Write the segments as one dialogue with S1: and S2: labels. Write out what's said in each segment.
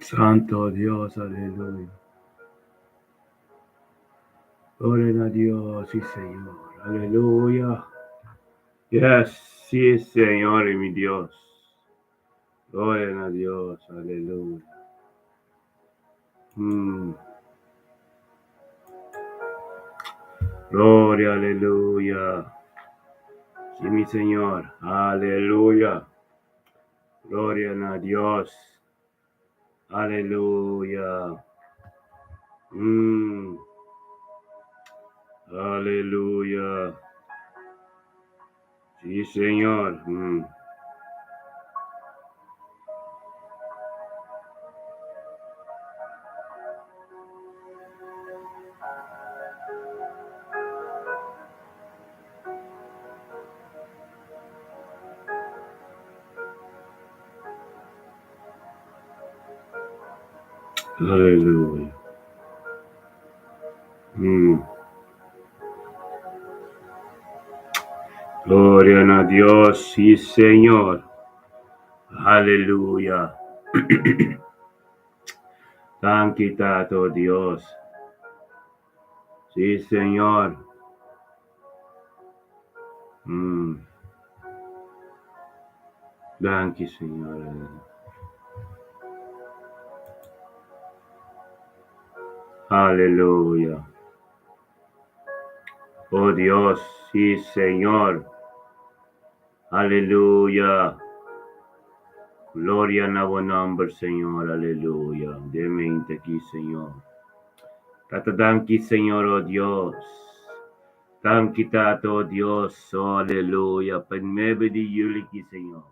S1: Santo Dios, aleluya. Gloria na Dios, sí Señor, aleluya. Yes, sí Señor y mi Dios. Gloria na Dios, aleluya. Gloria, aleluya. Sí, mi Señor, aleluya. Gloria na Dios. Aleluya. Aleluya. Sí, Señor. Aleluya. Gloria na Dios, sí, Señor. Aleluya. Danki, Tato Dios. Sí, Señor. Danki, Señor. Aleluya. Oh Dios, sí, Señor. Aleluya. Gloria na bo nomber, Señor. Aleluya. De mente aki, Señor. Tata, danki, Señor, oh Dios. Danki, Tata, oh Dios. Oh, aleluya. Pa 9 di juli aki, Señor.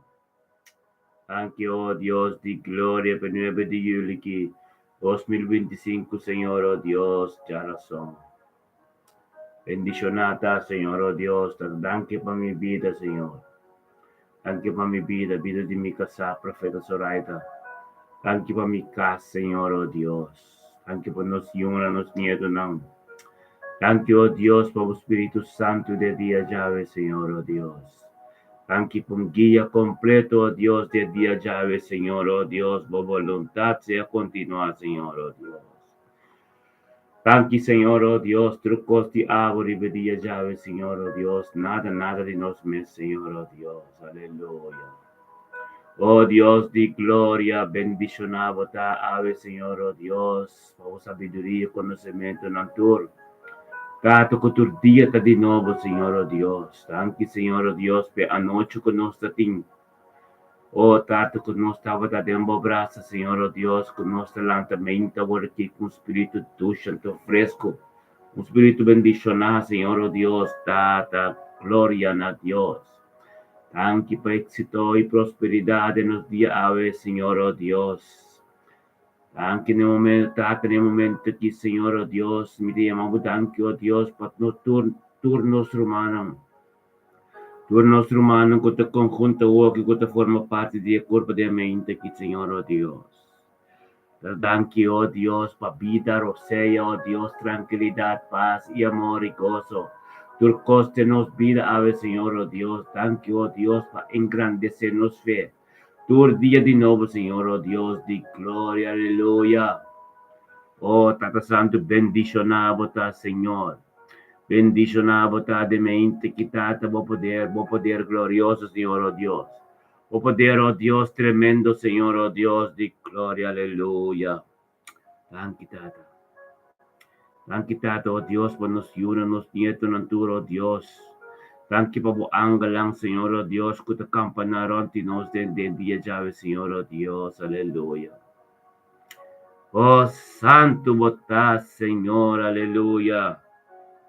S1: Danki, oh Dios di gloria, pa 9 di juli aki, 2025, Señor, oh Dios, djarason. Bendiciona ta, Señor, oh Dios, ta danki pa mi bida, Señor. Danki pa mi bida, bida di mi casá, Profeta Zoraida. Danki pa mi cas, Señor, oh Dios. Danki pa nos yunan, nos nietonan. Danki, oh Dios, pa bo Spiritu Santu de dia djawe, Señor, oh Dios. Danki pa un guia completo, oh Dios, de dia djawe, Señor, oh Dios. Bo voluntad sea continua, Señor, oh Dios. Danki, Señor, oh Dios, tur cos di abo riba dia djawe, Señor, oh Dios, nada, nada di nos mes, Señor, oh Dios, aleluya. Oh Dios di gloria, bendiciona bo ta awe, Señor, oh Dios, pa bo sabiduria y conocimentonan tur. Tata, cu tur dia ta di nobo, Señor, oh Dios. Danki, Señor, oh Dios, p'e anochi cu nos ta tin. O Tata, ku nos tabata den bo brasa, Señor, o Dios, ku nos ta lanta meinta awor aki ku un spiritu dushi anto fresku, un spiritu bendishoná, Señor, o Dios, Tata, gloria na Dios. Danki pa éksito i prosperidat den nos dia awe, Señor, o Dios. Danki na e momento, Tata, na e momento aki, Señor, o Dios, mi ta yama bo danki, o Dios, pa tur, tur nos rumannan. Tur nos rumannan ku ta konhunta awoki ku ta forma parti di e kurpa di e mente aki, Señor, o Dios. Ta danki, o Dios, pa bida, rosea, o Dios, trankilidat, pas i amor i goso. Tur kos den nos bida awe, Señor, o Dios. Danki, o Dios, pa engrandesé nos fe tur dia di nobo, Señor, o Dios di gloria, aleluya. O Tata Santu, bendishoná bo ta, Señor. Bendishoná bo ta den mente ki Tata bo poder, bo poder glorioso, Señor, o Dios. Bo poder, o Dios, tremendo, Señor, o Dios di gloria, aleluya. Danki, Tata. Danki, Tata, o Dios, pa nos yunan, nos nietonan tur, o Dios. Danki pa bo angelnan, Señor, o Dios, ku ta kampaná rònt di nos den den dia djawe, Señor, o Dios, aleluya. O santu bo ta, Señor, aleluya.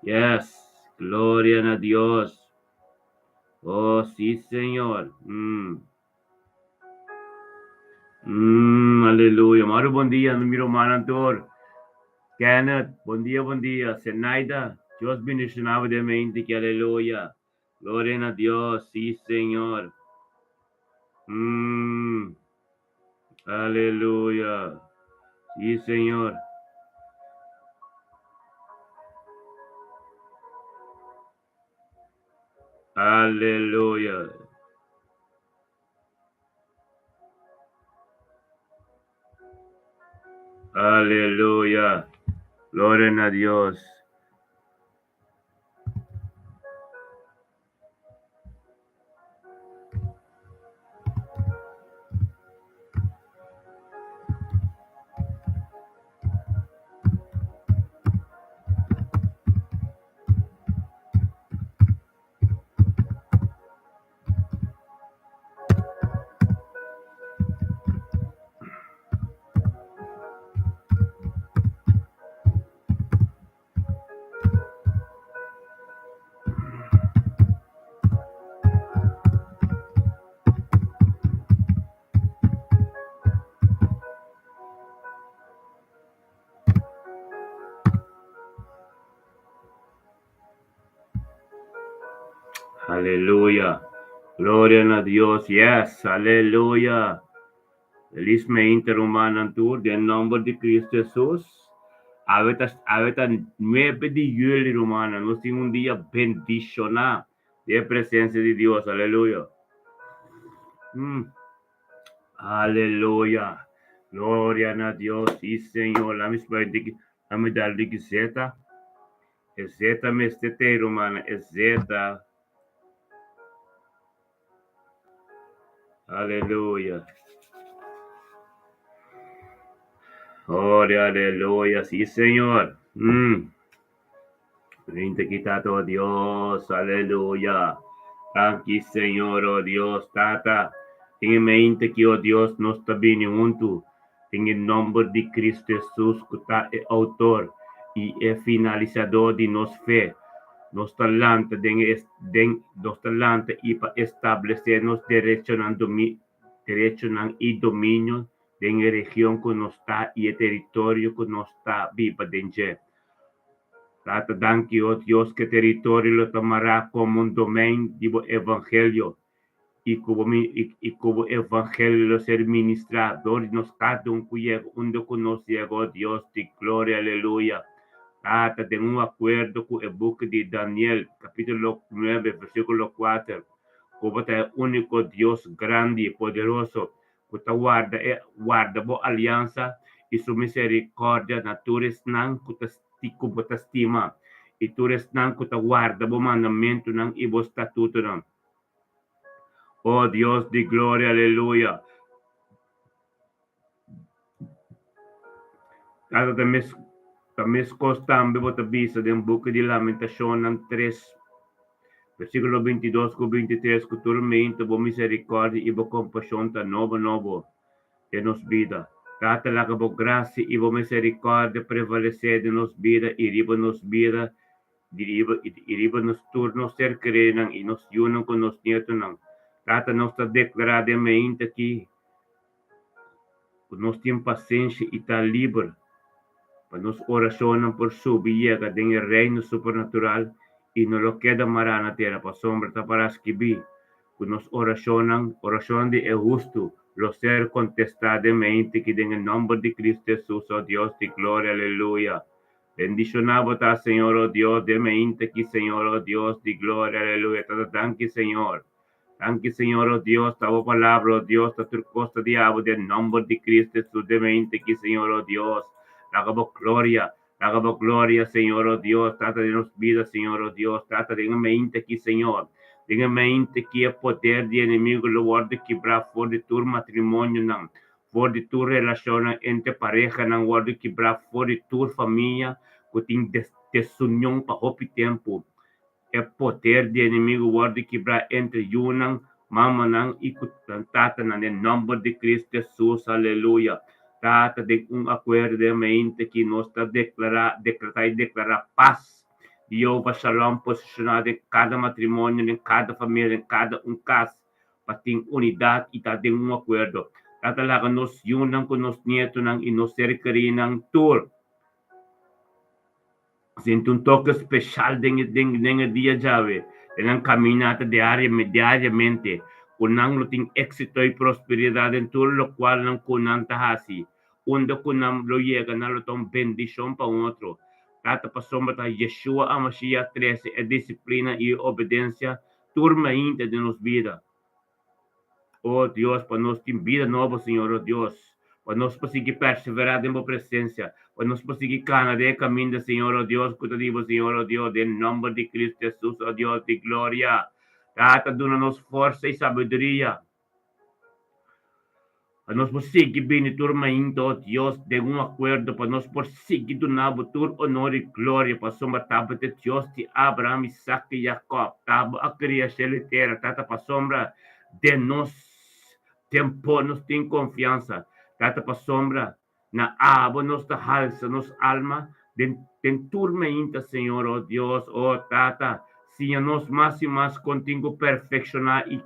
S1: Yes, gloria na Dios. O sí, Señor. Aleluya. Maru, bon dia, mi rumannan tur. Kenneth, bon dia, bon dia. Zenaida, Dios bendiciona bo den mente ki, aleluya. Gloria na Dios, sí, Señor. Aleluya. Sí, Señor. Aleluya. Aleluya. Gloria na Dios. Aleluya. Gloria na Dios. Yes, aleluya. Feliz mainta rumannan tur den nomber di Cristo Jesus. Awe ta awe ta 9 di juli rumannan. Nos tin un dia bendiciona den presencia di Dios. Aleluya. Mm. Aleluya. Gloria na Dios. Sí, Señor. Lami spuit lami dal di zeta. E zeta mester tei rumannan. E zeta. Aleluya. Gloria, aleluya. Sí, Señor. Mm. Vente quitado, oh Dios. Aleluya. Danki, Señor, oh Dios, Tata. Tin mente ki, oh Dios, nos ta bini huntu. Den e nomber di Cristo Jesus, cu ta e autor y e finalizador di nos fe, nos ta lanta den e den nos ta lanta y pa establece nos derechonan domi derechonan y dominio den e region cu nos ta y e teritorio cu nos ta biba den dje. Tata, danki, oh Dios, cu e teritorio lo ta mará como un domein di bo evangelio i ku bo i ku bo evangelio lo ser ministrá dor di nos kada un ku yega unda ku nos yega, o Dios di gloria, aleluya. Tata, den un akuerdo ku e buki di Daniel, kapítulo 9, versíkulo 4, ku bo ta e úniko Dios grandi i poderoso ku ta warda e warda bo aliansa i su miserikòrdia na tur esnan ku ta ku bo ta stima i tur esnan ku ta warda bo mandamentunan i bo statutonan. Oh Dios di gloria, aleluya. Tata ta mes ta meskos tambe bo ta bisa den buki di Lamentashonnan 3, versíkulo 22 ku 23 ku tur meinta bo miserikòrdia i bo kompashon ta nobo nobo den nos bida. Tata laga bo grasia i bo miserikòrdia prevalesé den nos bida i riba nos bida Di riba i riba nos tur nos ser kerenan i nos yunan ku nos nietonan. Tata nos ta deklará den meinta aki ku nos tin pasenshi i ta liber pa nos orashonnan por subi yega den e reino supernatural i no lo keda mará na tera pasobra ta pará skibí ku nos orashonnan, orashonnan di e hustu, lo ser kontestá den meinta aki den e nòmber di Cristo Hesus, o Dios di gloria, aleluya. Bendishoná bo ta, Señor, o Dios, den mainta aki, Señor, o Dios di gloria, aleluya. Tata, danki, Señor. Danki, Señor, o Dios, ta bo palabra, o Dios, ta tur kos ta di abo den nomber di Cristo Hesus den mainta aki, Señor, o Dios. Laga bo gloria, laga bo gloria, Señor, o Dios, tata den nos bida, Señor, o Dios, tata den e mainta aki, Señor. Den e mainta aki e poder di enemigo lo wòrdu kibrá for di tur matrimonionan, For di tur relashonnan entre parehanan wòrdu kibrá for di tur famia ku tin desunion pa hopi tempu. E poder di enemigu wòrdu kibrá entre yunan, mamanan i ku nan tatanan den nòmber di Kristu Hesus. Aleluya! Tata, den un akuerdo den mainta ki nos ta deklará, dekretá i deklará pas di Jehová Shalom posishoná den kada matrimonio, den kada famia, den kada un kas. pa tin unidat i ta den un akuerdo. Tata laga nos yunan ku nos nietonan i nos ser kerinan tur sinti un toke speshal den den e dia djawe, den nan kaminata diariamente, ku nan lo tin éksito i prosperidat den tur lokual nan ku nan ta hasi. Unda ku nan lo yega nan lo ta un bendishon pa un otro. Tata pasobra ta Yeshua HaMashiach trese e disiplina i e obedensia Tur mainta den nos bida. O Dios, pa nos tin bida nobo, Señor, o Dios. Pa nos por sigui perseverá den bo presensia, pa nos por sigui kana den e kaminda, Señor, o Dios, ku ta di bo, Señor, o Dios, den nòmber di Kristu Hesus, o Dios di gloria. Tata, duna nos forsa i sabiduria. Pa nos por sigui bini tur mainta, o Dios, den un akuerdo, pa nos por sigui duna bo tur onor i gloria, pasobra tabata e Dios di Abraham, Isak i Jakòb, ta bo a kria shelu i tera, Tata, pasobra den nos tempo nos tin konfiansa, Tata, pasobra na abo nos ta halsa nos alma den den tur mainta, Señor, o Dios, o Tata, siña nos mas i mas kon tin ku perfekshoná i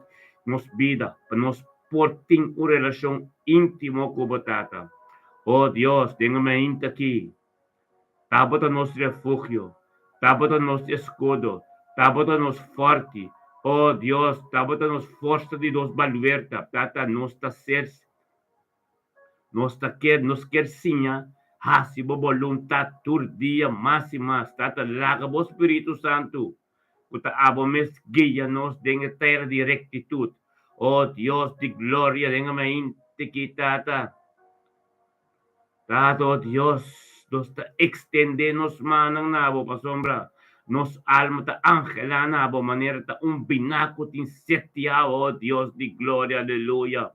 S1: nos bida, pa nos por tin un relashon íntimo ku bo, Tata. O Dios, den e mainta aki, Tabo ta nos refugio, Tabo ta nos eskudo, Tabo ta nos fòrti. O Dios, Tabo ta nos forsa di nos baluerta, Tata, nos ta ser Nos ta kier, nos kier siña hasi bo boluntat tur dia mas i mas. Tata, laga bo Spiritu Santu, ku ta abo mes, guia nos den e tera di rektitut. O Dios di gloria, den e mainti ki, Tata. Tata, o Dios, nos ta ekstendé nos mannan na bo, pasobra nos alma ta anhelá na bo manera ta un biná ku tin set di awa, o Dios di gloria. Aleluya.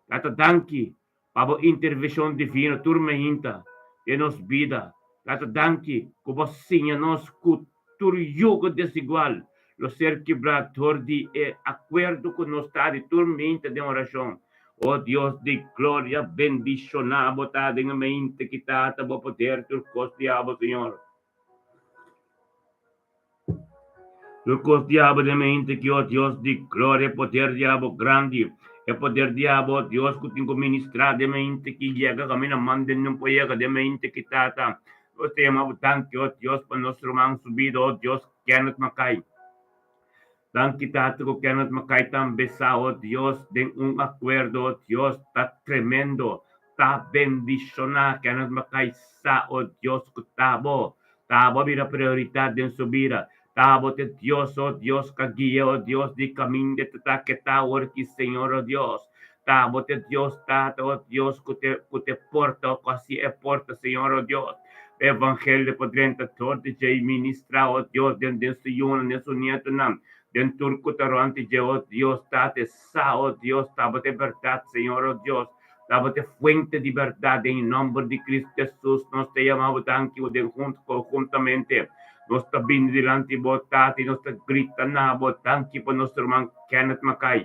S1: Tata danki pa bo intervenshon divino tur meinta den nos bida. Tata danki ku bo siña nos ku tur yugo desigual lo ser kibrá dor di e akuerdo ku nos ta di tur meinta den orashon. O Dios di gloria bendishoná bo ta den e meinta ki Tata bo poder tur kos di abo Señor. Tur kos di abo den mente ki, o Dios di gloria, e poder di abo grandi, e poder di abo, o Dios, ku tin ku ministrá den mente ki yega kaminda manda den por yega den mente ki Tata. Nos ta yama bo danki, o Dios, pa nos ruman su bida, o Dios, Kenneth Mackay. Danki, Tata, ku Kenneth Mackay tambe sa, o Dios, den un akuerdo, o Dios, ta tremendo, ta bendishoná. Kenneth Mackay sa, o Dios, ku ta bo Ta bo a bira prioritat den su bida. Ta bo t'e Dios, o Dios, k'a guia, o Dios, di kaminda te ta ke ta awor ki, Señor, o Dios. Ta bo t'e Dios, Tata, o Dios, ku te ku te porta, o ku hasi e porta, Señor, o Dios. Pa evangelio por drenta tur di dje i ministrá, o Dios, den den su yunan, den su nietonan, den tur ku ta rònt di dje, o Dios, Tata, e sa, o Dios, ta bo t'e bèrdat, Señor, o Dios. Tabata e fuente di berdad den e nomber di Cristo Jesus nos ta yama bo danki bo den hunto conhuntamente nos ta bini dilanti bo Tata y nos ta grita na bo danki pa nos ruman Kenneth Mackay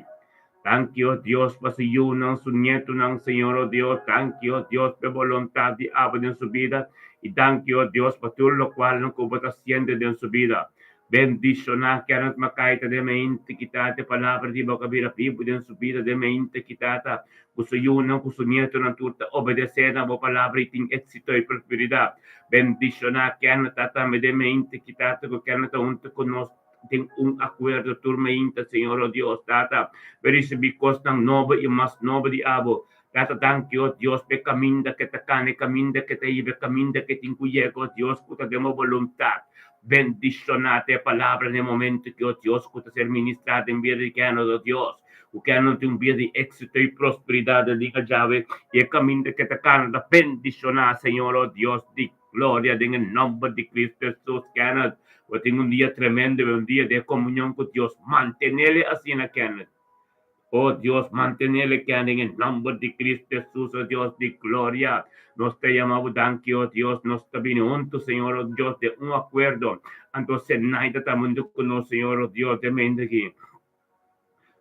S1: danki oh Dios pa su yunan su nietonan Señor oh Dios danki oh Dios pa e boluntad di abo den su bida y danki oh Dios pa tur locualnan cu bo ta haciendo den su bida Bendishoná Kenneth Mackay ta den mente ki tata e palabra di bo ka bira bibu den su bida den mente ki tata ku su yunan ku su nietonan tur ta obedesé na bo palabra i tin éksito i prosperidat. Bendishoná Kenneth ta tambe den mente ki tata ku Kenneth ta huntu ku nos den un akuerdo tur mainta Señor o Dios tata bo risibí kosnan nobo i mas nobo di abo Tata danki o Dios p'e kaminda ke ta kana e kaminda ke ta hiba e kaminda ke tin ku yega o Dios ku ta den bo boluntat. Bendishoná ta e palabra na e momento ki o Dios ku ta ser ministrá den bida di Kenneth o Dios ku Kenneth tin un bida di éksito i prosperidat den liga djawe i e kaminda ke ta kana ta bendishoná Señor o Dios di gloria den e nòmber di Cristo Hesus Kenneth bo tin un dia tremendo un dia di e komunion ku Dios mantenele asina Kenneth. O Dios, mantenele kende den e nomber di Cristo Jesus, o Dios di gloria. Nos ta yama bo danki, o Dios, nos ta bini hunto, Señor, o Dios, den un acuerdo. Anto Zenaida ta hunto cu nos, Señor, o Dios, den mente aki.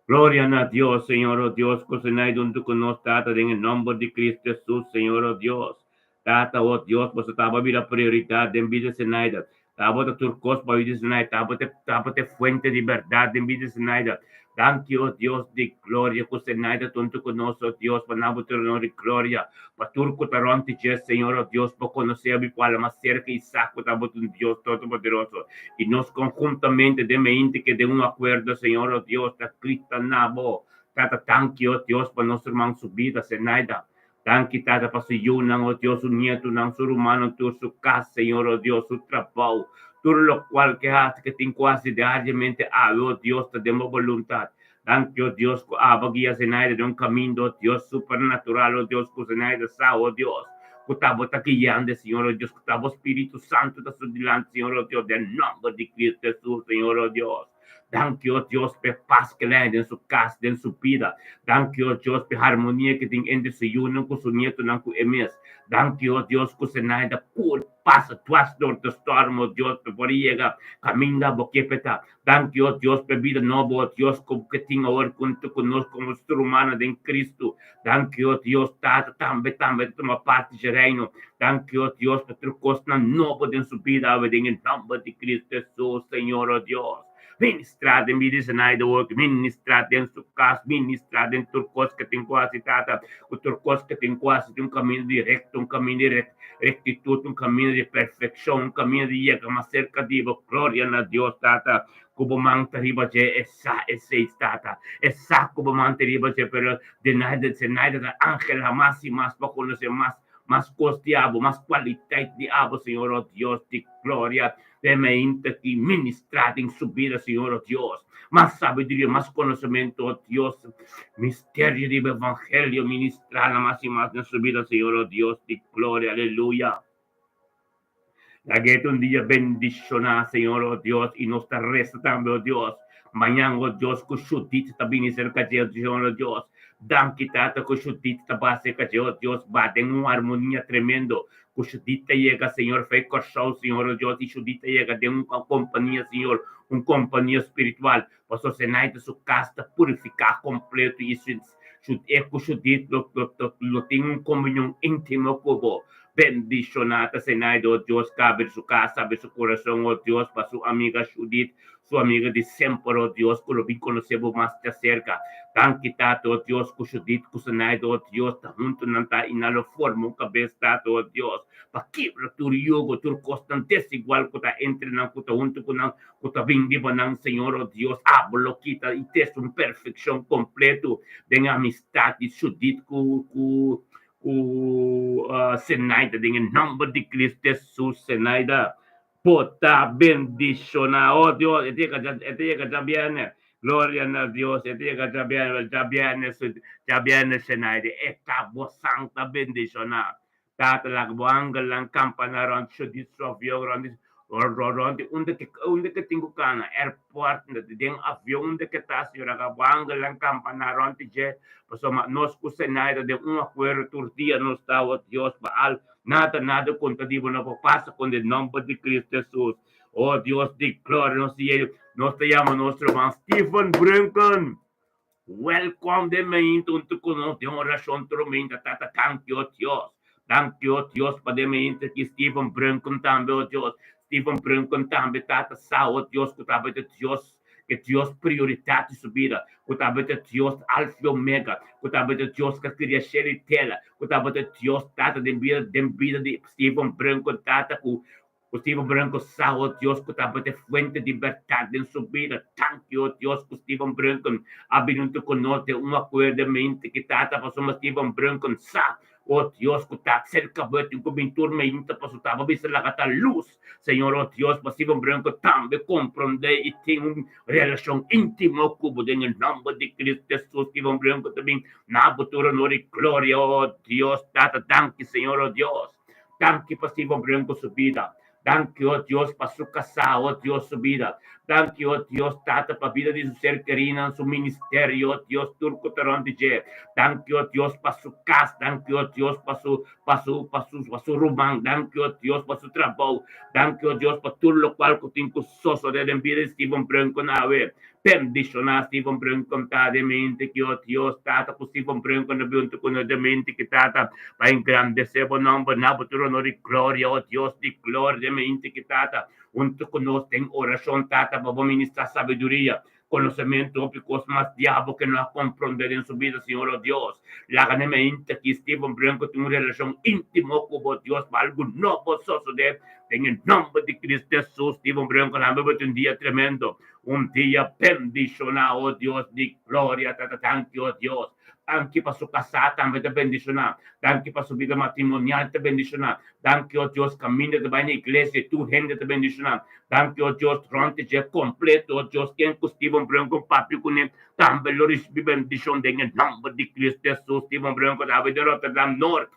S1: Gloria na Dios, Señor, o Dios, cu Zenaida hunto cu nos, Tata, den e nomber di Cristo Jesus, Señor, o Dios. Tata, o Dios, boso taba bira prioridad den bida Zenaida. Tabata tur kos pa bida Zenaida. Tabata, tabata e fuente di bèrdat den bida Zenaida. Danki, o Dios di gloria, ku Zenaida ta huntu ku nos, o Dios, pa nan bo tur honor i gloria. Pa tur ku ta rònt di dje, Señor, o Dios, por konosé bo i por hala mas serka i sa ku tabata un Dios Todopoderoso. I nos konhuntamente den mente ke den un akuerdo, Señor, o Dios, ta grita na bo. Tata, danki, o Dios, pa nos ruman su bida, Zenaida. Danki Tata pa su yunan, oh Dios, su nietunan, su rumannan tur, su kas, Señor, oh Dios, su trabou, tur lokual ke hasi, ke tin ku hasi diariamente awe, oh Dios, ta den bo boluntat. Danki, o Dios, ku abo guia Zenaida den un kaminda, o Dios, supernatural, o Dios, ku Zenaida sa, o Dios, ku ta bo ta guiando, Señor, o Dios, ku ta bo Spiritu Santu ta su dilanti, Señor, o Dios, den nòmber di Cristo Hesus, Señor, o Dios. Danki, o Dios, p'e pas ku el haña den su kas, den su bida. Danki, o Dios, p'e harmonia ku tin entre su yunan ku su nietonan ku e mes. Danki, o Dios, ku Zenaida por pasa dwars dor di storm, o Dios, p'e por yega kaminda bo ke p'e ta. Danki, o Dios, p'e bida nobo, o Dios, ku bo ke tin awor huntu ku nos komo ser humano den Kristu. Danki, o Dios, Tata tambe tambe ta tuma parti dje Reino. Danki, o Dios, pa tur kosnan nobo den su bida awe den e nòmber di Kristu Hesus, Señor, o Dios. Ministrá den bida di Zenaida awor, ministrá den su kas, ministrá den tur kos ke tin ku hasi, Tata, ku tur kos ke tin ku hasi tin un kaminda di rekto, un kaminda di rektitut, un kaminda di perfekshon, un kaminda di yega mas serka di bo. Gloria na Dios, Tata, ku bo man ta riba dje, e sa esei, Tata. E sa ku bo man ta riba dje, pero Zenaida, Zenaida ta anhela mas i mas pa konosé mas, mas kos di abo, mas kualitet di abo, Señor, o Dios di gloria. Den mainta ki ministrá den su bida, Señor, o Dios. Mas sabiduria, mas konosementu, o Dios. Misterio di bo evangelio ministrá na mas i mas den su bida, Señor, o Dios di gloria. Aleluya. Lag'é ta un dia bendishoná, Señor, o Dios, i nos ta resa tambe, o Dios, mañan, o Dios, ku Judith ta bini serka dje, Señor, o Dios. Danki, Tata, ku Judith ta ba serka dje, o Dios, ba den un armonia tremendo, ku Judith ta yega, Señor, fei Kòrsou, Señor, o Dios, i Judith ta yega den un kompania, Señor, un kompania spiritual, pasobra Zenaida su kas ta purifiká kompleto i e ku Judith lo lo tin un komunion íntimo ku bo. Bendishoná ta Zenaida, o Dios, kabe su kas, abre su kurason, o Dios, pa su amiga Judith, su amiga di semper, o Dios, ku lo bin konosé bo mas djaserka. Danki, Tata, o Dios, ku Judith ku Zenaida, o Dios, ta huntu nan ta i nan lo forma un kabes, Tata, o Dios, pa kibra tur yugo, tur kosnan desigual ku ta entre nan, ku ta huntu ku nan, ku ta bin riba nan, Señor, o Dios, abo lo kita i trese un perfekshon kompleto den e amistat di Judith ku ku ku Zenaida, den e nòmber di Cristo Hesus, Zenaida, bo ta bendishoná. O Dios, e ta yega e ta yega djabièrnè, gloria na Dios, e ta yega djabièrnè, djabièrnè djabièrnè Zenaida, e ta bo santa bendishoná. Tata, laga bo angelnan kampa na rònt Judith su avion, rònt di rònt di unda ke unda ke tin ku kana, airport, den avion unda ke ta, Señor, laga bo angelnan kampa na rònt di dje, pasobra nos ku Zenaida den un akuerdo tur dia nos ta, o Dios, Baal, nada, nada kontra di bo no por pasa kon den nòmber di Cristo Hesus. O Dios di gloria, nos nos ta yama nos ruman Steven Brunken. Welkom den mainta huntu ku nos den orashon tur mainta Tata danki o Dios danki o Dios pa den mainta ki Steven Brunken tambe o Dios Steven Brunken tambe Tata sa o Dios ku tabata Dios ke Dios prioridat di su bida ku tabata Dios alfa i omega ku tabata Dios ku a kria shelu i tera ku tabata Dios Tata den bida den bida di Steven Brunken Tata ku Ku Steven Brunken sa, o Dios, ku tabata e fuente di bèrdat den su bida. Danki, o Dios, ku Steven Brunken a bini huntu ku nos den un akuerdo mente ki Tata pasobra Steven Brunken sa, o Dios, ku ta serka bo e tin ku bin tur meinta pasobra ta bo bisa laga ta lus. Señor, o Dios, pa Steven Brunken tambe komprondé i tin un relashon íntimo ku bo den e nòmber di Cristo Hesus. Steven Brunken ta bin na bo tur honor i gloria, o Dios. Tata, danki, Señor, o Dios. Danki pa Steven Brunko su bida. Danki, oh Dios, pa su kasá, oh Dios, su bida. Danki, oh Dios, Tata, pa bida di su ser kerinan, su ministerio, oh Dios, tur ku ta rònt di dje. Danki, oh Dios, pa su kas. Danki, oh Dios, pa su, pa su, pa su, pa su ruman. Danki, oh Dios, pa su trabou. Danki, oh Dios, pa tur lokual ku tin ku sosodé den bida di Steven Brunko awe. Bendishoná Steven Brunken ta den mente ki, oh Dios, Tata, ku Steven Brunken a bin huntu ku nos den mente ki, Tata, pa engrandesé bo nòmber na bo tur honor i gloria, oh Dios di gloria, den mente ki, Tata, huntu ku nos den orashon, Tata, pa bo ministrá sabiduria, konosementu, hopi kos mas diabel ke no a komprondé den su bida, Señor, oh Dios. Laga den mente ki Steven Brunken tin un relashon íntimo ku bo, Dios, pa algu nobo sosodé den e nòmber di Cristo Hesus. Steven Brunken, lambe bo tin un dia tremendo. Un dia bendishoná, o Dios di gloria, Tata, danki, o Dios. Danki pa su kasá tambe ta bendishoná. Danki pa su bida matrimonial ta bendishoná. Danki, o Dios, kaminda ta bai na iglesia i tur hende ta bendishoná. Danki, o Dios, rònt di dje kompleto, o Dios, ken ku Steven Brunko papia kuné tambe lo risibí bendishon den e nòmber di Kristu Hesus. Steven Brunko ta bai den Rotterdam Noord.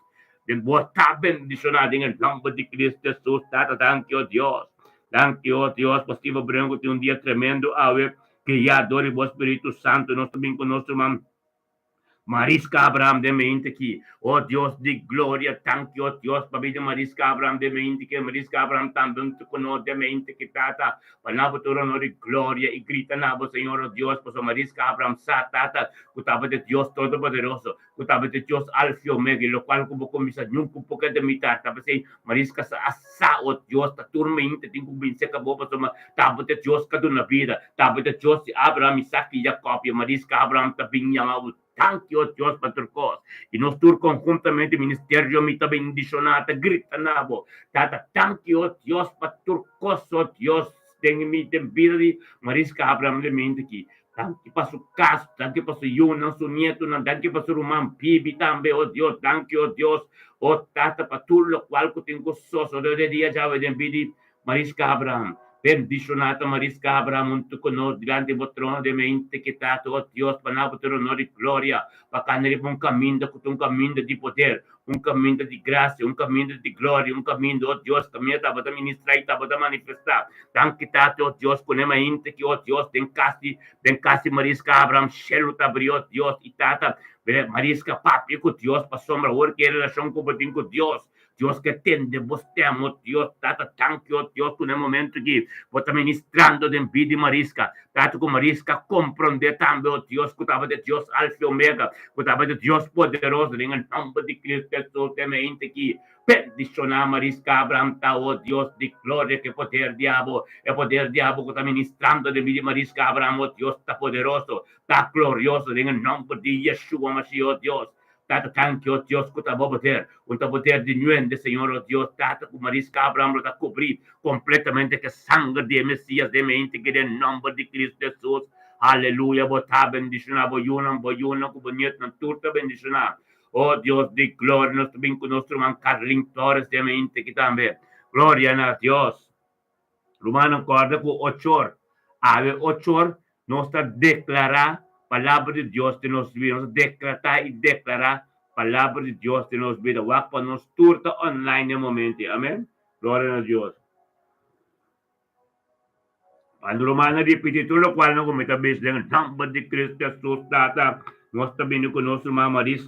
S1: Den bo ta bendishoná den e nòmber di Kristu Hesus. Tata, danki, o Dios. Danki, o Dios, pa Steven Brunko tin un dia tremendo awe. Guiá dor di bo Spiritu Santu, nos ta bin ku nos ruman Mariska Abraham den mente ki. O Dios di gloria, danki, o Dios, pabia di Mariska Abraham den mente ki. Mariska Abraham tambe un ku nos den mente ki, Tata, pa na bo tur honor i gloria i grita na bo, Señor, o Dios, pasobra Mariska Abraham sa, Tata, ku tabata e Dios Todopoderoso, ku tabata e Dios Alfa i Omega, i lokual ku bo kuminsá nunka por keda mitar. Ta p'esei Mariska sa a sa, o Dios, ta tur mente tin ku bin serka bo, pasobra tabata e Dios ku a duna bida, tabata e Dios di Abraham, Isak i Jakòb, i Mariska Abraham ta bin yama bo. Danki, o Dios, pa tur kos. I nos tur konhuntamente, ministerio mi ta bendishoná, ta grita na bo, Tata, danki, o Dios, pa tur kos, o Dios, den mi, den bida di Mariska Abraham den mente aki. Danki pa su kas, danki pa su yunan, su nietunan, danki pa su ruman Bibi tambe, o Dios, danki, o Dios, o Tata, pa tur lokual ku tin ku sosodé de dia djawe den bida di Mariska Abraham. Bendishoná ta Mariska Abraham huntu ku nos dilanti bo trono den mente ki Tata, o Dios, pa na bo tur honor i gloria, pa kanda riba un kaminda ku ta un kaminda di poder, un kaminda di grasia, un kaminda di gloria, un kaminda, o Dios, kaminda tabata ministrá i tabata manifestá. Danki, Tata, o Dios, ku n'e mainta ki, o Dios, den kas di, den kas di Mariska Abraham, shelu ta abrí, o Dios, i Tata, Mariska papia ku Dios pasobra awor ki e relashon ku bo tin ku Dios, Dios ke tende bo stem, o Dios, Tata, danki, o Dios, ku na e momento ki bo ta ministrando den bida di Mariska, Tata, ku Mariska komprondé tambe, o Dios, ku tabata e Dios Alfa i Omega, ku tabata e Dios poderoso, den e nomber di Cristo Hesus, e mente ki bendishoná Mariska Abraham ta, o Dios di gloria, ku e poder di abo, e poder di abo ku ta ministrando den bida di Mariska Abraham, o Dios, ta poderoso, ta glorioso, den e nomber di Yeshua Mashiach, o Dios. Tata, tanki, o Dios, ku ta bo poder, un ta poder di nuende, Señor, o Dios, Tata, ku Mariska Abraham lo ta kubrí kompletamente ku e sanger di e Mesias den mente ki den nòmber di Kristu Hesus. Aleluya! Bo ta bendishoná, bo yunan, bo yunan ku bo nietunan tur ta bendishoná. O Dios di gloria, nos ta bin ku nos ruman Carlin Torres den mente ki tambe. Gloria na Dios! Rumannan, kòrda ku ochor, awe ochor, nos ta deklará Palabra di Dios den nos bida. Nos ta dekratá i deklará Palabra di Dios den nos bida. Wak pa nos tur ta online den momento ei. Amen. Gloria na Dios. Cuando rumannan ripití tur lokual nan ku mi ta bisa den nòmber di Cristo Hesus, Tata, nos ta bini ku nos ruman Maris,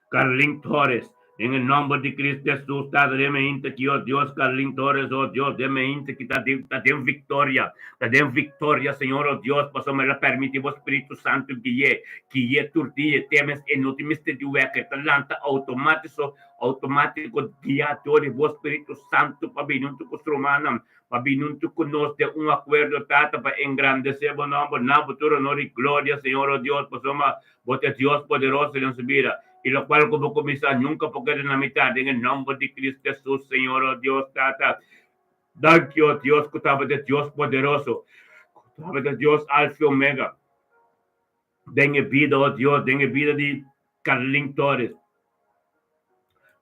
S1: Carlin Torres, Den e nomber di Cristo Jesus, Tata, den meinta ki, oh Dios, Carlin Torres, oh Dios, den meinta ki ta den, ta den victoria, ta den victoria, Señor, oh Dios, pasobra el a permiti bo Spiritu Santo gui'é, gui'é tur dia, te mes e no tin mester di weka, e ta lanta automatiso, automatico, guiá dor di bo Spiritu Santo pa bini huntu ku su rumannan, pa bini huntu ku nos den un acuerdo, Tata, pa engrandece bo nomber, na bo tur honor y gloria, Señor, oh Dios, pasobra Bo ta Dios poderoso den su bida, i lokual ku bo kuminsá nunka por keda na mitat, den e nòmber di Kristu Hesus, Señor, o Dios Tata. Danki, o Dios, ku tabata Dios poderoso, ku tabata Dios Alfa i Omega den e bida, o Dios, den e bida di Carlin Torres.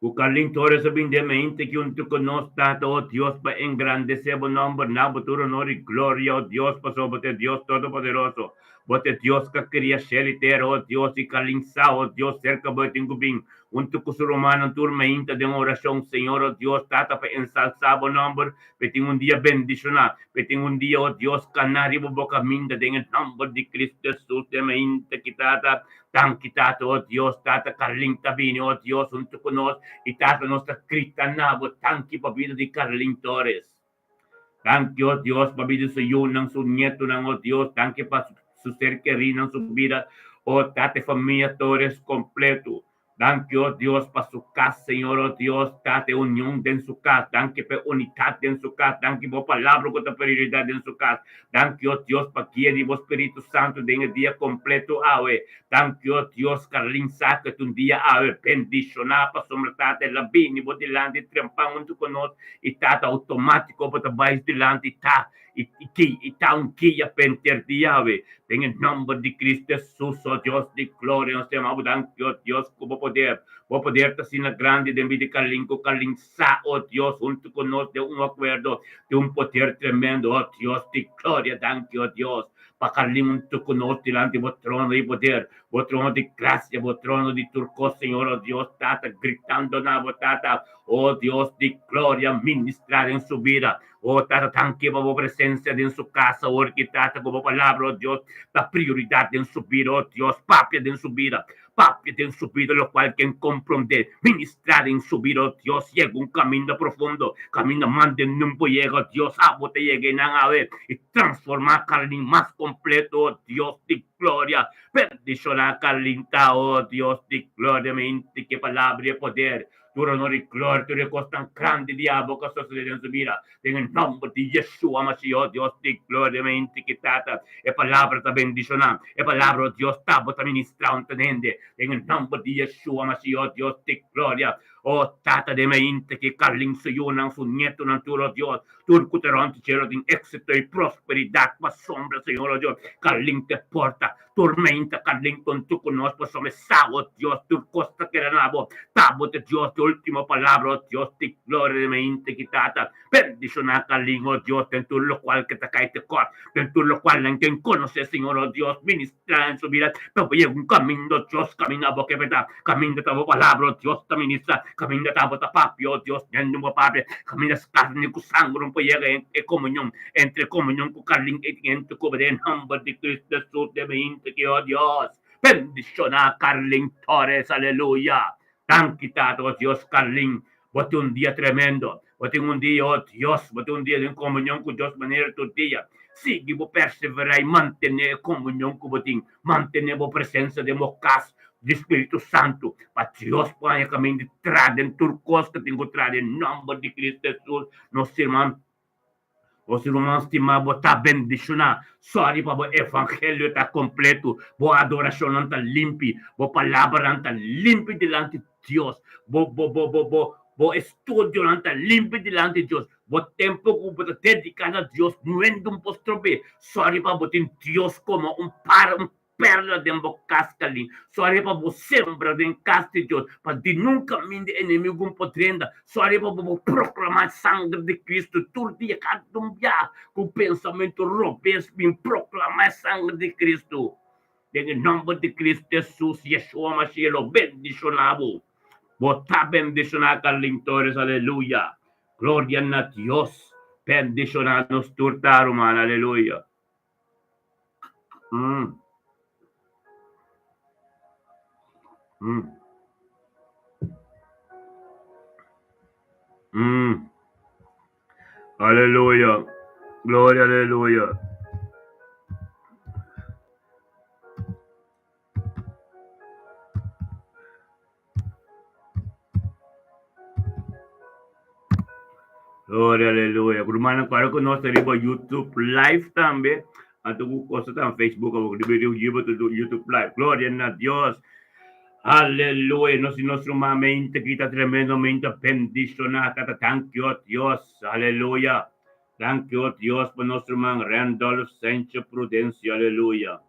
S1: Ku Carlin Torres a bin den mente ki huntu ku nos, Tata, o Dios, pa engrandesé bo nòmber, na bo tur honor i gloria, o Dios, pasobra bo ta e Dios Todopoderoso. Bo ta e Dios ku a kria shel i tera, o Dios, i Carlin sa, o Dios, serka bo e tin ku bin huntu ku su rumannan tur mainta den orashon, Señor, o Dios, Tata, pa ensalsá bo nòmber, pa e tin un dia bendishoná, pa e tin un dia, o Dios, kaná riba bo kaminda, den e nòmber di Cristo Hesus, den mainta ki, Tata. Danki Tata, oh Dios, Tata Carlin ta bini, oh Dios, huntu ku nos, i Tata nos ta grita na bo, danki pa bida di Carlin Torres. Danki, oh Dios, pa bida di su yunan, su nietunan, oh Dios, danki pa su ser kerinan, su bida, oh Tata, e famia Torres kompleto. Danki, oh Dios, pa su kas, Señor, oh Dios, Tata, e union den su kas. Danki pa e unitat den su kas. Danki pa bo palabra ku ta prioridat den su kas. Danki, oh Dios, pa guia di bo Spiritu Santu den e dia kompleto awe. Danki, oh Dios, Carlin sa ku e ta un dia awe bendishoná pasobra, Tata, el a bini bo dilanti trempan huntu ku nos i, Tata, outomátiko bo ta bai su dilanti ta i i ta un guia pa henter di awe. Den e nòmber di Cristo Hesus, o Dios di gloria, nos ta yama bo danki, o Dios, ku bo poder. Bo poder ta asina grandi den bida di Carlin ku Carlin sa, o Dios, huntu ku nos den un akuerdo di un poder tremendo, o Dios di gloria. Danki, o Dios, pa Carlin huntu ku nos dilanti bo trono di poder, bo trono di grasia, bo trono di tur kos, Señor, o Dios Tata, gritando na bo Tata, o Dios di gloria, ministra den su bida. O Tata, danki pa bo presencia den su casa awor ki Tata cu bo palabra, o Dios, ta prioridad den su bida, o Dios, papia den su bida, papia den su bida locual ken comprende, ministra den su bida, o Dios, yega un caminda profundo, caminda mande nun por yega, o Dios, abo ta yega einan awe y transforma Carlin mas completo, o Dios di gloria, bendiciona Carlin ta, o Dios di gloria, mi inti ki palabra y e poder Tur honor i gloria, tur e kosnan grandi di abo ku a sosodé den su bida, den e nòmber di Yeshua Mashiach, Dios di gloria, mi inti ki Tata, e palabra ta bendishoná, e palabra, o Dios, ta bo ta ministrá un ta hende, den e nòmber di Yeshua Mashiach, Dios di gloria, o Tata, den mi inti ki Carlin su yunan, su nietunan tur, o Dios, tur ku ta rònt dje lo tin éksito i prosperidat pasobra, Señor, o Dios, Carlin ta e porta. Tormenta ka den kontu ku nos pasobra e sa, o Dios, tur kos ta keda na bo. Ta bo ta Dios di ultimo palabra, o Dios di gloria di mainta ki Tata. Bendishoná Carlin, o Dios, den tur lokual ke ta kai tekort, den tur lokual nan ken konosé, Señor, o Dios, ministrá den su bida pa bo yega un kaminda, o Dios, kaminda bo ke beta, kaminda ta bo palabra, o Dios, ta ministrá, kaminda ta bo ta papia, o Dios, den bo papia, kaminda skarni ku sangre no por yega e komunion. Entre komunion ku Carlin e tin hente ku den nomber di Cristo Jesus den mi hinte ki oh Dios bendiciona Carlin Torres aleluya danki tata oh Dios Carlin bo tin un dia tremendo bo tin un dia oh Dios bo tin un dia den komunion ku Dios manera tur dia sigui bo persevera y mantene e komunion ku bo tin mantene bo presencia den bo kas di Spiritu Santu pa Dios por haña kaminda di tra den tur kos ku tin ku tra den nomber di Cristo Jesus nos sirman Nos ruman stimá, bo ta bendishoná. Sòri pa bo evangelio ta kompletu, bo adorashonnan ta limpi, bo palabranan ta limpi dilanti Dios, bo bo bo bo bo bo estudionan ta limpi dilanti Dios, bo tempu ku bo ta dediká na Dios no hende un por strob'é. Sòri pa bo tin Dios komo un par un Perla den bo kas kalin. Sòri pa bo sembra den kas di Dios, pa di nunka mindi enemigu un por drenta. Sòri pa bo proklamá sanger di Kristu tur dia, kada un bia ku pensamentu robes bin, proklamá e sanger di Kristu. Den e nòmber di Kristu Hesus, Yeshua Mashiach lo bendishoná bo. Bo ta bendishoná, Carlin Torres, aleluya. Gloria na Dios. Bendishoná nos tur ta, ruman, aleluya. Mm. Mm. Mm. Aleluya. Gloria, aleluya. Gloria, aleluya. Rumannan, kòrda ku nos ta riba YouTube live tambe. Anto ku kosa ta Facebook, awor riba YouTube live. Gloria na Dios. Aleluya. Nos nos ruman mente kita tremendamente bendishoná. Tata, thank you, Dios. Aleluya. Thank you, Dios, pa nos ruman Randolph Sancho Prudencio. Aleluya.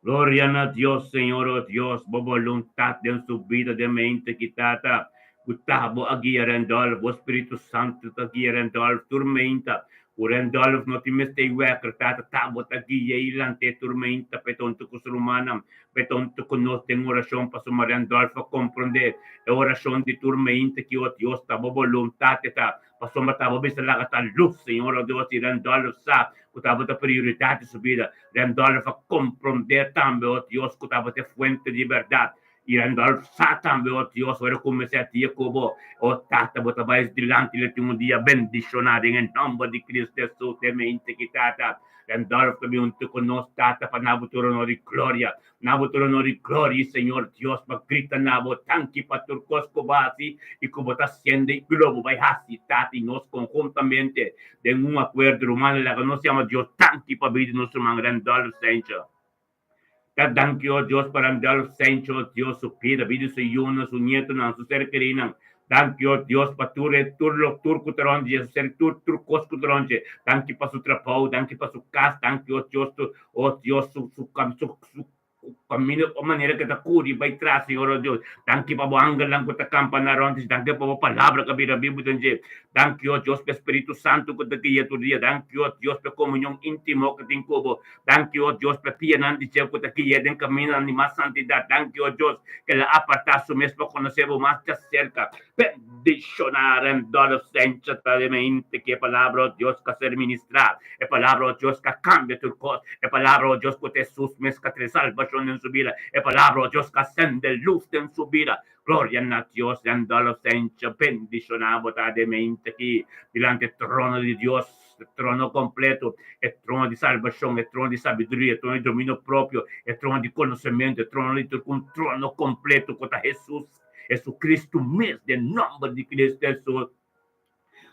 S1: Gloria na Dios, Señor, oh Dios, bo voluntad den su bida den mente ki Tata, ku ta bo a guia Randolph, bo Spiritu Santu ta guia Randolph tur meinta, ku Randolph no tin mester wekker, Tata, ta bo ta guia i lant'é tur meinta p'e tonto ku su rumannan, p'e tonto ku nos den orashon, pasobra Randolph a komprondé e orashon di tur meinta ki, oh Dios, ta bo voluntad e ta, Pasobra ta bo mester laga ta lus, Señor, oh Dios, i Randolph sa ku tabata prioridat di su bida. Randolph a komprondé tambe, oh Dios, ku tabata e fuente di bèrdat. I Randolph sa tambe, o Dios, ora kuminsá dia ku bo, o Tata, bo ta bai dilanti lo tin un dia bendishoná den e nòmber di Kristu Hesus. E mente ki, Tata, Randolph ta bin huntu ku nos, Tata, pa na bo tur honor i gloria. Na bo tur honor i gloria, i Señor Dios, pa grita na bo danki pa tur kos ku bo hasi i ku bo ta hasiendo i ku lo bo bai hasi, Tata, i nos konhuntamente den un akuerdo, rumannan, laga nos yama Dios danki pa bida di nos ruman Randolph Sencho. Ta danki, o Dios, pa Randolph Sencho, Dios, su bida, bida di su yunan, su nietonan, su ser kerinan. Danki, o Dios, pa tur e tur lo tur ku ta rond dje, su ser tur tur kos ku ta rond dje. Danki pa su trabou, danki pa su kas, danki, o Dios, su o Dios, su su su su kaminda o manera ku e ta kuri bai tras, Señor, o Dios. Danki pa bo angelnan ku ta kampa na rond dje. Danki pa bo palabra ku a bira bibu den dje. Danki, o Dios, pa e Spiritu Santu ku ta guia tur dia. Danki, o Dios, pa e komunion íntimo ku tin ku bo. Danki, o Dios, pa pianan di dje ku ta gui'é den kamindonan di mas santidat. Danki, o Dios, ku el a apartá su mes pa konosé bo mas djaserka. Bendishoná Randolph Sencha ta den mente ku e palabra, o Dios, ka ser ministrá. E palabra, o Dios, ka kambia tur kos. E palabra, o Dios, ku ta Hesus mes ka trae salbashon den su bida. E palabra, o Dios, ka sende lus den su bida. Gloria na Dios, Randolph Sencha, bendishoná bo ta den mente aki dilanti e trono di Dios. E trono kompleto, e trono di salbashon, e trono di sabiduria, e trono di dominio propio, e trono di konosementu, e trono di tur ku un trono kompleto ku ta Hesus, Hesukristu mes, den nòmber di Kristu Hesus.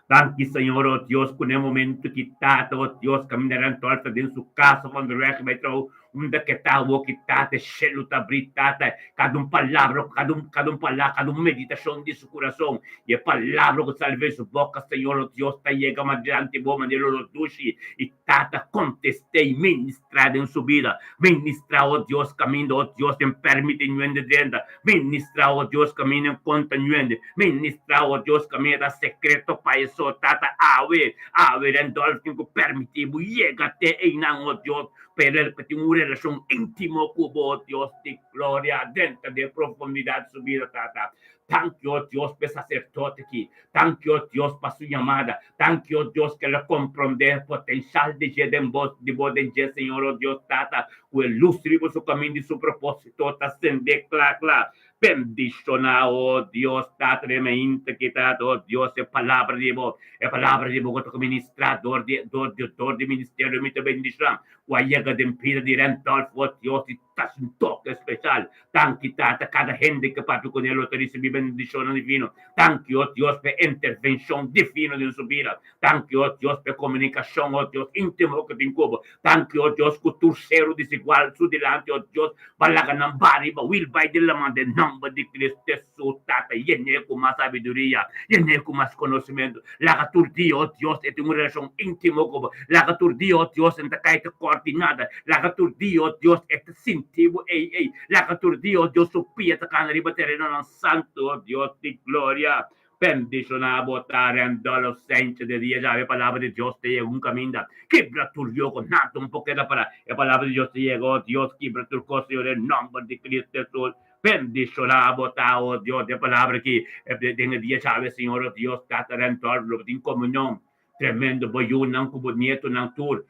S1: Danki Señor, o Dios, ku na e momentu ki Tata, o Dios, kaminda Randolph ta den su kas òf onderweg bai trabou, Unda ke ta awor ki Tata e shelu ta abrí, Tata, kada un palabra, kada un, kada un palabra, kada un meditashon di su kurason, i e palabra ku sali for di su boka, Señor, o Dios, ta yega mas dilanti bo manera lo dushi, i Tata, kontest'é i ministrá den su bida. Ministrá, o Dios, kaminda, o Dios, den pèrmití ñuende drenta. Ministrá, o Dios, kaminda en konta ñuende. Ministrá, o Dios, kaminda ta sekreto pa e so, Tata, awe, awe Randolph tin ku pèrmití bo yega te einan, o Dios, Pero el ke tin un relashon íntimo ku bo, Dios di gloria, drenta den profundidat su bida, Tata. Danki, o Dios, pa e saserdote aki. Danki, o Dios, pa su yamada. Danki, o Dios, ke el a komprondé e potenshal di dje den bo, di bo den dje, Señor, o Dios, Tata, ku e lus riba su kaminda i su propósito ta sendé kla kla. Bendishoná, o Dios, Tata, den mainta aki, Tata, o Dios, e palabra di bo, e palabra di bo ku ta ministrá dor di, dor di, dor di ministerio mi ta bendishoná, ku a yega den bida di Randolph, o Dios, i ta un toke speshal. Danki, Tata, kada hende ku papia kuné lo ta risibí bendishonnan divino. Danki, o Dios, pa e intervenshon divino den su bida. Danki, o Dios, pa e komunikashon, o Dios, íntimo ku tin ku bo. Danki, o Dios, ku tur seru desigual su dilanti, o Dios, Ba laga nan ba riba wil bai den laman den nòmber di Cristo Hesus, Tata, yen'é ku mas sabiduria, yen'é ku mas konosementu. Laga tur dia, o Dios, e tin un relashon íntimo ku bo. Laga tur dia, o Dios, e no ta kai te kòrt di nada. Laga tur dia, o Dios, e ta sinti bo ei ei. Laga tur dia, o Dios, su pia ta kana riba terenonan santu, o Dios di gloria. Bendishoná bo ta Randolph Sanchez de dia djawe e palabra di Dios ta yega un kaminda kibra tur yoko nada un por keda para e palabra di Dios ta yega oh Dios kibra tur kos Señor den nomber di Cristo Hesus bendishoná bo ta oh Dios den palabra aki den e dia djawe Señor oh Dios tata Randolph lo bo tin komunion tremendo bo yunan ku bo nietonan tur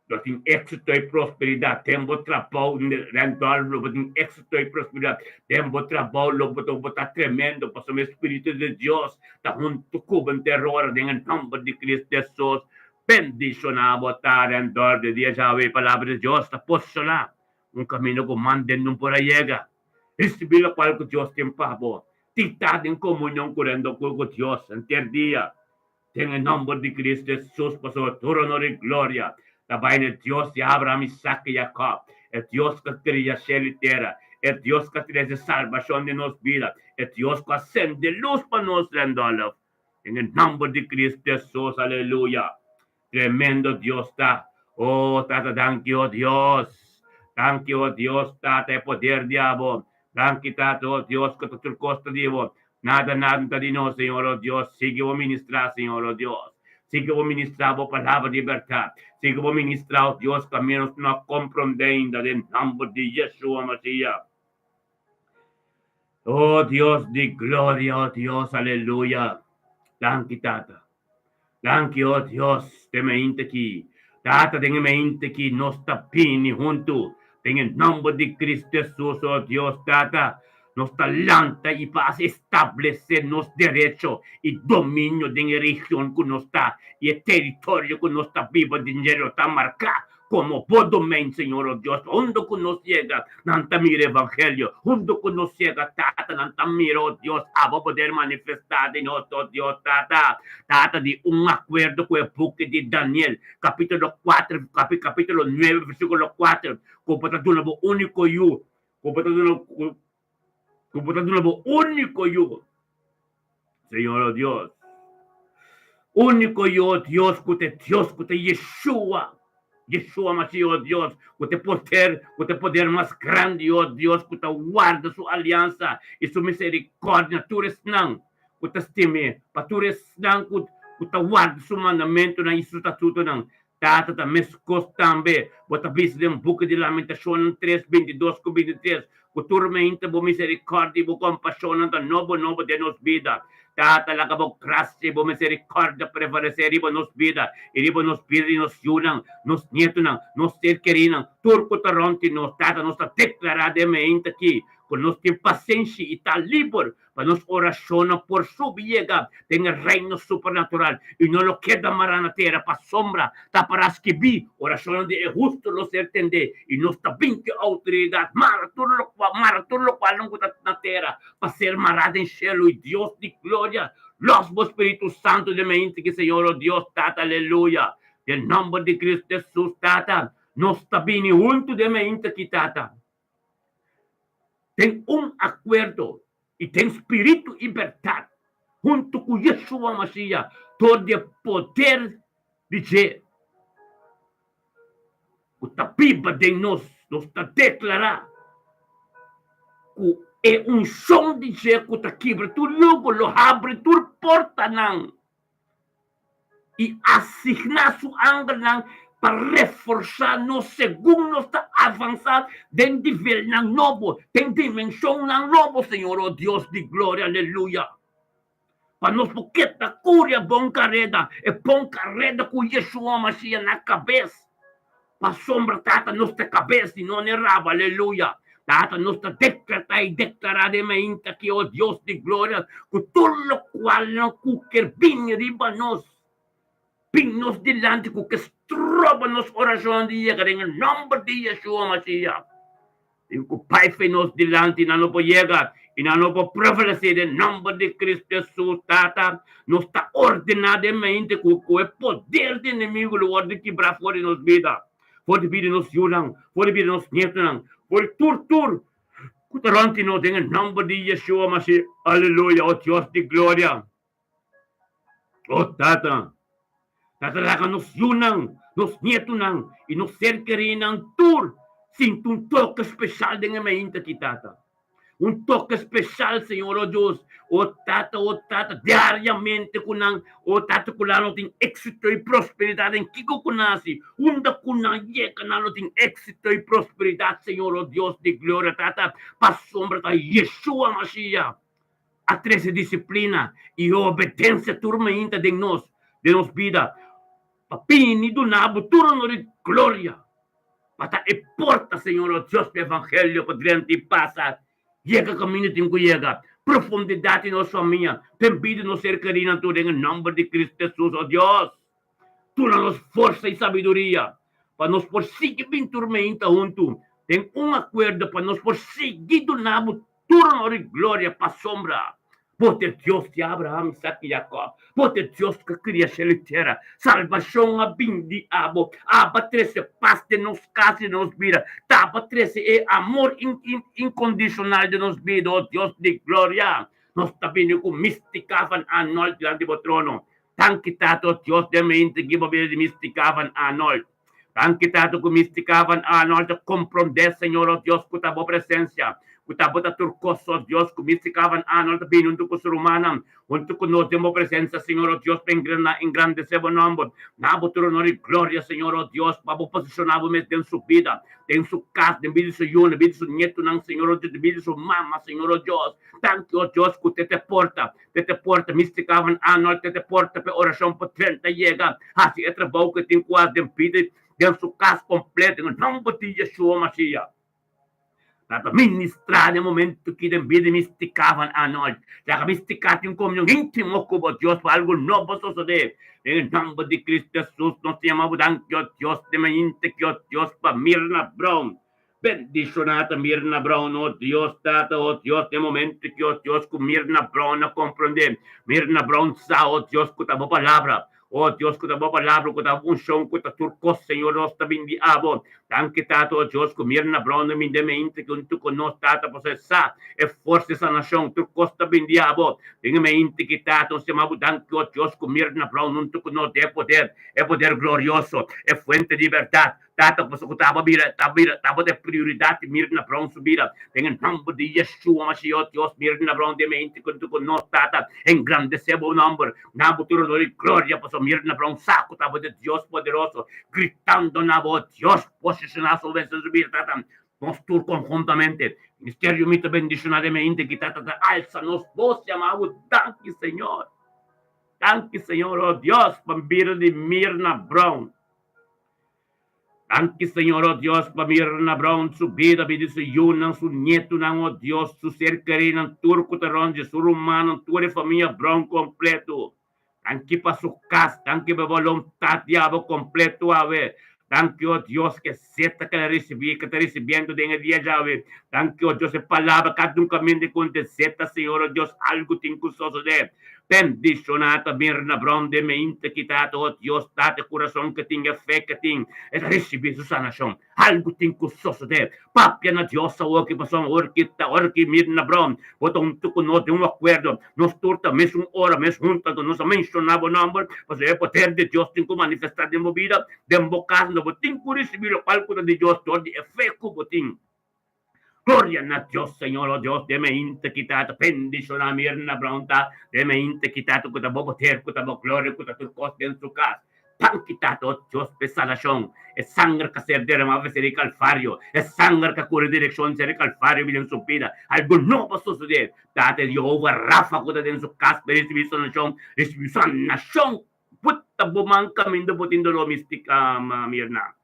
S1: Lo tin éxito i prosperidat den bo trabou. Randolph, lo bo tin éxito i prosperidat den bo trabou. Lo bo bo ta tremendo, pasobra e Spiritu di Dios ta huntu ku bo henter ora den e nòmber di Cristo Hesus. Bendishoná bo ta, Randolph, di dia djawe e Palabra di Dios ta posishoná un kaminda ku man den no por a yega. Risibí lokual ku Dios tin pa bo. Tin ta den komunion ku Randolph ku Dios henter dia. Den e nomber di Cristo Jesus, pasobra tur honor i gloria ta bai na e Dios di Abraham, Isaac i Jacob, e Dios cu a cria cielo i tera, e Dios cu a trece salbacion den nos bida, e Dios cu a sende luz pa nos, Randolph. Den e nomber di Cristo Jesus, aleluya. Tremendo Dios ta. Oh, Tata, danki, oh Dios. Danki, oh Dios, Tata, e poder di abo. Danki, Tata, oh Dios, cu ta tur cos ta di bo. Nada, nada ta di nos, Señor, oh Dios. Sigui bo ministrá, Señor, oh Dios. Sigui bo ministrá bo palabra di bèrdat. Sigui bo ministrá, oh Dios, kaminda nos no a komprondé ainda, den nòmber di Yeshua Mashiach. Oh Dios di gloria, oh Dios, aleluya. Danki, Tata. Danki, oh Dios, den e mainta aki. Tata, den e mainta aki nos ta bini huntu. Den e nòmber di Cristo Hesus, o Dios Tata, nos ta lanta i pa establesé nos derecho i dominio den e region ku nos ta i e teritorio ku nos ta biba den dje lo ta marká komo bo domein, Señor, o Dios. Pa unda ku nos yega, nan ta mira evangelio. Unda ku nos yega, Tata, nan ta mira, o Dios, abo poder manifestá den nos, o Dios, Tata. Tata, di un akuerdo ku e buki di Daniel, kapítulo kuater, kapítulo nuebe, versíkulo kuater, ku bo ta duna bo úniko yu, ku bo ta duna, ku bo ta duna bo úniko yu, Señor, o Dios. Úniko yu, o Dios, ku ta e Dios, ku ta Yeshua, Yeshua Mashiach, o Dios, ku ta e poder, ku ta e poder mas grandi, o Dios, ku ta warda su aliansa i su miserikòrdia na tur esnan ku ta stim'é, pa tur esnan ku ku ta warda su mandamentunan i su statutonan. Tata ta meskos tambe. Bo ta bisa den buki di Lamentashonnan tres, bintidos ku bintitres, ku tur meinta bo miserikòrdia i bo kompashonnan ta nobo nobo den nos bida. Tata, laga bo grasia i bo miserikòrdia prevalesé riba nos bida i riba nos bida di nos yunan, nos nietunan, nos ser kerínan, tur ku ta rònt di nos. Tata, nos ta deklará den meinta aki ku nos tin pasenshi i ta liber Pa nos orashonnan por subi yega den e reino supernatural i no lo keda mará na tera pasobra ta pará skibí, Orashonnan di e hustu lo ser tendé, i nos ta bin ku e outoridat mara tur lokual mara tur lokualnan ku ta na tera pa ser mará den shelu. I Dios di gloria, lòs bo Spiritu Santu den meinti ki Señor, o Dios Tata, aleluya. Den nòmber di Kristu Hesus, Tata, nos ta bini huntu den meinti ki, Tata. Den un akuerdo i den spiritu i bèrdat, huntu ku Yeshua Masiya, dor di e poder di dje ku ta biba den nos, nos ta deklará ku e unshon di dje ku ta kibra tur yugo lo habri tur portanan. I asigná su angelnan pa reforsá nos segun nos ta avansá den nivelnan nobo, den dimenshonnan nobo, Señor, o Dios di gloria, aleluya. Pa nos por keda kuri e bon kareda, e bon kareda ku Yeshua Mashiach na kabes. Pasobra Tata nos ta kabes i no n'e rabo, aleluya. Tata nos ta dekretá i deklará den mainta aki, o Dios di gloria, ku tur lokualnan ku ker bini riba nos, bin nos dilanti ku ke stroba nos orashonnan di yega den e nòmber di Yeshua Mashiach. Tin ku bai fe nos dilanti, nan no por yega i nan no por prevalesé den nòmber di Kristu Hesus. Tata, nos ta ordená den mente ku ku e poder di enemigu lo wòrdu kibrá for di nos bida, for di bida di nos yunan, for di bida di nos nietunan, for di tur tur ku ta rònt di nos den e nòmber di Yeshua Mashiach. Aleluya! O Dios di gloria! O Tata, Tata laga nos yunan, nos nietunan i nos ser kerinan tur sinti un toke speshal den e mainta aki, Tata. Un toke speshal, Señor, o Dios. O Tata, o Tata, diariamente ku nan, o Tata, ku nan lo tin éksito i prosperidat den kiko ku nan hasi. Unda ku nan yega, nan lo tin éksito i prosperidat, Señor, o Dios di gloria, Tata, pasobra ta Yeshua Mashiach a trese disiplina i obedensia tur mainta den nos, den nos bida, pa bini duna bo tur honor i gloria, pa ta e porta, Señor, o Dios, pa evangelio pa drenta i pasa, yega kaminda tin ku yega, profundidat di nos famia, den bida di nos ser kerinan tur, den e nòmber di Cristo Jesus, o Dios, duna nos forsa i sabiduria, pa nos por sigui bin tur mainta huntu den un akuerdo, pa nos por sigui duna bo Tur honor i gloria pasobra Bo ta e Dios di Abraham, Isaac i Jacob. Bo ta e Dios ku a kria shelu i tera. Salbashon a bin di abo. Abo a trese pas den nos kas i den nos bida. Ta abo a trese e amor inkondishonal den nos bida, o Dios di gloria. Nos ta bini ku Mistica van Arnold dilanti bo trono. Danki, Tata, o Dios den mi intrigí bo bida di Mistica van Arnold. Danki Tata ku Mistica van Arnold ta komprondé Señor o Dios ku ta bo presensia ku ta bo ta tur kos o Dios ku Mistica van Arnold ta bini huntu ku su rumannan huntu ku nos den bo presensia Señor o Dios pa engrandesé bo nòmber na bo tur honor i gloria Señor o Dios pa bo posishoná bo mes den su bida den su kas den bida di su yunan bida di su nietunan Señor o Dios den bida di su mama Señor o Dios danki o Dios ku te te porta Te te porta, Mistica van Arnold, te te porta p'e orashon por 30 yega, hasi e trabou ku e tin ku hasi den bida i den su kas kompleto, den e nòmber di Yeshua Mashiach. Tata ministrá den momento ki den bida mistika van Arnold. Laga mistika tin un komunion íntimo ku bo Dios pa algu nobo sosodé. Den e nòmber di Kristu Hesus nos ta yama bo danki, o Dios, den mainta ki, o Dios, pa Mirna Brown. Bendishoná ta Mirna Brown, o Dios, Tata, o Dios, den momento ki, o Dios, ku Mirna Brown a komprondé. Mirna Brown sa, o Dios, ku ta bo palabra. O Dios, ku ta bo palabra, ku ta bo unshon, ku ta tur kos, Señor, nos ta bin di abo. Danki, Tata, o Dios, ku Mirna Brown a bin den mente huntu ku nos, Tata, pasobra e sa e forsa di sanashon. Tur kos ta bin di abo. Den e mente ki, Tata, nos yama bo danki, o Dios, ku Mirna Brown huntu ku nos den e poder, e poder glorioso, e fuente di bèrdat. Tata, pasobra ku ta bira, ta bira, tabata e prioridat di Mirna Brown su bida. Den e nòmber di Yeshua Mashiach, Dios, Mirna Brown den mente huntu ku nos, Tata, engrandesé bo nòmber. Na bo tur honor i gloria, pasobra Mirna Brown sa ku tabata e Dios poderoso gritando na bo, Dios posishoná su mes den su bida, Tata. Nos tur konhuntamente, Ministerio Mi ta bendishoná den mente ki Tata ta alsa nos bos yama bo, Danki, Señor. Danki, Señor, oh Dios, pa bida di Mirna Brown. Danki Señor, oh Dios, pa Mirna Brown su bida, bida di su yunan, su nietunan, oh Dios, su ser kerinan, tur ku ta rònt dje, su rumannan, tur e famia Brown kompleto. Danki pa su kas, danki pa e boluntat di abo kompleto awe. Danki, oh Dios, ku e seta ku el a risibí, ku e ta risibiendo den e dia djawe. Danki, oh Dios, e palabra kada un kaminda di konta e seta, Señor, oh Dios, algu tin ku sosodé. Bendishoná ta Mirna Brown den mente ki tata oh Dios tata e kurason ke tin e fe ke tin e ta risibí su sanashon algu tin ku sosodé papia na Dios awor ki pasobra ora ki ta ora ki Mirna Brown bo ta huntu ku nos den un akuerdo nos tur ta mesun ora mes huntu anto nos a menshoná bo nòmber pasobra e poder di Dios tin ku manifestá den bo bida den bo kas anto bo tin ku risibí lokual ku ta di Dios dor di e fe ku bo tin. Gloria na Dios, Señor, oh Dios, den mente ki ta ta bendiciona Mirna Brown ta den mente ki ta ta cu ta bo poder, cu ta bo gloria, cu ta tur cos den su cas. Danki Tata, oh Dios, p'e salacion, e sanger ca ser derama pa ser di Calvario, e sanger ca curi direccion ser di Calvario bini den su bida. Algo nobo a sucede. Tata, e Jehovah Rafa cu ta den su cas pa ricibi sanacion, ricibi sanacion. Puta bo man caminda bo tin dolor mistica, Mirna.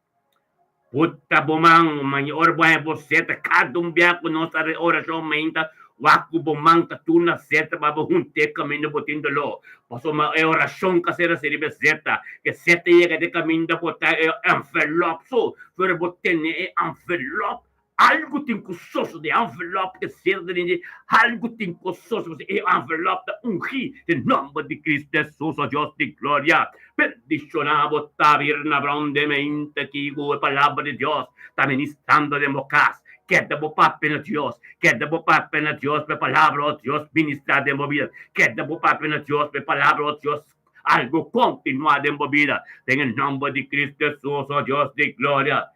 S1: Puta bo man, maña ora bo haña bo seta, kada un bia ku nos ta orashon mainta, wak ku bo man ta tur na seta pa bo hunta e kaminda bo tin doló. Pasobra e orashon ka ser hasi riba e seta, ke seta yega den kaminda bo ta e envelop so, pero bo tene e envelop Algu tin ku sosodé, envelop ke ser den dje, algu tin ku sosodé, pasobra e envelop ta ungí den nòmber di Cristo Hesus, o Dios di gloria. Bendishoná bo ta Birna Brown den mente ki ku e palabra di Dios ta ministrando den bo kas. Keda bo papia na Dios, keda bo papia na Dios pa e palabra, o Dios, ministrá den bo bida. Keda bo papia na Dios pa e palabra, o Dios, algu kontinuá den bo bida. Den e nòmber di Cristo Hesus, o Dios di gloria.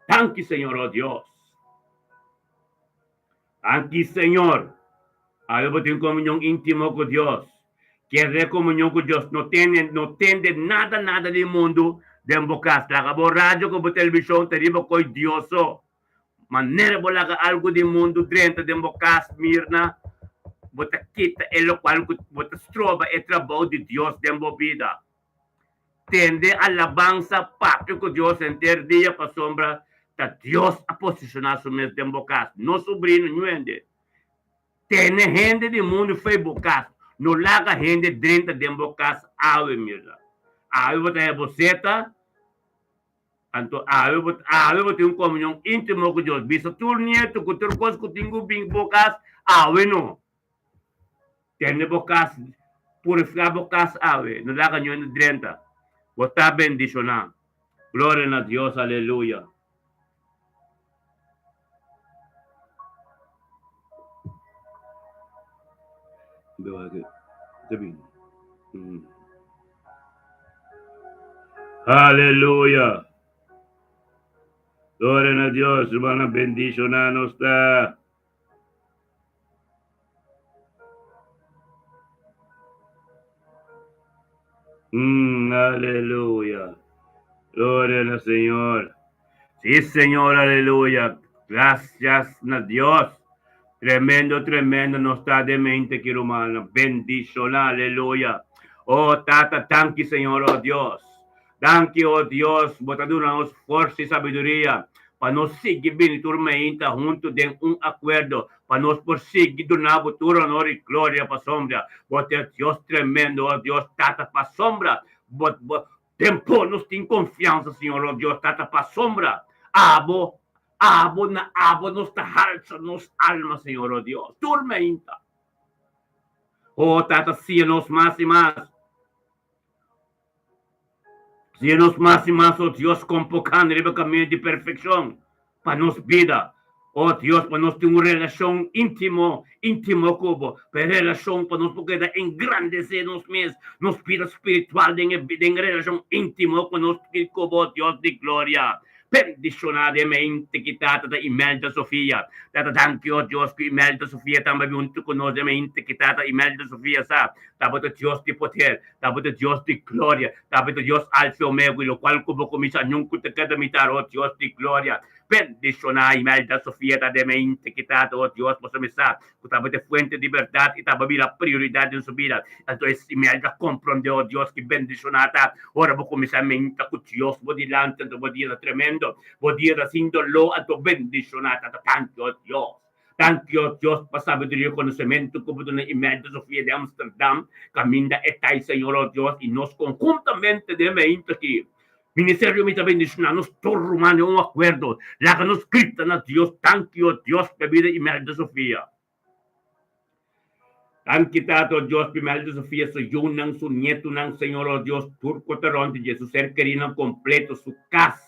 S1: Danki Señor, oh Dios. Danki Señor. Awe bo tin komunion íntimo ku Dios. Kere komunion ku Dios. No tene, no tende nada, nada di mundu den bo kas. Laga bo radio ku bo televishon ta riba koi Dios so. Manera bo laga algu di mundu drenta den bo kas, Mirna, bo ta kita e lokual ku bo ta stroba e trabou di Dios den bo bida. Tende alabansa, papia ku Dios henter dia pasobra ta Dios a posishoná su mes den bo kas, no subrino niun hende. Tene hende di mundu fo'i bo kas, no laga hende drenta den bo kas awe mira. Awe bo ta haya bo seta, anto awe bo awe bo tin un komunion íntimo ku Dios. Bisa tur nieto ku tur kos ku tin ku bin bo kas, awe no. Tende bo kas, purifiká bo kas awe, no laga ñoe drenta. Bo ta bendishoná. Gloria na Dios, aleluya. Aleluya. Gloria na Dios, rumannan bendishoná nos ta. Aleluya. Gloria na Señor. Sí, Señor, aleluya. Gracias na Dios. Tremendo, tremendo nos ta den mente ki rumannan. Bendiciona, aleluya. Oh, Tata, danki, Señor, oh Dios. Danki, oh Dios, bo ta duna nos forsa y sabiduria. pa nos sigui bini tur meinta huntu den un akuerdo, pa nos por sigui duna Bo tur honor i gloria pasobra Bo ta e Dios tremendo, o Dios Tata, pasobra Bo, Bo, den Bo nos tin konfiansa, Señor, o Dios Tata, pasobra Abo, Abo, na Abo nos ta halsa nos alma, Señor, o Dios, tur meinta. O Tata, siña nos mas i mas. Siña nos mas i mas, o Dios, kon por kanda riba kaminda di perfekshon pa nos bida. O Dios, pa nos tin un relashon íntimo, íntimo ku bo, pa e relashon pa nos por keda engrandesé nos mes, nos bida spiritual den e den e relashon íntimo ku nos tin ku bo, Dios di gloria. Bendishoná den mente ki Tata ta Imelda Sofia. Tata danki o Dios ku Imelda Sofia tambe bin huntu ku nos den mente ki Tata Imelda Sofia sa tabata Dios di poder, tabata Dios di gloria, tabata Dios Alfa y Omega y lokual ku bo kuminsá nunka ta keda mitar o Dios di gloria. Bendishoná Imelda Sofia ta den mente ki Tata o Dios pasobra mi sa ku tabata e fuente di bèrdat i tabata bira prioridat den su bida. Anto e Imelda a komprondé, O Dios, ki bendishoná ta ora bo kuminsá menta ku Dios bo dilanti, anto bo dia ta tremendo, bo dia ta sin doló, anto bendishoná ta. Ta tanki, o Dios, tanki, o Dios, pa sabiduria i konosementu ku bo duna Imelda Sofia di Amsterdam, kaminda e ta, Señor, o Dios, i nos konhuntamente den meinta aki. Ministerio mi ta bendishoná nos tur ruman den un akuerdo. Laga nos grita na Dios, Danki, o Dios, pa e bida Imelda Sofia. Danki, Tata, o Dios, pa Imelda Sofia, su yunan, su nietunan, Señor, o Dios, tur ku ta rònt di dje, su ser kerinan kompleto, su kas.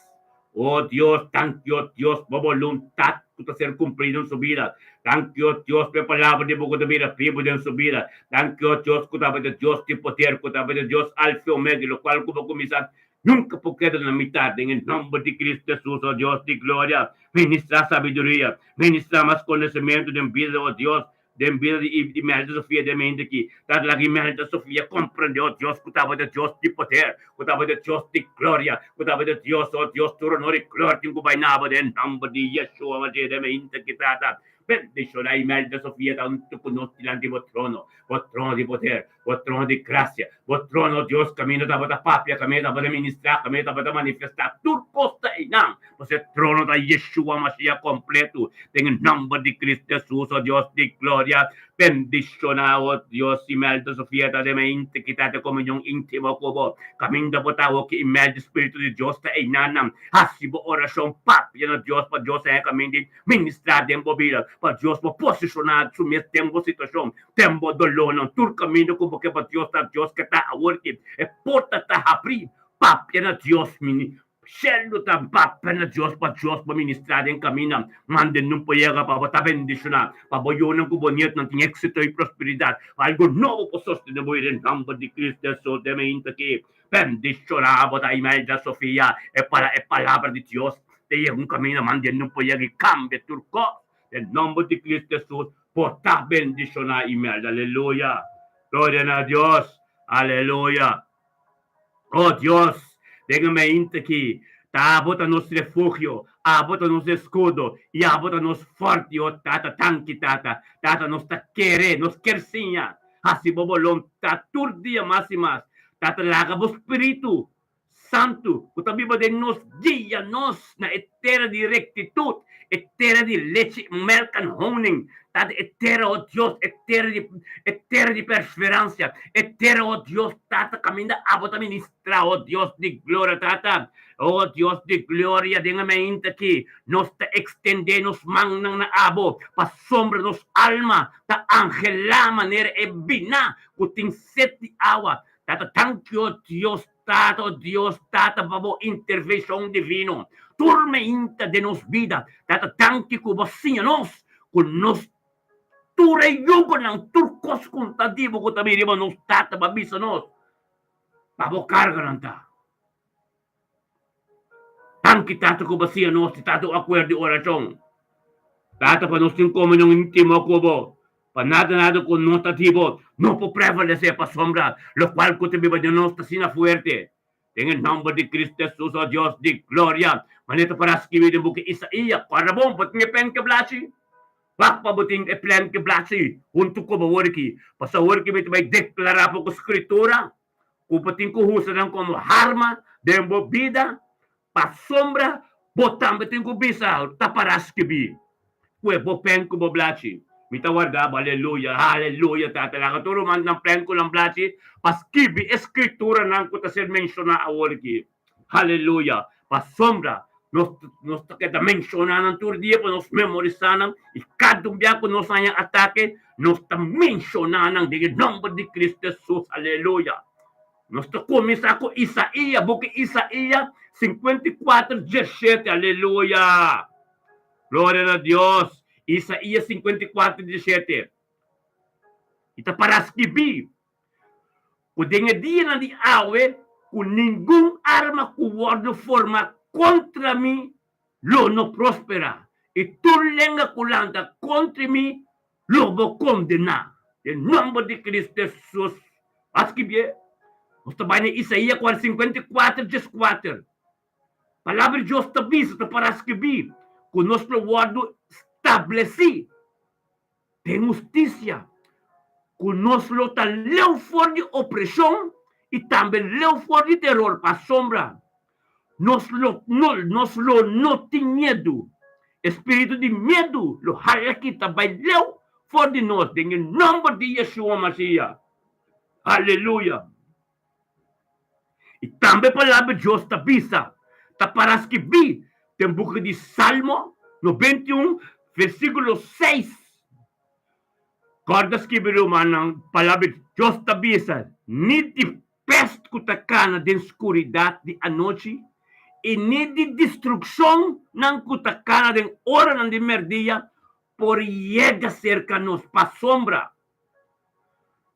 S1: O Dios, danki, o Dios, pa bo boluntat ku ta ser kumplí den su bida. Danki, o Dios, pa e palabra di bo ku ta bira bibu den su bida. Danki, o Dios, ku tabata Dios di poder, ku tabata Dios Alfa i Omega, i lokual ku bo kuminsá nunka por keda na mitat. Den e nòmber di Kristu Hesus, o Dios di gloria, ministrá sabiduria, ministrá mas konosementu den bida, o Dios, Den bida di Imelda Sofia den mente aki, ta laga Imelda Sofia komprendé, o Dios, ku tabata Dios di poder, ku tabata Dios di gloria, ku tabata Dios, o Dios, tur honor i gloria tin ku bai na bo den nòmber di Yeshua Mashiach den mente aki, Tata. Bendishoná Imelda Sofia tantu ku nos dilanti bo trono, bo trono di poder, bo trono di grasia, bo trono, o Dios, kaminda tabata papia, kaminda tabata ministrá, kaminda tabata manifestá, tur kos ta einan. Pasobra e trono ta Yeshua Mashiach kompletu. Den e nòmber di Cristo Hesus, o Dios di gloria, bendishoná, o Dios, Imelda Sofia ta den mente ki ta den komunion íntimo ku bo. Kaminda bo ta awo ki Imelda, Spiritu di Dios ta einanan. Hasi bo orashon, papia na Dios pa Dios haña kaminda di ministrá den bo bida, pa Dios por posishoná su mes den bo situashon, den bo dolónan. Tur kaminda ku bo ke pa Dios ta, Dios ke ta awor ki e porta ta habrí. Papia na Dios, mi Shelu ta papia na Dios pa Dios por ministrá den kaminda. Manda nun por yega pa bo ta bendishoná, pa bo yunan ku bo nietunan tin éksito i prosperidat, pa algu nobo por sostené bo i den nòmber di Cristo Hesus den mainta aki. Bendishoná bo ta Imelda Sofia e para e palabra di Dios ta yega un kaminda manda nun por yega i kambia tur kos den nòmber di Cristo Hesus por ta bendishoná Imelda. Aleluya! Gloria na Dios! Aleluya! Oh Dios, den e mainta aki, ta Abo ta nos refugio, Abo ta nos escudo, i Abo ta nos forti, oh Tata, tanki Tata, Tata, nos ta kere, nos kier siña haci Bo boluntad tur dia mas i mas. Tata, laga Bo Spiritu Santu cu ta biba den nos guia nos na e tera di rectitud, e tera di lechi, melk en honing, Tata, e tera, oh Dios, e tera di, e tera di perseverancia, e tera, oh Dios, Tata, caminda Abo ta ministra, oh Dios di gloria, Tata, oh Dios di gloria, den e mainta aki, nos ta extende nos mannan na Abo, pasobra nos alma ta angelá manera e biná cu tin set di awa. Tata, tanki, oh Dios, Tata, oh Dios, Tata, pa bo intervenshon divino tur meinta den nos bida. Tata, danki ku bo siña nos ku nos tur e yugonan, tur kos ku ta di bo ku ta bini riba nos, Tata, bo a bisa nos pa bo karganan ta. Danki, Tata, ku bo siña nos di ta un akuerdo di orashon. Tata, pa nos tin komunion íntimo ku bo, pa nada nada ku no ta di bo no por prevalesé, pasobra lokual ku ta biba den nos ta asina fuerte. Den e nòmber di Cristo Hesus, o Dios di gloria, manera ta pará skibí den buki Isaías, Kòrda bon, bo tin e pen keblachi? Wak pa bo tin e plen keblachi huntu ku bo awor aki, pasobra awor aki mi ta bai deklará poko Skritura ku bo tin ku usa nan komo harma den bo bida, pasobra. Bo tambe tin ku bisa, Ta pará skibí. Kue bo pen ku bo blachi. Mi ta warda bo. Aleluya! Aleluya, Tata! Laga tur ruman nan pen ku nan blachi pa skibi e skrituranan ku ta ser menshoná awor aki. Aleluya! Pasobra nos nos ta keda menshoná nan tur dia pa nos memorisá nan, i kada un bia ku nos haña atake, nos ta menshoná nan den e nòmber di Kristu Hesus. Aleluya! Nos ta kuminsá ku Isaías, buki Isaías 54, 17. Aleluya! Gloria na Dios! Isaías 54, 17. I ta para skibí ku den e dianan di awe ku ningun arma ku wòrdu formá kontra mi lo no prosperá, i tur lenga ku lanta kontra mi lo bo kondená. Den nòmber di Kristu Hesus. A skibié. Nos ta bai na Isaías 54, 14. Palabra di Dios ta bisa, ta pará skibí, ku nos lo wòrdu stablesí den hustisia, ku nos lo ta leu for di opreshon i tambe leu for di teror pasobra nos lo no nos lo no tin miedu. E spiritu di miedu lo hala kita bai leu for di nos den e nòmber di Yeshua Mashiach. Aleluya! I tambe Palabra di Dios ta bisa, ta para skibí den buki di Salmo 91, versíkulo 6. Kòrda skibi, rumannan, Palabra di Dios ta bisa, Ni di pèst ku ta kana den skuridat di anochi, i ni di destrukshonnan ku ta kana den oranan di mèrdia por yega serka nos, pasobra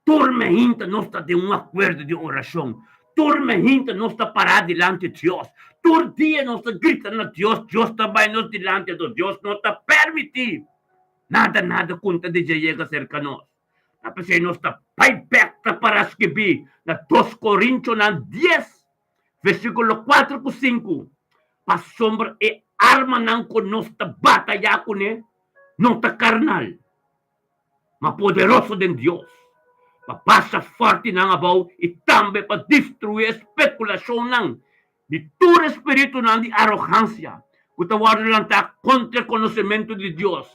S1: Tur mehinta nos ta den un akuerdo di orashon. Tur mehinta nos ta pará dilanti Dios. Tur dia nos ta grita na Dios, Dios ta bai nos dilanti, anto Dios no ta permití nada nada ku ta di dje yega serka nos. Ta p'esei nos ta bai bèk ta pará skibí na Dos Korintionan dies, versíkulo kuater ku sinku, Pasobra e armanan ku nos ta batayá kuné no ta karnal, ma poderoso den Dios, pa basha fortinan abou i tambe pa destruí e spekulashonnan di tur e spiritunan di arogansia ku ta wòrdu lantá kontra e konosementu di Dios.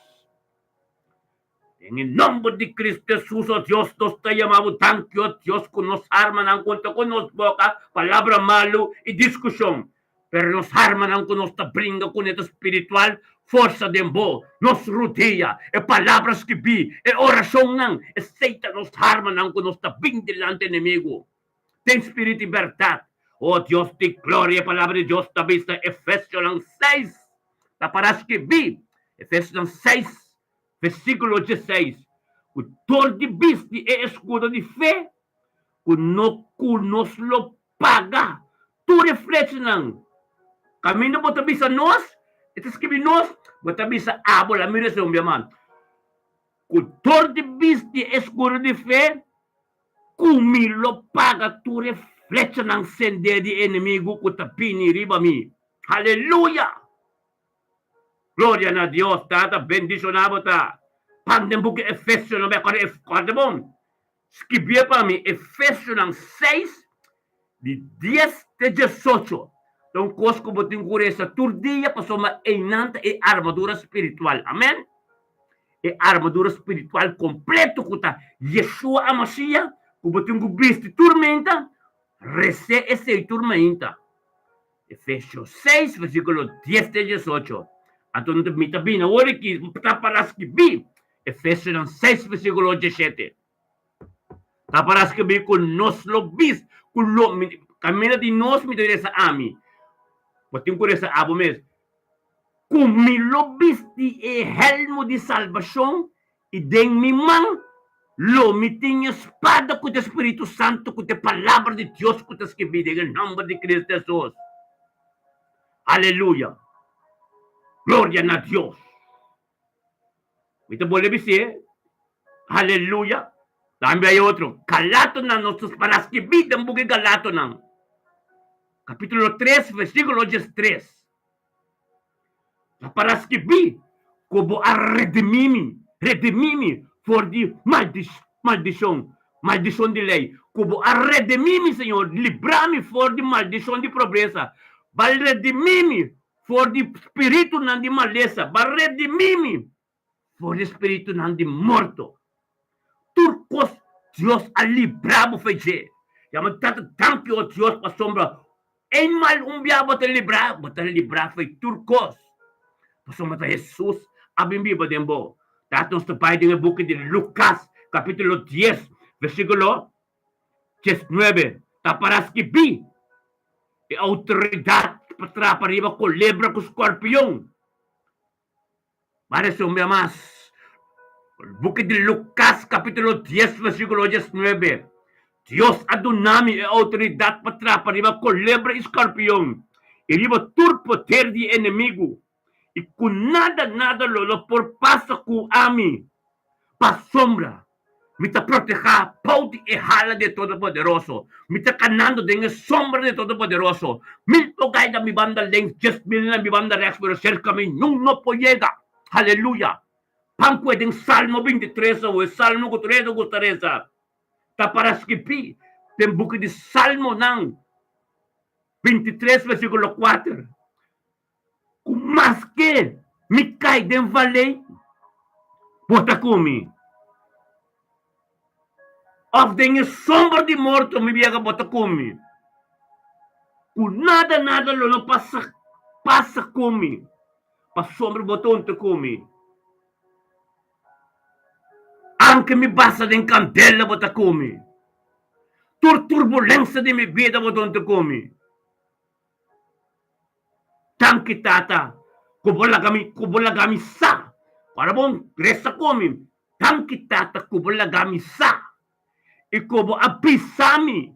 S1: Den e nòmber di Kristu Hesus, o Dios, nos ta yama bo danki, o Dios, ku nos armanan kontra ku nos boka palabra malu i diskushon, Pero nos armanan ku nos ta bringa kuné ta spiritual, forsa den bo, nos rudia, e palabra skibí, e orashonnan, esei ta nos armanan ku nos ta bin dilanti enemigu. Den spiritu i bèrdat. O Dios di gloria, e palabra di Dios ta bisa Efesionan seis, ta para skibí, Efesionan seis, versíkulo dieseis, ku dor di bisti e eskudo di fe, ku no ku nos lo Paga tur e flechanan. Kaminda bo ta bisa nos, e ta skibi nos, bo ta bisa abo, la mira ese hombre man. Ku dor di bisti e eskudo di fe, ku mi lo paga tur e flechanan sendé di enemigu ku ta bini riba mi. Haleluya! Gloria na Dios! Tata bendishoná bo ta. Pan den buki Efesionan, bo a kòrda, kòrda bon. Skibié pa mi Efesionan seis, di dies te diesocho. Ta un kos ku bo tin ku resa tur dia pasobra einan ta e armadura spiritual. Amen. E armadura spiritual kompleto ku ta Yeshua HaMashiach ku bo tin ku bisti tur meinta, res'é esei tur meinta. Efesios seis, versíkulo dies te diesocho. Anto mi ta bini awor aki ta para skibí Efesionan seis versíkulo diesshete. Ta para skibí ku nos lo bis ku lo mi kaminda di nos mi ta resa ami. Bo tin ku resa abo mes. Ku mi lo bisti e hèlmu di salbashon i den mi man lo mi tin e spada ku ta e Spiritu Santu ku ta e Palabra di Dios ku ta skibí den e nòmber di Kristu Hesus. Aleluya! Gloria na Dios! Mi ta bolbe bis'é, Aleluya! Tambe hay otro, Galatonan, nos ta para skibí den buki Galatonan, kapítulo tres, versíkulo diestres. Ta para skibí ku bo a redimí mi, redimí mi for di maldishon, maldishon di lei, ku bo a redimí mi, Señor, libra mi for di maldishon di pobresa, bo a redimí mi. for di spiritunan di malesa, bo a redimí mi for di spiritunan di morto. Tur kos Dios a libra bo fe dje. Yama Tata danki, o Dios, pasobra eenmaal un bia bo ta libra, bo ta libra fe tur kos. Pasobra ta Hesus a bin biba den bo. Tata nos ta bai den e buki di Lukas, kapitulo dies, versíkulo 19. Ta para skibí e outoridat pa trapa riba kolebra ku skorpion. Parece un bia mas. Buki di Lukas kapitulo dies versíkulo diesnuebe, Dios a duna mi e outoridat pa trapa riba kolebra i skorpion, i riba tur poder di e enemigu, i ku nada nada lo no por pasa ku ami. Pasobra Mi ta protehá bou di e hala di e Todopoderoso. Mi ta kanando den e sombra di e Todopoderoso. Mil por kai na mi banda links, 10,000 na mi banda rèks, pero serka mi niun no por yega. Aleluya! Pan ku e den Salmo 23 awo, e salmo ku tur hende gusta resa, ta para skibí den buki di Salmonan 23 versíkulo kuater. Ku maske mi kai den valei, bo ta ku mi. Òf den e sombra di morto mi biaga, bo ta ku mi. Ku nada nada lo no pasa pasa ku mi, pasobra bo ta huntu ku mi. Anke mi basa den kandela, bo ta ku mi. Tur turbulensia di mi bida, bo ta huntu ku mi. Danki Tata ku bo laga mi ku bo laga mi sa. Ora bo resa ku mi, danki Tata ku bo laga mi sa i ku bo a bisa mi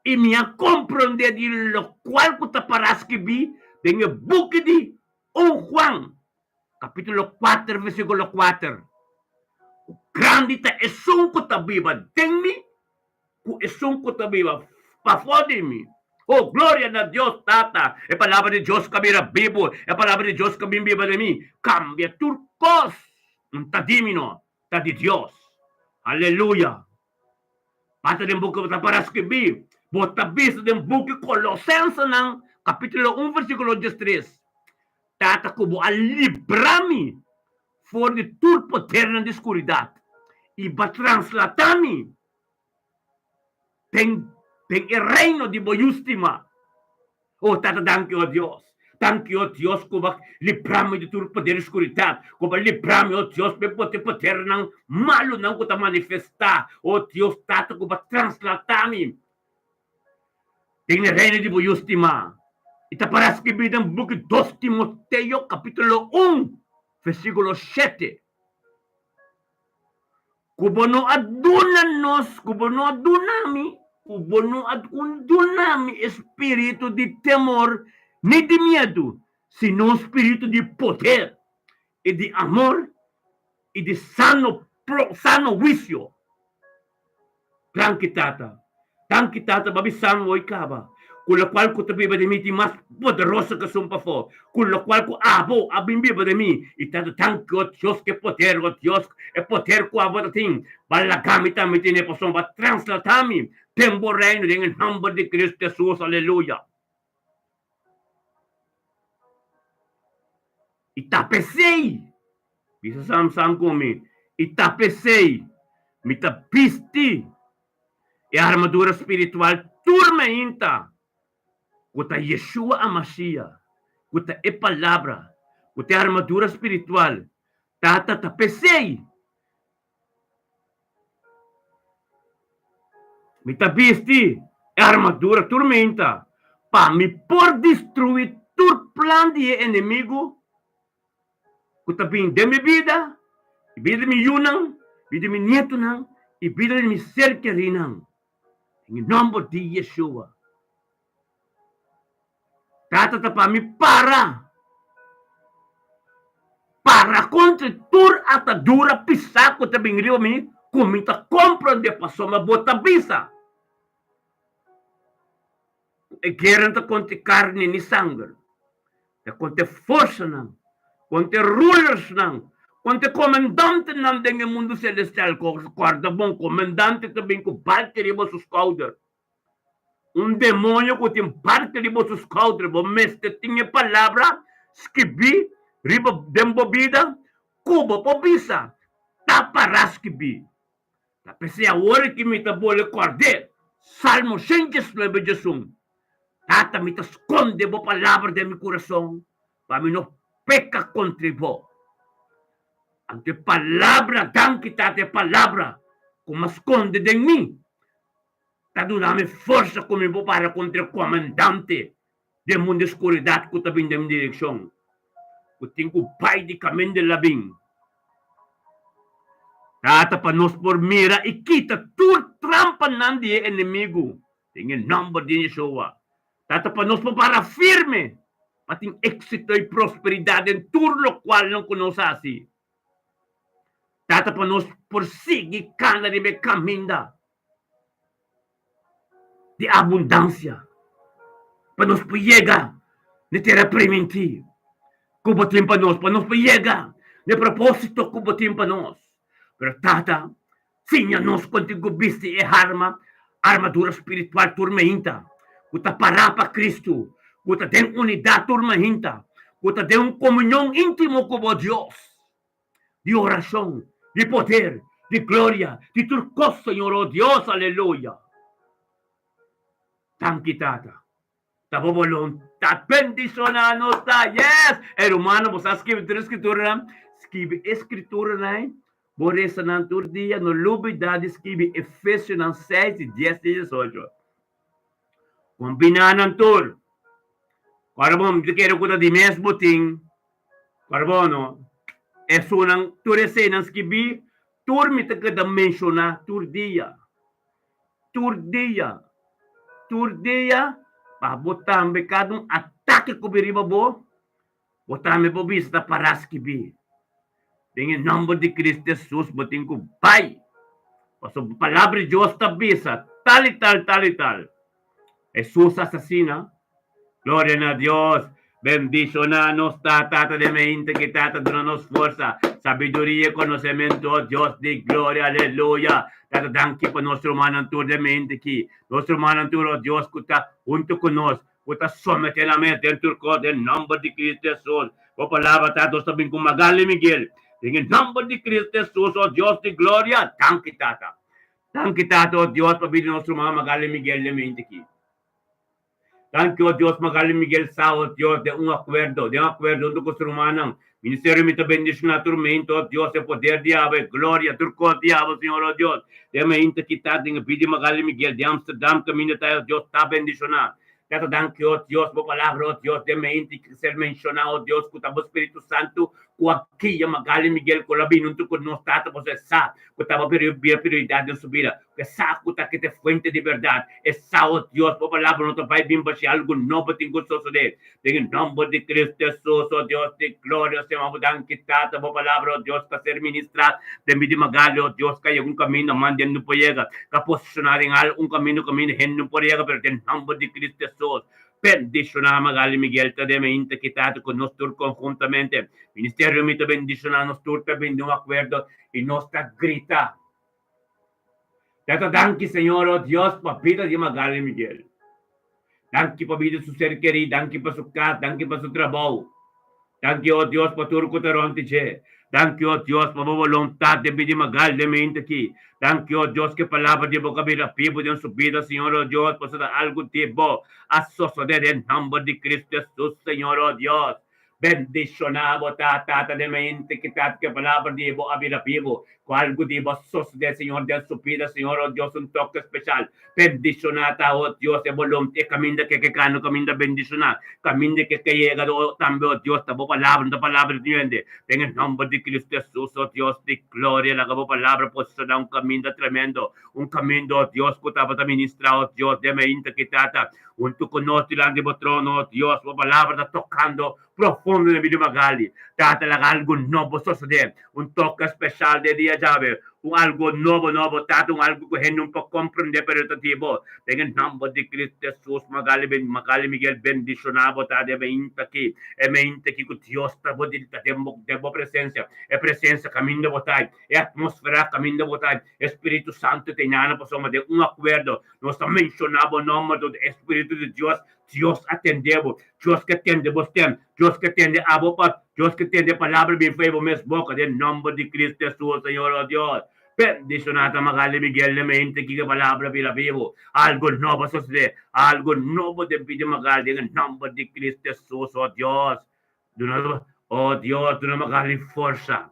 S1: i mi a komprondé di lokual ku ta pará skibí den e buki di un Juan kapítulo kuater versíkulo kuater, ku grandi ta esun ku ta biba den mi ku esun ku ta biba pafó di mi. Oh, gloria na Dios Tata! E Palabra di Dios ku a bira bibu, e Palabra di Dios ku a bin biba den mi, kambia tur kos. N ta di mi no, ta di Dios. Aleluya! Bata den buki bo ta para skibí, bo ta bisa den buki Kolosensenan, kapítulo un, versíkulo diestres, Tata ku bo a libra mi for di tur podernan di skuridat i bo a translatá mi den den e reino di bo Yu stimá. O Tata, danki, o Dios. Danki, o Dios, ku bo a libra mi di tur poder di skuridat, ku bo a libra mi, o Dios, pa e bote podernan malunan ku ta manifestá. O Dios, Tata, ku bo a translatá mi den e reino di bo Yu stimá. I ta para skibí den buki Dos Timoteo, kapítulo un, versíkulo shete. Ku bo no a duna nos, ku bo no a duna mi, ku bo no a duna mi e spiritu di temor ni di miedu, sino un spiritu di poder i di amor i di sano sano huisio. Danki Tata. Danki Tata pa bisa mi hoy kaba ku lokual ku ta biba den mi tin mas poderoso ku esun pafó, ku lokual ku abo a bin biba den mi. I Tata danki o Dios ku e poder o Dios e poder ku abo ta tin pa laga mi tambe tene pasobra bo a translata mi den bo reino den e nomber di Cristo Jesus. Aleluya. I ta p'esei, bisa Samsan ku mi, i ta p'esei mi ta bisti e armadura spiritual tur mainta, ku ta Yeshua HaMashiach, ku ta e Palabra, ku ta e armadura spiritual. Tata ta p'esei Mi ta bisti e armadura tur meinta pa mi por destruí tur plan di e enemigu ku ta bin den mi bida, i bida di mi yunan, bida di mi nietunan i bida di mi ser kerinan. Den e nòmber di Yeshua. Tata ta pa mi para, para kontra tur atadura pisá ku ta bin riba mi, ku mi ta komprondé pasobra bo ta bisa ku e guera no ta kontra karni ni sanger, ta kontra e forsanan, kontra e rulersnan, kontra e komandantenan den e mundu selestial. Kòrda bon, komandante ta bin ku balki riba su skouder. Un demoño ku tin parti riba su skouder, bo mester tin e palabra skibí riba den bo bida ku bo por bisa ta pará skibí. Ta p'esei awor ki mi ta bole kòrd'é Salmo 119 diesun, Tata, mi ta skonde bo palabra den mi kurason pa mi no peka kontra bo. Anto e palabra, danki Tata, e palabra ku mi a skonde den mi ta duna mi forsa ku mi por para kontra e komandante den mundu di skuridat ku ta bin den mi direkshon, ku tin ku bai di kaminda el a bin. Tata, pa nos por mira i kita tur trampanan di e enemigu den e nòmber di Yeshua. Tata, pa nos por para firme pa tin éksito i prosperidat den tur lokualnan ku nos hasi. Tata, pa nos por sigui kana riba e kaminda di abundansia, pa nos por yega n'e tera primintí ku bo tin pa nos, pa nos por yega n'e propósito ku bo tin pa nos. Pero Tata, siña nos kon tin ku bisti e arma, armadura spiritual tur mainta, ku ta pará pa Kristu, ku ta den unidat tur mainta, ku ta den un komunion íntimo ku bo Dios. Di orashon, di poder, di gloria, di tur kos, Señor, o Dios, aleluya. Danki, Tata. Ta bo boluntat bendishoná nos ta. Yes! E rumannan, bo sa skibi tur e skrituranan? Skibi e skrituranan ei. Bo resa nan tur dia. No lubidá di skibi Efesionan seis di dies te diesocho. Kombiná nan tur. Ora bo ta kere ku ta di mes bo tin. Ora bo no. Esunnan, tur eseinan skibí, tur mi ta keda menshoná tur dia. Tur dia. Tur dia, pa bo tambe kada un atake ku bin riba bo, bo tambe por bisa ta pará skibí. Den e nòmber di Cristo Hesus bo tin ku bai, pasobra Palabra di Dios ta bisa tal i tal, tal i tal. Hesus asesina. Gloria na Dios! Bendiciona nos ta Tata den mente ki Tata duna nos forsa, sabiduria i konosementu, o Dios di gloria, aleluya! Tata danki pa nos rumannan tur den mente ki, nos rumannan tur, o Dios, ku ta huntu ku nos, ku ta somete nan mes den tur kos den nomber di Cristo Hesus. Bo palabra ta nos ta bin ku Magali Miguel den e nomber di Cristo Hesus, o Dios di gloria! Danki Tata. Danki Tata, o Dios, pa bida nos ruman Magali Miguel den mente ki. Danki, o Dios, Magali Miguel sa, o Dios, den un akuerdo, den akuerdo huntu ku su rumannan. Ministerio mi ta bendishoná tur meinta, o Dios, e poder di abo, e gloria, tur kos di abo, Señor, o Dios. Den meinta ki ta den e bida di Magali Miguel, den Amsterdam kaminda ta, o Dios, ta bendishoná. Tata, danki, o Dios, bo palabra, o Dios, den meinta ki ser menshoná, o Dios, ku ta bo Spiritu Santu ku a guia Magali Miguel ku lo a bini huntu ku nos, Tata, pasobra e sa ku ta bo bira prioridat den su bida. Ku e sa ku ta kete fuente di bèrdat, e sa, o Dios, bo palabra no ta bai bin bashí, algu nobo tin ku sosodé. Den e nòmber di Cristo Hesus, o Dios di gloria, Señor, bo danki, Tata, bo palabra, o Dios, ka ser ministrá den bida di Magali, o Dios, ka yega un kaminda manda hende no por yega, ka posishoná den al un kaminda kaminda hende no por yega, pero den nòmber di Cristo Hesus, bendishoná Magali Miguel ta den mainta ki, Tata, ku nos tur konhuntamente, ministerio mi ta bendishoná, nos tur ta bini den un akuerdo i nos ta grita. Tata danki Señor oh Dios pa bida di Magali Miguel. Danki pa bida su ser kerí, danki pa su kas, danki pa su trabou. Danki oh Dios pa tur ku ta rònt di dje. Danki oh Dios pa bo boluntat den bida di Magali den mente aki. Danki oh Dios ku e palabra di bo ka bira bibu den su bida Señor oh Dios pasobra ta algu di bo a sosodé den nòmber di Cristo Hesus Señor oh Dios. Bendishoná bo ta, Tata den mente, ki ta ku e palabra di bo a bira bibu, ku algu di bo a sosodé, Señor, den su bida, Señor, o Dios, un toke speshal. Bendishoná ta, o Dios, e bolunta, e kaminda ke ke kano, kaminda bendishoná, kaminda ke ke yega, o tambe, o Dios, ta bo palabra, no ta palabra di hende. Den e nòmber di Cristo Hesus, o Dios di gloria, laga bo palabra posishoná un kaminda tremendo, un kaminda, o Dios, ku tabata ministrá, o Dios, den mente ki, Tata, Huntu ku nos dilanti bo trono, o Dios, bo palabra ta tokando profundo den bida Magali. Tata, laga algu nobo sosodé, un toke speshal den dia djawe. Un algo nobo nobo, Tata, un algo ku hende no por komprendé pero ta di bo. Den e nòmber di Cristo Hesus, Magali ben, Magali Miguel bendishoná bo, Tata, e meinta aki, e meinta aki ku Dios ta bo ta den bo, den bo presensia, e presensia kaminda bo ta, e atmosfera kaminda bo ta, e Spiritu Santu ta inana pasobra den un akuerdo nos ta menshoná bo nòmber, tot e Spiritu di Dios Dios a tende bo, Dios ke tende bo stem, Dios ke tende abo pa, Dios ke tende palabra bin fo'i bo mes boka den nomber di Cristo Hesus, Señor o Dios. Bendiciona ta Magali Miguel den mente kiko palabra bira bibo. Algo nobo a sosode, algo nobo den bida Magali den e nomber di Cristo Hesus, o Dios. Duna, o Dios, duna Magali forsa.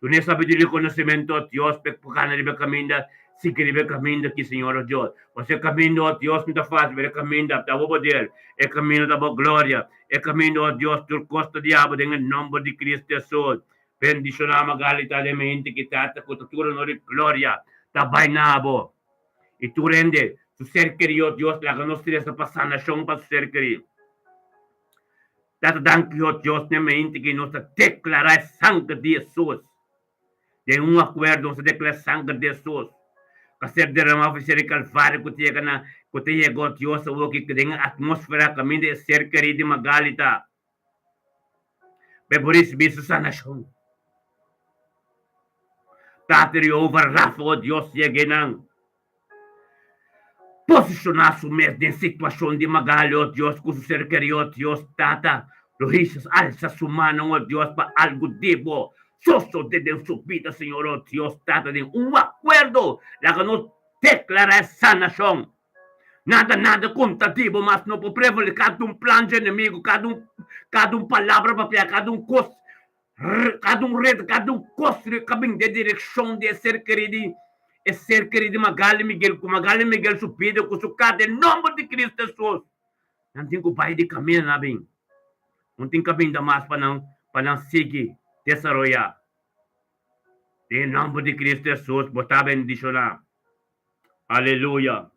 S1: Duna e sabiduria i konosementu, o Dios, pa e por kana riba e kaminda, sigui riba e kaminda aki, Señor, o Dios. Pasobra e kaminda, o Dios, no ta fásil, pero e kaminda ta bo poder, e kaminda ta bo gloria, e kaminda, o Dios, tur kos ta di abo den e nòmber di Cristo Hesus. Bendishoná Magali ta den mente ki Tata ku ta tur honor i gloria ta bai na abo. I tur hende, su ser kerí, o Dios, laga nos resa pa sanashon pa su ser kerí. Tata danki ho Dios n'e mente ki nos ta deklará e sanger di Hesus. Den un akuerdo nos ta deklará e sanger di Hesus ku a ser derramá for ser di Kalvario ku ta yega na ku ta yega ho Dios awor ki den e atmósfera kaminda e ser kerí di Magali ta pa e por risibí su sanashon. Tata Jehová Rafa ho Dios yega einan. Posishoná su mes den situashon di Magali, o Dios, ku su ser kerí, o Dios, Tata, lo hisa alsa su mannan, o Dios, pa algu di bo sosodé den su bida, Señor, o Dios, Tata, den un akuerdo, laga nos deklará e sanashon. Nada, nada kontra di bo mas no por prevalé, kada un plan dje enemigu, kada un, kada un palabra papiá, kada un kos, Kada un red, kada un kos ka bin den direkshon di e ser kerí di e ser kerí di Magali Miguel, ku Magali Miguel su bida ku su kas den nomber di Cristo Hesus. Nan tin ku bai di kaminda nan bin. No tin kaminda mas pa nan pa nan sigui desaroyá. Den e nomber di Cristo Hesus bo ta bendishoná. Aleluya.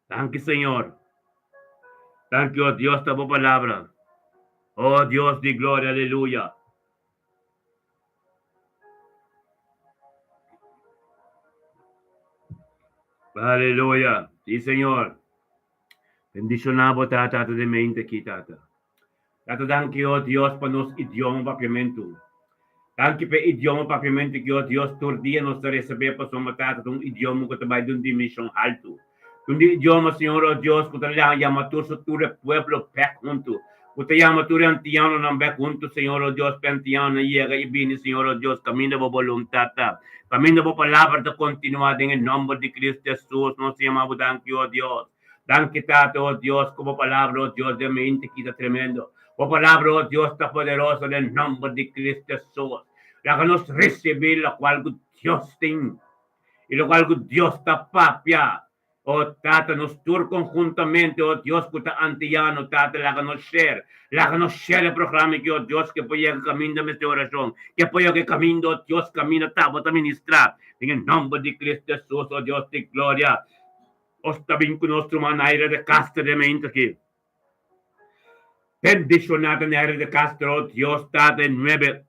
S1: Danki Señor. Danki oh Dios ta bo palabra. Oh Dios di gloria aleluya. Aleluya. Si Señor. Bendiciona bo tata tata de mente aki tata. Tata danki oh Dios pa nos idioma papiamentu. Danki pa e idioma papiamentu ki oh Dios tur dia nos ta resebé pasobra Tata ta un idioma ku ta bai di un dimenshon haltu. Ta un idioma Señor oh Dios ku ta yama tur su tur e pueblo bèk huntu. Ku ta yama tur e antianonan bèk huntu Señor oh Dios pa e antianonan yega i bini Señor oh Dios kaminda bo boluntat ta. Kaminda bo palabra ta kontinuá den e nòmber di Cristo Hesus nos ta yama bo danki oh Dios. Danki Tata, oh Dios, ku bo palabra, oh Dios, den mi inti kita tremendo. Bo palabra, oh Dios, ta poderoso den nomber di Cristo Hesus. Laga nos risibi lokual ku Dios tin i lokual ku Dios ta papia. Oh Tata, nos tur konhuntamente, oh Dios, ku ta antiano, Tata, laga nos share. Laga nos share e programa aki, oh Dios, ke por yega kaminda mester orashon, ke por yega e kaminda, oh Dios, kaminda ta bo ta ministrá. Den e nomber di Cristo Hesus, oh Dios di gloria. Nos ta bin ku nos ruman Naira de Castro den mente aki. Bendishoná ta Naira de Castro, Dios Tata e nuebe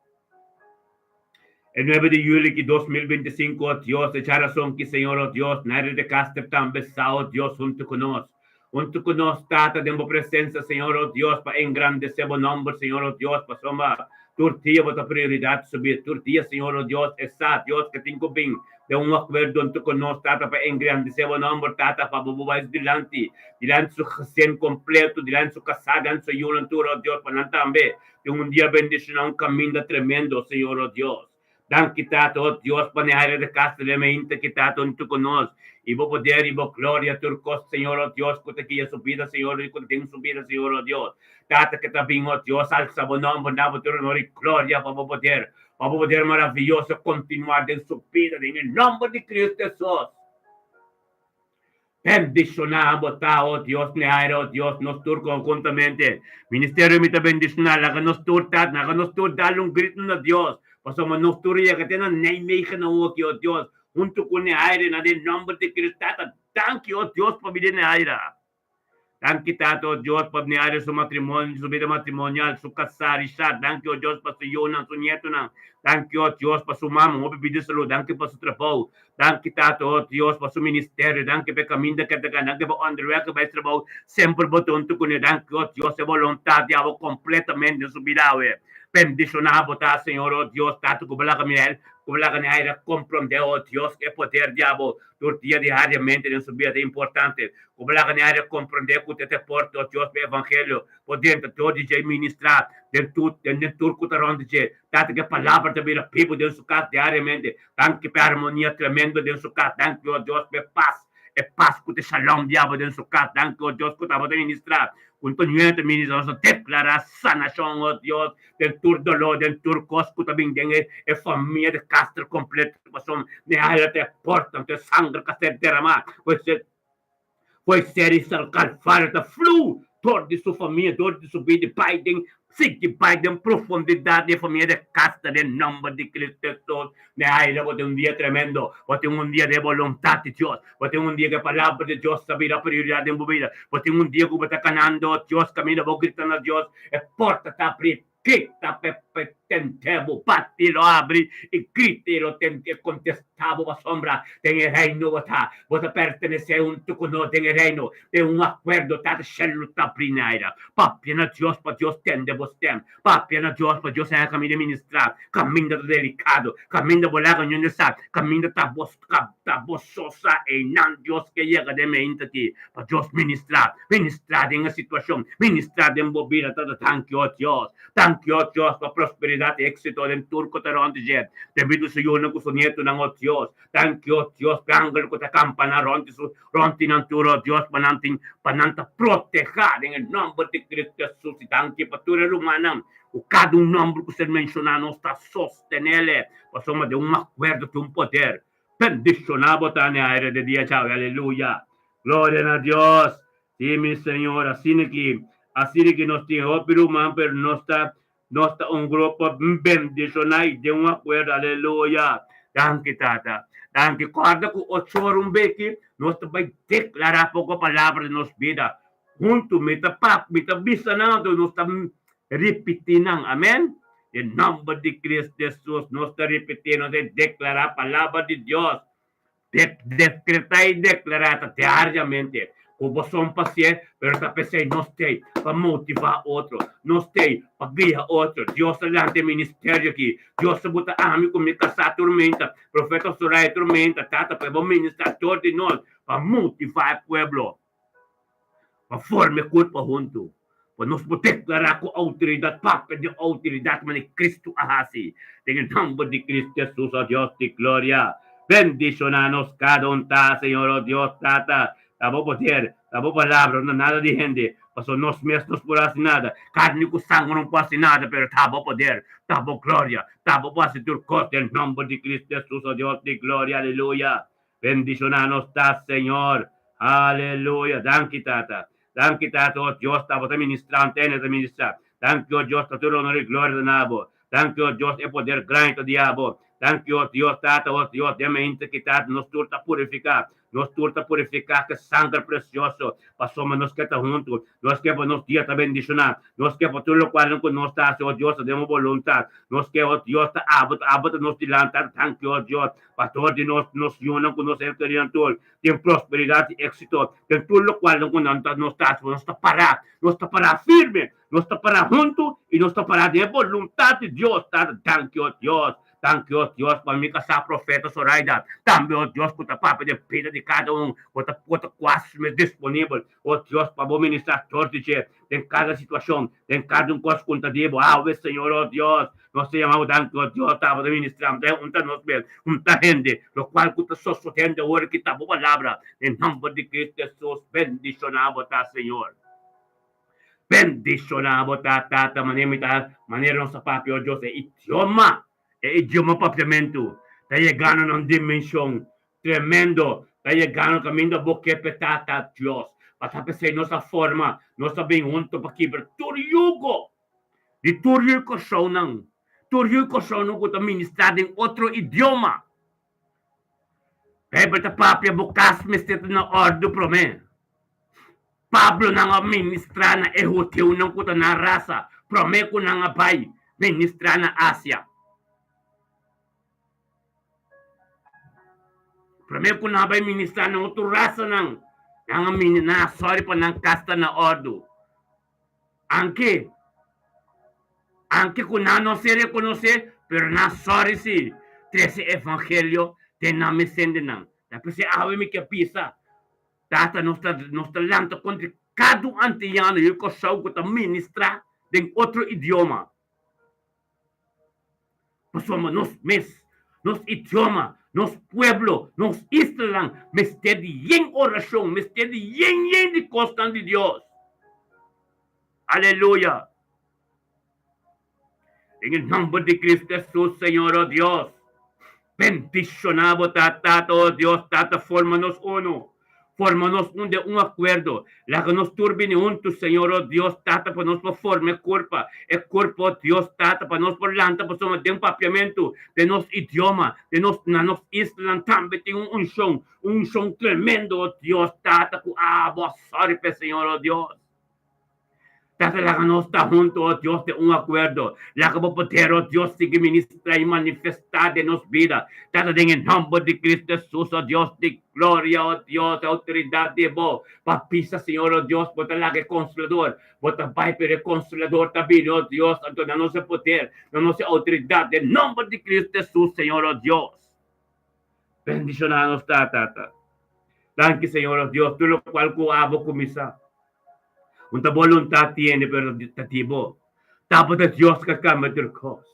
S1: e nuebe di juli ki 2025, o Dios, echa rason ki Señor, o Dios, Naira de Castro tambe sa, o Dios, huntu ku nos. Huntu ku nos, Tata, den bo presensa, Señor, o Dios, pa engrandesé bo nomber, Señor, o Dios, pasobra tur dia bo ta prioridat subir, tur dia, Señor, o Dios, e sa, Dios, ke tin ku bin Den un akuerdo huntu ku nos, Tata, pa engrandesé bo nòmber, Tata, pa bo bo bai dilanti, dilanti su gesin kompleto, dilanti su kasá, dilanti su yunan tur, o Dios, pa nan tambe den un dia bendishoná un kaminda tremendo, Señor, o Dios. Danki, Tata, o Dios, pa Nehaira de Castro den mainta ki, Tata, huntu ku nos, i bo poder i bo gloria, tur kos, Señor, o Dios, ku ta guia su bida, Señor, i ku ta den su bida, Señor, o Dios. Tata, ku ta bin, o Dios, alsa bo nòmber, na bo tur honor i gloria pa bo poder. Pa bo poder maraviyoso kontinuá den su bida den e nòmber di Cristo Hesus. Bendishoná bo ta, o Dios, mi aire, o Dios, nos tur konhuntamente. Ministerio mi ta bendishoná, laga nos tur ta, laga nos tur dal un grito na Dios, pasobra nos tur yega te na Nijmegen awoki, o Dios, huntu ku Neaire, na den nòmber di Cristo. Tata, danki, o Dios, pa bida Neaira. Danki Tata, o Dios, pa Bneario su matrimonio, su bida matrimonial, su kasá, Richard. Danki, o Dios, pa su yunan, su nietonan. Danki, o Dios, pa su mama, hopi bida salú. Danki pa su trabou. Danki, Tata, o Dios, pa su ministerio. Danki pa e kaminda ke ta gana. Danki pa onderweg ke bai trabou. Semper bo ta huntu kuné. Danki, o Dios, e boluntat di abo kompletamente den su bida awe. Bendishoná bo ta, Señor, o Dios, Tata, ku bo laga mira el, ku bo laga Neaira komprondé, o Dios, e poder di abo tur dia diariamente den su bida ta importante. Ku bo laga Neaira komprondé ku ta te porta, o Dios, pa e evangelio por drenta dor di dje i ministrá den tur den tur ku ta rònt di dje. Tata, ku e palabra ta bira bibu den su kas diariamente. Danki pa e armonia tremendo den su kas. Danki, o Dios, pa e pas, e pas ku ta e shalom di abo den su kas. Danki, o Dios, ku tabata ministrá ku Antonio ta ministrá. Nos ta deklará sanashon, o Dios, den tur doló, den tur kos ku ta bin den e famia di Castro kompleto. Pasobra mi haña ta e porta, anto e sanger ka ser deramá, pues Foi ser i sal Kalvario ta flu dor di su famia, dor di su bida i bai den sigui bai den profundidat di e famia di kasta den nomber di Cristo Jesus. Mi haila bo tin un dia tremendo, bo tin un dia den e boluntat di Dios, bo tin un dia ku e palabra di Dios ta bira prioridat den bo bida, bo tin un dia ku bo ta kanando Dios kaminda bo grita na Dios, e porta ta abri. Grita pa e tende bo bati lo abri i grita i lo tende e kontestá bo pasobra den e reino bo ta. Bo ta pertenesé huntu ku nos den e reino den un akuerdo Tata shelu ta abri naira. Papia na Dios pa Dios tende bo stèm. Papia na Dios pa Dios haña kaminda ministrá. Kaminda ta delikado. Kaminda bo laga ñunde sa. Kaminda ta bo ta bo so sa einan Dios ke yega den mente aki. Pa Dios ministrá, ministrá den e situashon, ministrá den bo bida, Tata, danki, o Dios, danki, o Dios, pa prosperidat i éksito den tur ku ta rònt di dje, den bida su yunan ku su nietunan, o Dios, danki, o Dios, pa e angel ku ta kampa nan rònt di su, rònt di nan tur, o Dios, pa nan tin, pa nan ta protehá den e nòmber di Cristo Jesus, i danki pa tur e rumannan ku kada un nòmber ku ser menshoná nos ta sostenele, pasobra den un akuerdo tin un poder. Bendiciona bo ta ne aire de dia djawe aleluya gloria na Dios si mi Señor asina ki asina ki nos tin hopi ruman pero nos ta nos ta un grupo bendiciona y den un acuerdo aleluya danki tata danki corda cu ocho ora un beki nos ta bay declara poco palabra den nos bida hunto mi ta pap mi ta bisa nan anto nos ta ripiti nan amen. Den nomber di Cristo Jesus nos ta ripiti, nos ta declara palabra di Dios. De decreta y declara ta diariamente cu bo son pacié, pero ta pesey nos tey pa motiva otro, nos tey pa guia otro. Dios ta lanta e ministerio aki. Dios ta buta ami cu mi casá tur menta, Profeta Soraya tur menta, Tata pa e bo ministra tur di nos pa motiva e pueblo. Pa forma e kurpo huntu, pa nos por deklará ku outoridat, papia di outoridat manera Kristu a hasi. Den e nòmber di Kristu Hesus, o Dios di gloria, bendishoná nos kada un ta, Señor, o Dios Tata, ta bo poder, ta bo palabra, no nada di hende, pasobra nos mes nos por hasi nada, karni ku sanger no por hasi nada, pero ta bo poder, ta bo gloria, ta bo por hasi tur kos, den nòmber di Kristu Hesus, o Dios di gloria, aleluya. Bendiciona nos ta Señor. Aleluya. Danki Tata. Danki Tata oh Dios ta bo ta ministra antene ta ministra. Danki oh Dios ta tur honor y gloria ta na bo. Danki oh Dios e poder grandi ta di abo. Danki oh Dios Tata oh Dios den mente ki Tata nos tur ta purifica. Nos tur ta purifica ke sanger precioso pasobra nos ke ta hunto. Nos ke pa nos dia ta bendiciona. Nos ke pa tur locualnan cu nos ta haci oh Dios ta den bo boluntad. Nos ke oh Dios ta abo ta abo ta nos dilanti Tata danki oh Dios. Pastor di nos, nos yunan ku nos ser kerinan tur tin prosperidat i éksito den tur lokualnan ku nan ta nos ta hasi. Nos ta pará, nos ta pará firme, nos ta pará huntu i nos ta pará den e boluntat di Dios. Tata, danki, o Dios, danki, o Dios, pa mi kasá Profeta Soraida, tambe, o Dios, ku ta papia den bida di kada un ku ta ku ta kuasi mes disponibel, o Dios, pa bo ministrá tur di dje den kada situashon, den kada un kos ku ta di bo awe, Señor, o Dios. Nos ta yama bo danki, o Dios, ta bo ta ministrá un ta nos mes, un ta hende, lokual ku ta sosodendo awor ki ta bo palabra. Den nomber di Cristo Jesus, bendishoná bo ta, Señor. Bendishoná bo ta, Tata, manera mi ta, manera nos ta papia, o Dios, e idioma, e idioma papiamentu ta yegando na un dimenshon Tremendo! Ta yegando kaminda bo ke p'e Tata Dios. Pa ta p'esei nos a forma, nos a bin hunto pa kibra tur yugo di tur yu kòrsounan, tur yu kòrsounan ku ta ministrá den otro idioma. Beibel ta papia bo kas mester ta na òrdu promé. Pablonan a ministrá na e hudiunan ku ta nan rasa promé ku nan a bai ministrá na Asia. Promé ku nan a bai ministrá na otro rasanan, nan a mini, nan a sòri pa nan kas ta na òrdu. Anke, anke ku nan no ser rekonosé, pero nan a sòri sí trese evangelio den nan mes hendenan. Ta p'esei awe mi ke bisa, Tata, nos ta, nos ta lanta kontra kada un antiano yu Kòrsou ku ta ministrá den otro idioma. Pasobra nos mes, nos idioma, nos pueblo, nos islanan mester di yen orashon, mester di yen yen di kosnan di Dios. Aleluya! Den e nomber di Cristo Hesus, Señor, oh Dios, bendiciona bo ta, Tata, oh Dios, Tata, forma nos uno, forma nos un den un acuerdo, laga nos tur bini hunto, Señor, oh Dios, Tata, pa nos por forma e curpa, e curpa, oh Dios, Tata, pa nos por lanta pasobra den papiamento, den nos idioma, den nos, na nos islanan tambe tin un uncion, un uncion tremendo, oh Dios, Tata, cu abo a sorry p'e, Señor, oh Dios. Tata, laga nos ta huntu, o Dios, den un akuerdo. Laga bo poder, o Dios, sigui ministrá i manifestá den nos bida. Tata, den e nòmber di Cristo Hesus, o Dios di gloria, o Dios, e outoridat di bo pa bisa, Señor, o Dios, bo ta laga e Konsolador, bo ta bai, pero e Konsolador ta bini, o Dios, anto na nos e poder, na nos e outoridat, den nòmber di Cristo Hesus, Señor, o Dios. Bendishoná nos ta, Tata. Danki, Señor, o Dios, tur lokual ku abo kuminsá. Un ta boluntat tiene pero ta di bo. Tabata Dios ka kambia tur kos.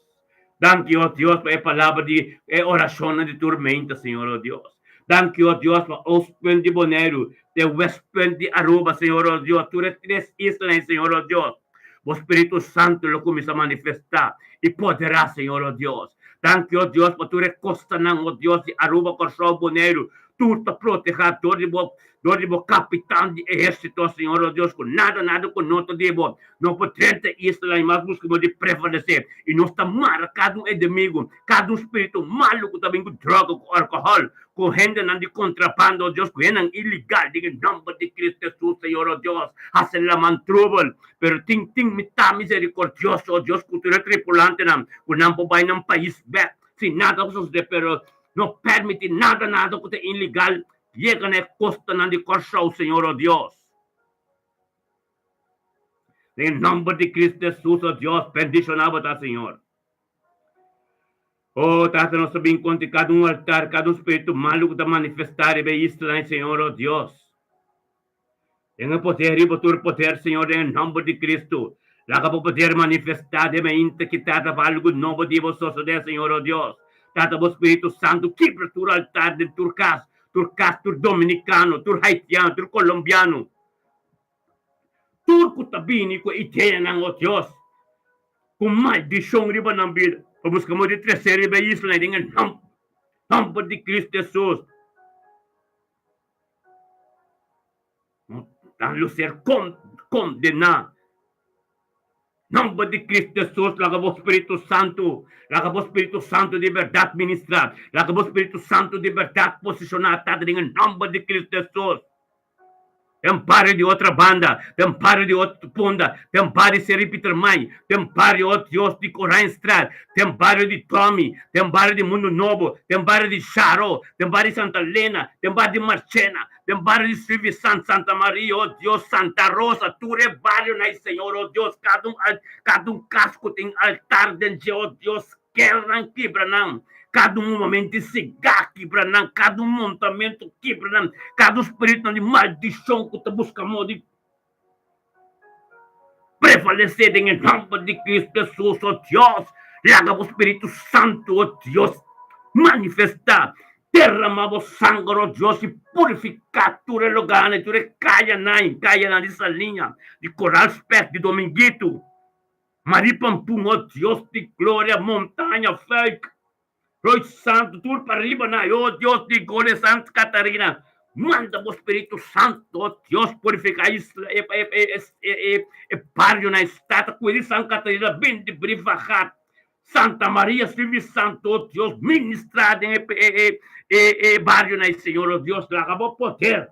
S1: Danki o Dios pa e palabra di e orashonnan di tur meinta Señor o Dios. Danki o Dios pa oostpunt di Boneiru te westpunt di Aruba Señor o Dios tur e tres islanan Señor o Dios. Bo Spiritu Santu lo kuminsá manifestá i poderá Señor o Dios. Danki o Dios pa tur e kostanan o Dios di Aruba, Kòrsou, Boneiru tur ta protehá dor di bo Dor di bo kapitan di ehérsito, Señor, o Dios, ku nada, nada ku no ta di bo, no por drenta e isla i mas buska bo di prevalesé. I nos ta mara kada un edemigu, kada un spiritu malu ku ta bin ku droga, ku alkohòl, ku hendenan di kontrabando, o Dios, ku hendenan iligal, den e nòmber di Kristu Hesus, Señor, o Dios, hasi laman trubel. Pero tin, tin mi ta miserikordioso, o Dios, ku tur e tripulantenan, ku nan por bai nan pais bèk sin nada ku sosodé, pero no pèrmití nada, nada ku ta iligal Yega na e kostanan di Kòrsou, Señor, o Dios. Den e nòmber di Kristu Hesus, o Dios, bendishoná bo ta, Señor. O Tata, nos ta bin kontra kada un altar, kada un spiritu malu ku ta manifestá riba e islanan, Señor, o Dios. Den e poder riba tur poder, Señor, den e nòmber di Kristu, laga bo poder manifestá den e inta ki Tata pa algu nobo di bo sosodé, Señor, o Dios. Tata, bo Spiritu Santu kibra tur altar den tur kas, tur kas, tur dominikano, tur haitiano, tur kolombiano, tur ku ta bini ku e ideanan, o Dios, ku maldishon riba nan bida, pa buska moda di trese riba e islanan den e nòmber di Kristu Hesus. Nan lo ser kondená. Nòmber di Kristu Hesus, laga bo Spiritu Santu, laga bo Spiritu Santu di bèrdat ministrá, laga bo Spiritu Santu di bèrdat posishoná Tata den e nòmber di Kristu Hesus. Den bario di otra banda, den bario di otro punda, den bario di Seri Pietermaai, den bario, oh Dios, di Oranjestraat, den bario di Tommy, den bario di Mundo Nobo, den bario di Sharo, den bario di Santa Elena, den bario di Marchena, den bario di Suivisant, Santa Maria, oh Dios, Santa Rosa, tur e barionan, Señor, oh Dios, kada un kada un kas ku tin altar den dje, oh Dios, ker nan kibra nan, kada un momento di sigá kibra nan, kada un montamentu kibra nan, kada un spiritunan di maldishon ku ta buska moda di prevalesé den e nòmber di Kristu Hesus, o Dios, laga bo Spiritu Santu, o Dios, manifestá, derramá bo sanger, o Dios, i purifiká tur e lugarnan, tur e kayanan, kayanan di Saliña, di Koral Spek, di Dominguito, Maripampun, o Dios di gloria, Montaña, Fuik, Roy Santu, tur pa riba na, o Dios di gloria, Santa Catarina, manda bo Spiritu Santu, o Dios, purifica isla, e, e, e, e, e, e barionan, e stad, cuida di Santa Catarina, bin di Brievengat, Santa Maria, Spiritu Santu, o Dios, ministra den e, e, e, e, e barionan, Señor, o Dios, laga bo poder.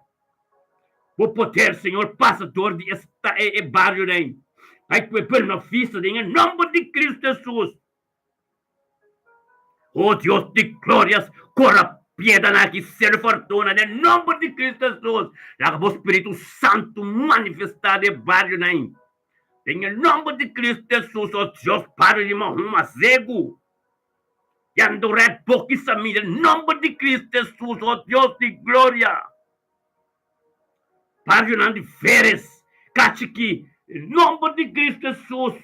S1: Bo poder, Señor, pasa dor di esta e e barionan. Bai ku e pueblo na vista den e nomber di Cristo Jesus. O Dios di glorias, kora piedanan aki ser fortuna den nomber di Cristo Jesus. Laga bo Spiritu Santu manifestá den e barionan. Den e nomber di Cristo Jesus, o Dios, bario di Mahuma, Zegu, Yandoret, Bokisamí, den nomber di Cristo Jesus, o Dios di gloria. Barionan di Feres, Kachikí, den nomber di Cristo Jesus,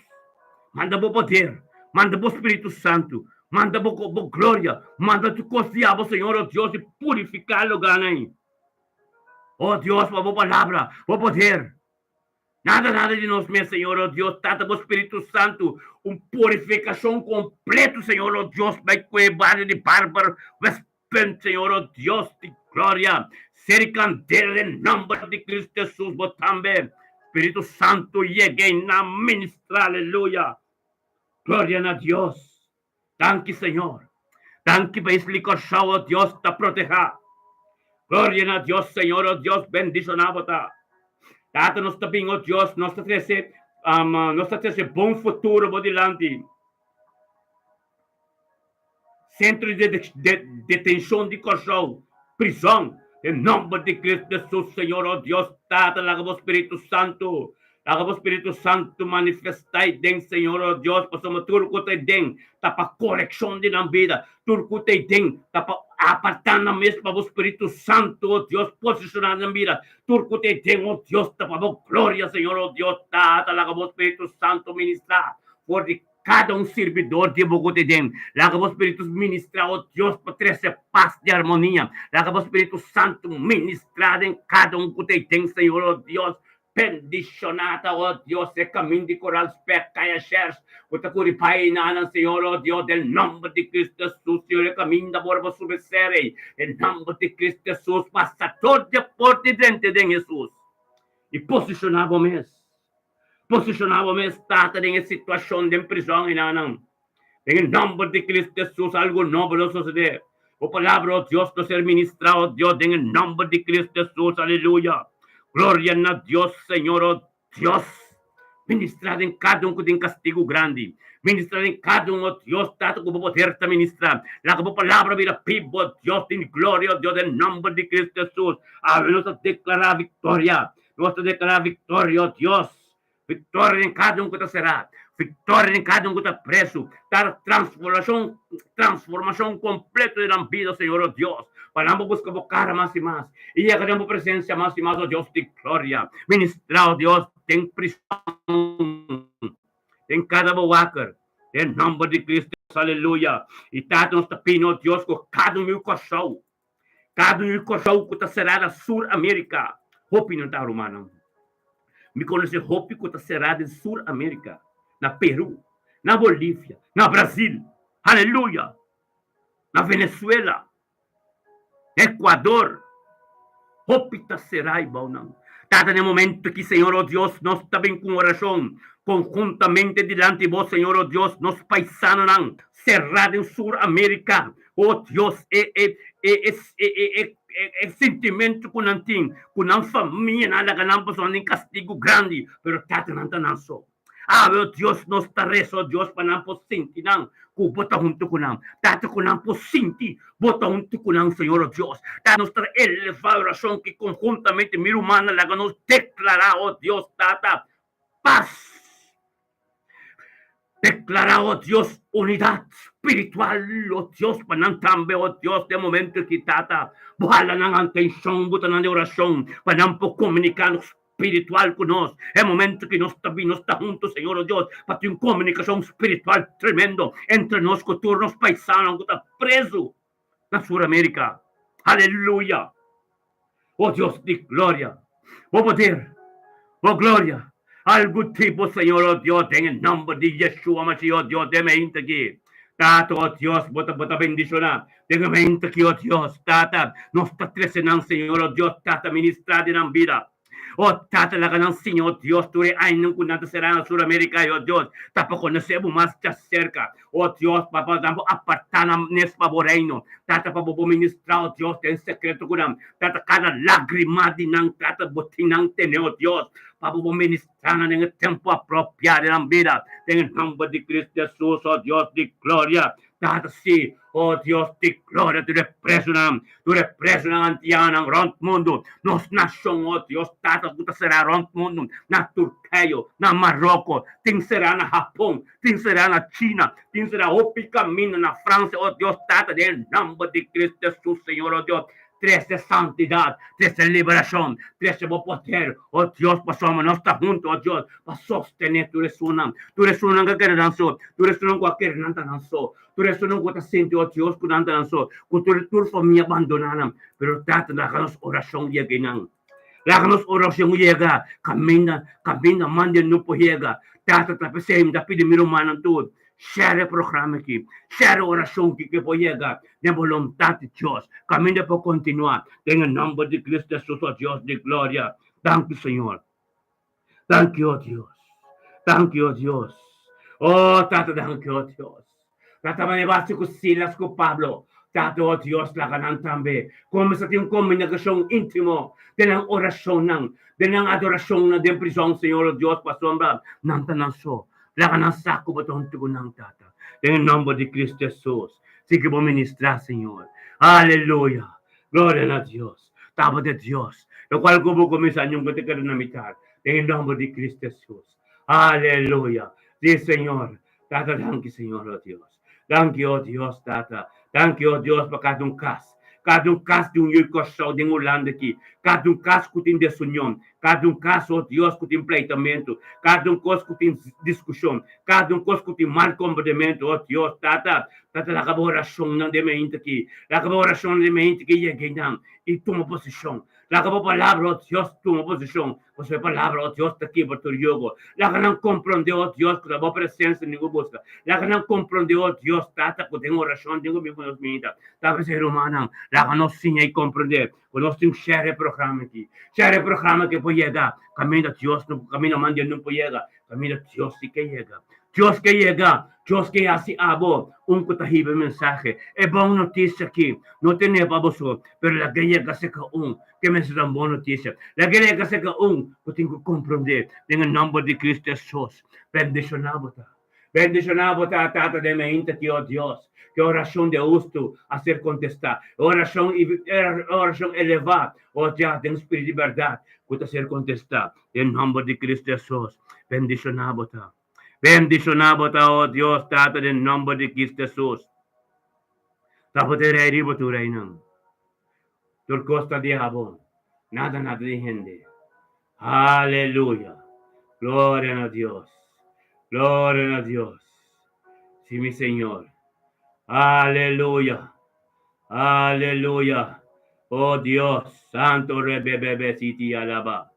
S1: manda bo poder, manda bo Spiritu Santu, manda bo bo gloria, manda tur kos di abo, Señor, o Dios, i purifiká lugánan. O Dios, pa bo palabra, bo poder. Nada, nada di nos mes, Señor, o Dios, Tata, bo Spiritu Santu, un purifikashon kompleto, Señor, o Dios, bai ku e bario di Barber, West Punt, Señor, o Dios di gloria, ser i kandela den nomber di Cristo Jesus, bo tambe, Spiritu Santu, yega i na ministra, aleluya, gloria na Dios. Danki, Señor. Danki pa Isla Kòrsou, o Dios ta protehá. Gloria na Dios, Señor, o Dios, bendishoná bo ta. Tata, nos ta bin, o Dios, nos ta trese, nos ta trese bon futuro bo dilanti. Sentro di detenshon di Kòrsou, prizòn, den nòmber di Kristu Hesus, Señor, o Dios Tata, laga bo Spiritu Santu, laga bo Spiritu Santu manifestá ei den, Señor, o Dios, pasobra tur ku ta ei den ta pa korekshon di nan bida, tur ku ta ei den ta pa apartá nan mes pa bo Spiritu Santu, o Dios, posishoná nan bida, tur ku ta ei den, o Dios, ta pa bo gloria, Señor, o Dios Tata, laga bo Spiritu Santu ministrá for di Kada un sirbidor di bo ku ta den, laga bo Spiritu ministrá, o Dios, pa trese pas di armonia. Laga bo Spiritu Santu ministrá den kada un ku ta den, Señor, o Dios. Bendishoná ta, o Dios, e kamin di Koral Spek, Kaya Shers, ku ta kuri bai einan, Señor, o Dios, den nòmber di Kristu Hesus, Señor, e kaminda por bo sube sere, den nòmber di Kristu Hesus, pasa tur di e porta i drenta den Hesus, i posishoná bo mes. Posishoná bo mes, Tata, den e situashon den prizòn enanan. Den e nòmber di Kristu Hesus, algu nobo lo sosodé. Bo palabra, o Dios, lo ser ministrá, o Dios, den e nòmber di Kristu Hesus. Aleluya! Gloria na Dios, Señor, o Dios. Ministrá den kada un ku tin kastigu grandi. Ministrá den kada un, o Dios, Tata, ku bo poder ta ministrá. Laga bo palabra bira bibu, o Dios, den gloria, o Dios, den nòmber di Kristu Hesus. Awe nos ta deklará viktoria. Nos ta deklará viktoria, o Dios, viktoria den kada un ku ta será, viktoria den kada un ku ta presu, ta transformashon, transformashon kompleto den nan bida, Señor, o Dios, pa nan por buska bo kara mas i mas i yega den bo presensia mas i mas, o Dios di gloria. Ministrá, o Dios, den prison, den kada bo waker, den nòmber di Cristo, aleluya. I Tata, nos ta pidi, o Dios, ku kada un yu Kòrsou, Kada un Kòrsou ku ta será na Sur Amérika, hopi nan ta rumannan. Mi konosé hopi ku ta será den Sur Amérika, na Perú, na Bolivia, na Brasil, aleluya, na Venezuela, Ecuador, hopi ta será ei bou nan. Tata, na e momento aki, Señor, o Dios, nos ta bin ku un orashon konhuntamente dilanti Bo, Señor, o Dios, nos paisanonan será den Sur Amérika, O Dios, e e e e e e e e sintimentu ku nan tin, ku nan famianan a laga nan pasobra nan tin kastigu grandi, pero Tata nan ta nan so. Awe, o Dios, nos ta resa, o Dios, pa nan por sinti nan ku Bo ta huntu ku nan. Tata, ku nan por sinti Bo ta huntu ku nan, Señor, o Dios. Tata, nos ta elevá orashon ki konhuntamente mi rumannan laga nos deklará, o Dios, Tata, pas. Declara, oh Dios, unidad spiritual, oh Dios, pa nan tambe, oh Dios, den momento aki, Tata, Bo hala nan atencion, Bo ta nan den oracion, pa nan por comunica spiritual cu nos, e momento ki nos ta bin, nos ta hunto, Señor, oh Dios, pa tin un comunicacion spiritual tremendo entre nos cu tur nos paisanonan cu ta preso na Sur America. Aleluya! Oh Dios di gloria, bo poder, bo gloria, algu tipo, Señor, oh Dios, den e nomber di Yeshua Mashiach, oh Dios, den e mente aki, Tata, oh Dios, bo ta, bo ta bendiciona den e mente aki, oh Dios, Tata, nos ta trece nan, Señor, oh Dios, Tata, ministra den nan bida. O Tata, laga nan siña, o Dios, tur e añanan ku nan ta será na Sur Amerika, o Dios, ta pa konosé bo mas djaserka. O Dios, pa pa nan por apartá nan mes pa bo reino. Tata, pa bo por ministrá, o Dios, den sekreto ku nan. Tata, kada lágrima di nan, Tata, bo tin nan tene, o Dios, pa bo por ministrá nan den e tempu apropiá den nan bida. Den e nòmber di Cristo Jesus, o Dios di gloria. Tata, sí, o Dios di gloria, tur e presonan, tur e presonan antianonan rònt mundu, nos nashon, o Dios Tata, ku ta será rònt mundu, na Turkeyo, na Maroko, tin será na Hapon, tin será na China, tin será hopi kaminda na Fransia, o Dios Tata, den e nòmber di Cristo Jesus, Señor, o Dios, trese santidat, trese liberashon, trese bo poder, o Dios, pasobra nos ta huntu, o Dios, pa sostené tur esunnan, tur esunnan ku a kere nan so, tur esunnan ku a kere nan ta nan so, tur esunnan ku ta sinti, o Dios, ku nan ta nan so, ku tur tur famia bandoná nan. Pero Tata, laga nos orashon yega einan. Laga nos orashon yega kaminda, kaminda mande no por yega. Tata, ta p'esei mi ta pidi mi rumannan tur, share e programa aki, share e orashon aki ku e por yega den boluntat di Dios, kaminda e por kontinuá den e nòmber di Cristo Jesus, o Dios di gloria. Danki, Señor. Danki, o Dios. Danki, o Dios. O Tata, danki, o Dios. Tata, mane basi ku Silas ku Pablo. Tata, o Dios, laga nan tambe kuminsá tin un komunikashon íntimo den nan orashonnan, den nan adorashonnan den prizòn, Señor, o Dios, pasobra nan ta nan so. Laga nan sa ku bo ta huntu ku nan, Tata. Den e nòmber di Cristo Jesus, sigui bo ministrá, Señor. Aleluya. Gloria na Dios. Tabata Dios, locual cu bo cuminsa nunca ta keda na mitad, den e nomber di Cristo Jesus. Aleluya. Si, Señor. Tata, danki, Señor, oh Dios. Danki, oh Dios, Tata. Danki, oh Dios, pa cada un cas. Cada un cas di un yu Corsou den Hulanda aki. Cada un cas cu tin desunion. Cada un cas, oh Dios, cu tin pleitamento. Cada un cos cu tin discusion. Cada un cos cu tin mal comprendemento, oh Dios, Tata. Tata, laga bo oracionnan den mente aki. Laga bo oracionnan den mente aki yega einan i tuma posicion. Laga bo palabra, oh Dios, tuma posicion. Pasobra e palabra, oh Dios, ta kibra tur yugo. Laga nan comprende, oh Dios, cu ta bo presencia ningun busca. Laga nan comprende, oh Dios, Tata, cu den oracion tin cu bin cu nos minita. Ta p'esei, rumannan, laga nos siña i comprende cu nos tin share e programa aki. Share e programa aki por yega caminda Dios no, caminda man Dios no por yega. Kaminda Dios si ke yega. Dios ke yega. Dios ke hasi abo un ku ta hiba e mensahe. E bon notisia aki no tene pa bo so, pero laga yega serka un ke mester ta un bon notisia. Laga yega serka un ku tin ku komprondé den e nòmber di Kristu Hesus. Bendishoná bo ta. Bendishoná bo ta, Tata den meinta ki, o Dios, ke orashon di hustu a ser kontestá. E orashon e orashon elevá, o Dios, den spiritu di bèrdat ku ta ser kontestá. Den nomber di Cristo Jesus, bendiciona bo ta. Bendiciona bo ta, oh Dios Tata, den nomber di Cristo Jesus. Ta bo ta e rey riba tur reynan. Tur cos ta di abo, nada nada di hende. Aleluya! Gloria na Dios! Gloria na Dios! Si mi Señor. Aleluya! Aleluya! Oh Dios, Santo rebebebe siti alaba.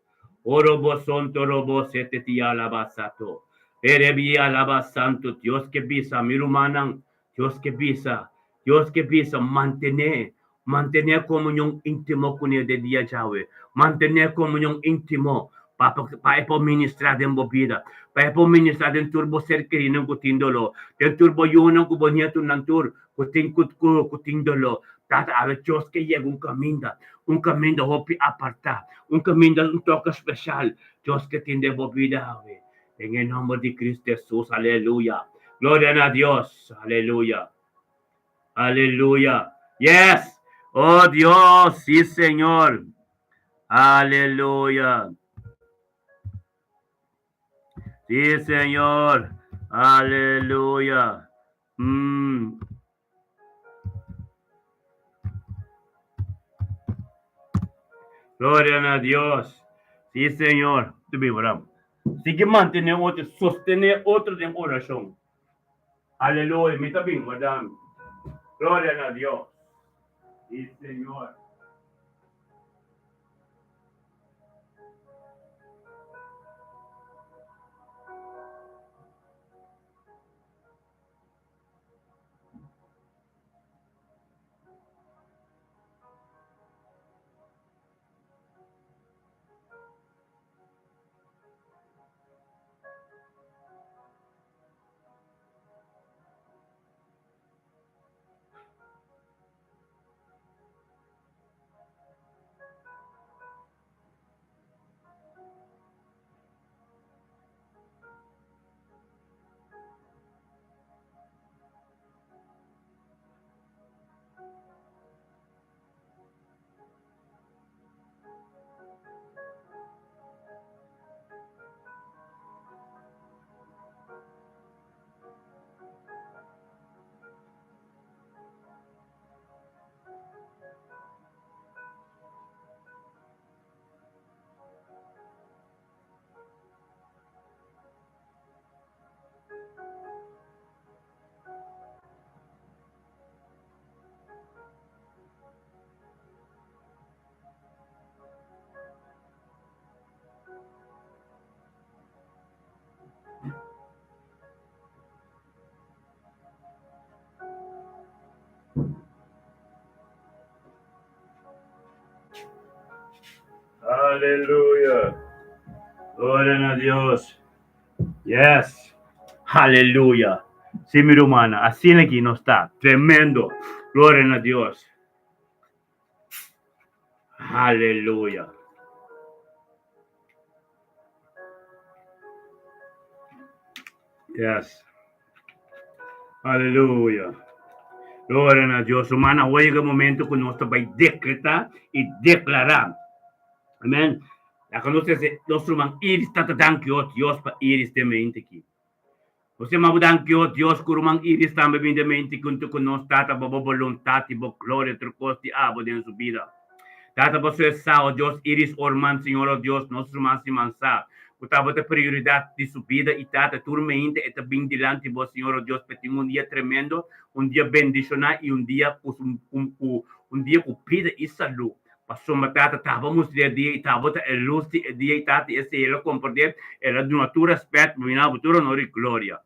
S1: Orobo sonto robo sete ti alaba sato. Erebi alaba santo Dios ke bisa mi rumannan, Dios ke bisa, Dios ke bisa mantené, mantené komunion íntimo kuné den dia djawe. Mantené komunion íntimo pa pa e por ministrá den bo bida, pa e por ministrá den tur bo ser kerinan ku tin doló, den tur bo yunan ku bo nietunan tur ku tin ku ku tin doló. Tata, awe Dios ke yega un kaminda, un kaminda hopi apartá, un kaminda, un toke speshal. Dios ke tin den bo bida awe. Den e nòmber di Cristo Hesus, aleluya. Gloria na Dios, aleluya. Aleluya. Yes! Oh Dios, sí Señor. Aleluya. Sí Señor. Aleluya. Gloria na Dios. Sí, Señor. Tu bi oram. Sigui mantené otro, sostené otro den orashon. Aleluya. Mi ta bin, madam. Gloria na Dios. Sí, Señor. Aleluya. Gloria na Dios. Yes. Aleluya. Sí, mi rumana, asina aki nos ta. Tremendo. Gloria na Dios. Aleluya. Yes. Aleluya. Gloria na Dios. Rumana, awor yega e momento ku nos ta bai dekretá i deklará. Amen. Laga nos trese nos ruman Iris. Tata, danki, oh Dios, pa Iris den mente aki. Nos yama bo danki, oh Dios, ku ruman Iris tambe bin den mente huntu ku nos, Tata, pa bo boluntat i bo gloria tur kos di abo den su bida. Tata, pasobra e sa, oh Dios, Iris Orman, Señor, oh Dios, nos ruman siman sa ku tabata prioridat di su bida i Tata, tur mainta e ta bin dilanti bo, Señor, oh Dios, pa e tin un dia tremendo, un dia bendishoná i un dia ku ku un dia ku bida i salú. Pasobra Tata taba mustra e dia i tabata e lus di e dia i Tata esei el a komprendé, el a duna tur rèspèt, bo bina bo tur honor i gloria.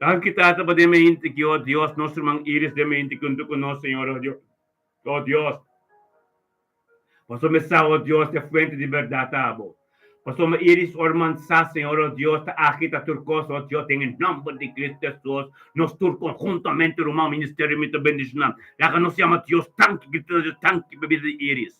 S1: Danki Tata pa den mainta ki, oh Dios, nos ruman Iris den mainta ki huntu ku nos, Señor, oh Dios. Oh Dios, pasobra mi sa, oh Dios, e fuente di bèrdat ta abo. Pasobra Iris Orman sa, Señor, oh Dios, ta aki ta tur kos, oh Dios, den e nòmber di Cristo Hesus, nos tur konhuntamente, ruman, ministerio mi ta bendishoná. Laga nos yama Dios tanki, grita na Dios tanki pa bida di Iris.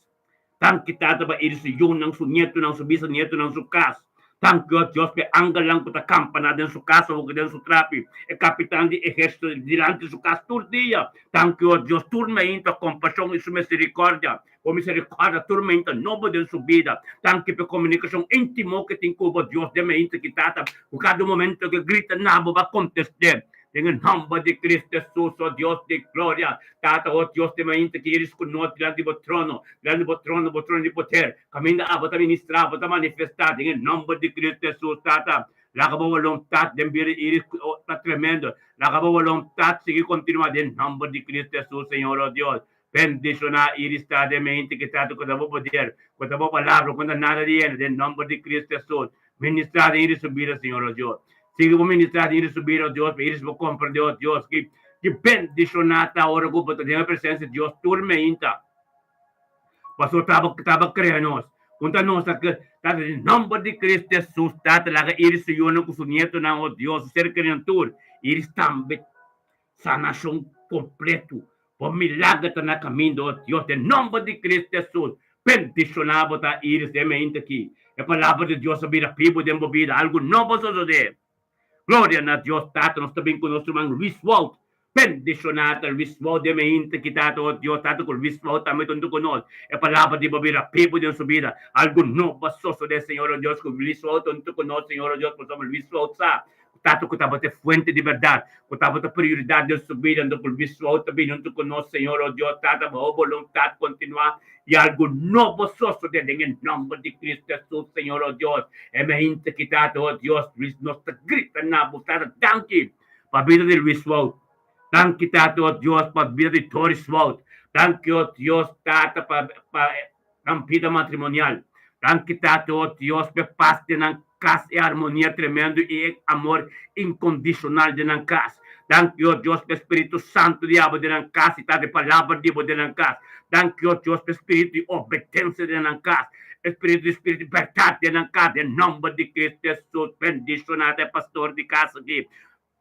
S1: Danki Tata pa Iris su yunan, su nietunan, su bisnietunan, su kas. Danki o Dios pa e angelnan ku ta kampaná den su kas awor ku den su trapi, e kapitan di ehérsito dilanti su kas tur dia. Danki o Dios tur meinta kompashon i su miserikòrdia. Bo miserikòrdia tur meinta nobo den su bida. Danki pa e komunikashon íntimo ku e tin ku bo Dios den meinta ki Tata ku kada momento ku e grita na bo bo a kontest'é. Den e nomber di Cristo Jesus, o Dios di gloria, Tata, o Dios di mainta ki iris ku nos dilanti di bo trono, dilanti di bo trono, bo trono di poder, kaminda abo ta ministrá, abo ta manifestá, den e nomber di Cristo Jesus, Tata, laga bo boluntat den bida di iris ku ta tremendo, laga bo boluntat sigui kontinuá den nomber di Cristo Jesus, Señor, o Dios, bendishoná iris ta den mainta ki Tata ku ta bo poder, ku ta bo palabra, ku no ta nada di hende, den nomber di Cristo Jesus. Ministrá den iris su bida, Señor, o Dios. Sigui bo ministrá den iris su bida, o Dios, pa iris bo komprendé, o Dios, ki ki bendishoná ta ora ku bo ta den e presensia di Dios tur meinta. Pasobra ta bo ta bo krea nos. Un ta nos ta ta den nòmber di Cristo Jesus, Tata, laga iris su yunan ku su nietonan, o Dios, su ser kerinan tur, iris tambe sanashon kompleto. Bo milager ta na kaminda, o Dios, den nòmber di Cristo Jesus. Bendishoná bo ta Iris den meinta aki. E palabra di Dios a bira bibu den bo bida. Algu nobo a sosodé. Gloria na Dios Tata. Nos ta bin ku nos ruman Luis Wout. Bendishoná ta Luis Wout den meinta aki, Tata, o Dios Tata, ku Luis Wout tambe ta huntu ku nos. E palabra di bo bira bibu den su bida. Algu nobo a sosodé, Señor, o Dios, ku Luis Wout ta huntu ku nos, Señor, o Dios, pasobra Luis Wout sa Tata ku tabata e fuente di bèrdat, ku tabata prioridat den su bida, anto ku Luis Suau ta bini huntu ku nos, Señor, o Dios, Tata, baho boluntat kontinuá i algu nobo sosodé den e nòmber di Cristo Hesus, Señor, o Dios. E meinta ki, Tata, o Dios, Luis, nos ta grita na Bo, Tata, danki pa bida di Luis Suau. Danki, Tata, o Dios, pa bida di Doris Suau. Danki, o Dios, Tata, pa pa nan bida matrimonial. Danki Tata, o Dios, p'e pas den nan kas, e armonia tremendo i e amor inkondishonal den nan kas. Danki, o Dios, p'e Spiritu Santu di abo den nan kas i Tata e Palabra di bo den nan kas. Danki, o Dios, p'e spiritu di obedensia den nan kas, e spiritu di spiritu di bèrdat den nan kas, den nòmber di Cristo Hesus. Bendishoná ta e pastor di kas aki.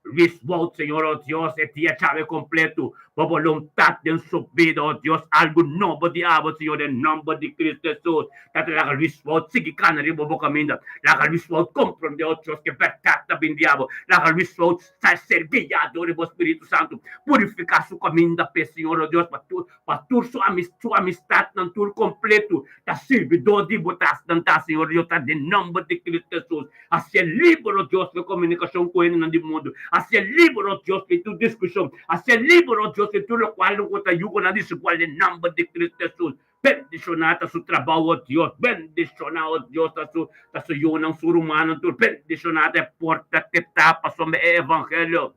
S1: Luis Wout, Señor, oh Dios, e dia djawe completo, Bo voluntad den su bida, oh Dios, algo nobo di abo, Señor, den nomber di Cristo Hesus. Tata, laga Luis Wout sigui cana riba Bo caminda. Laga Luis Wout comprende, oh Dios, ke berdad ta bin di abo. Laga Luis Wout sa ser guiado dor di Bo Spiritu Santo. Purifica su caminda p'e, Señor, oh Dios, pa tur, pa tur su su amistadnan tur completo ta sirbidor di Bo ta, nan ta, Señor, Dios, ta den nomber di Cristo Hesus. Hacié liber, oh Dios, di comunicacion cu hendenan di mundu. Hacié liber, oh Dios, di tur discusion. Hacié liber, oh Dios, di tur locual cu ta yugonan desigual den nomber di Cristo Hesus. Bendiciona ta su trabao, oh Dios. Bendiciona, oh Dios, ta su, ta su yunan, su rumannan tur. Bendiciona ta e porta ke ta pasobra e evangelio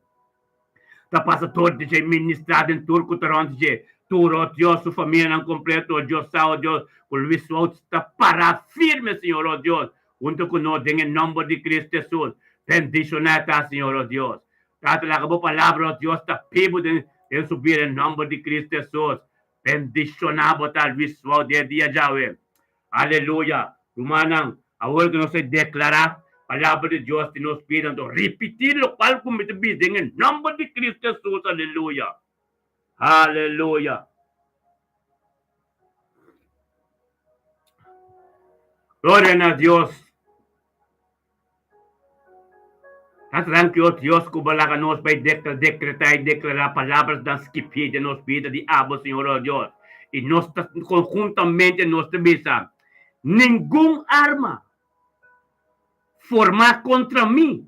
S1: ta pasa tur di dje, ministra den tur cu ta rond di dje. Tur, oh Dios, su famianan completo, oh Dios, sa, oh Dios, cu Luis Wout ta para firme, Señor, oh Dios, Hunto ku nos den e nomber di Cristo Hesus. Bendishoná ta, Señor, o Dios. Tata, laga bo palabra, o Dios, ta bibu den den su bida den nomber di Cristo Hesus. Bendishoná bo ta, Luis Wout, den e dia djawe. Aleluya! Rumannan, awor ku nos a deklará Palabra di Dios den nos bida, anto ripití lokual ku mi ta bisa den e nòmber di Kristu Hesus. Aleluya! Aleluya! Gloria na Dios! Ta tranki, o Dios, ku bo laga nos bai dekretá i deklará palabrasnan skibí den nos bida di abo, Señor, o Dios. I nos ta konhuntamente nos ta bisa, Ningun arma formá kontra mi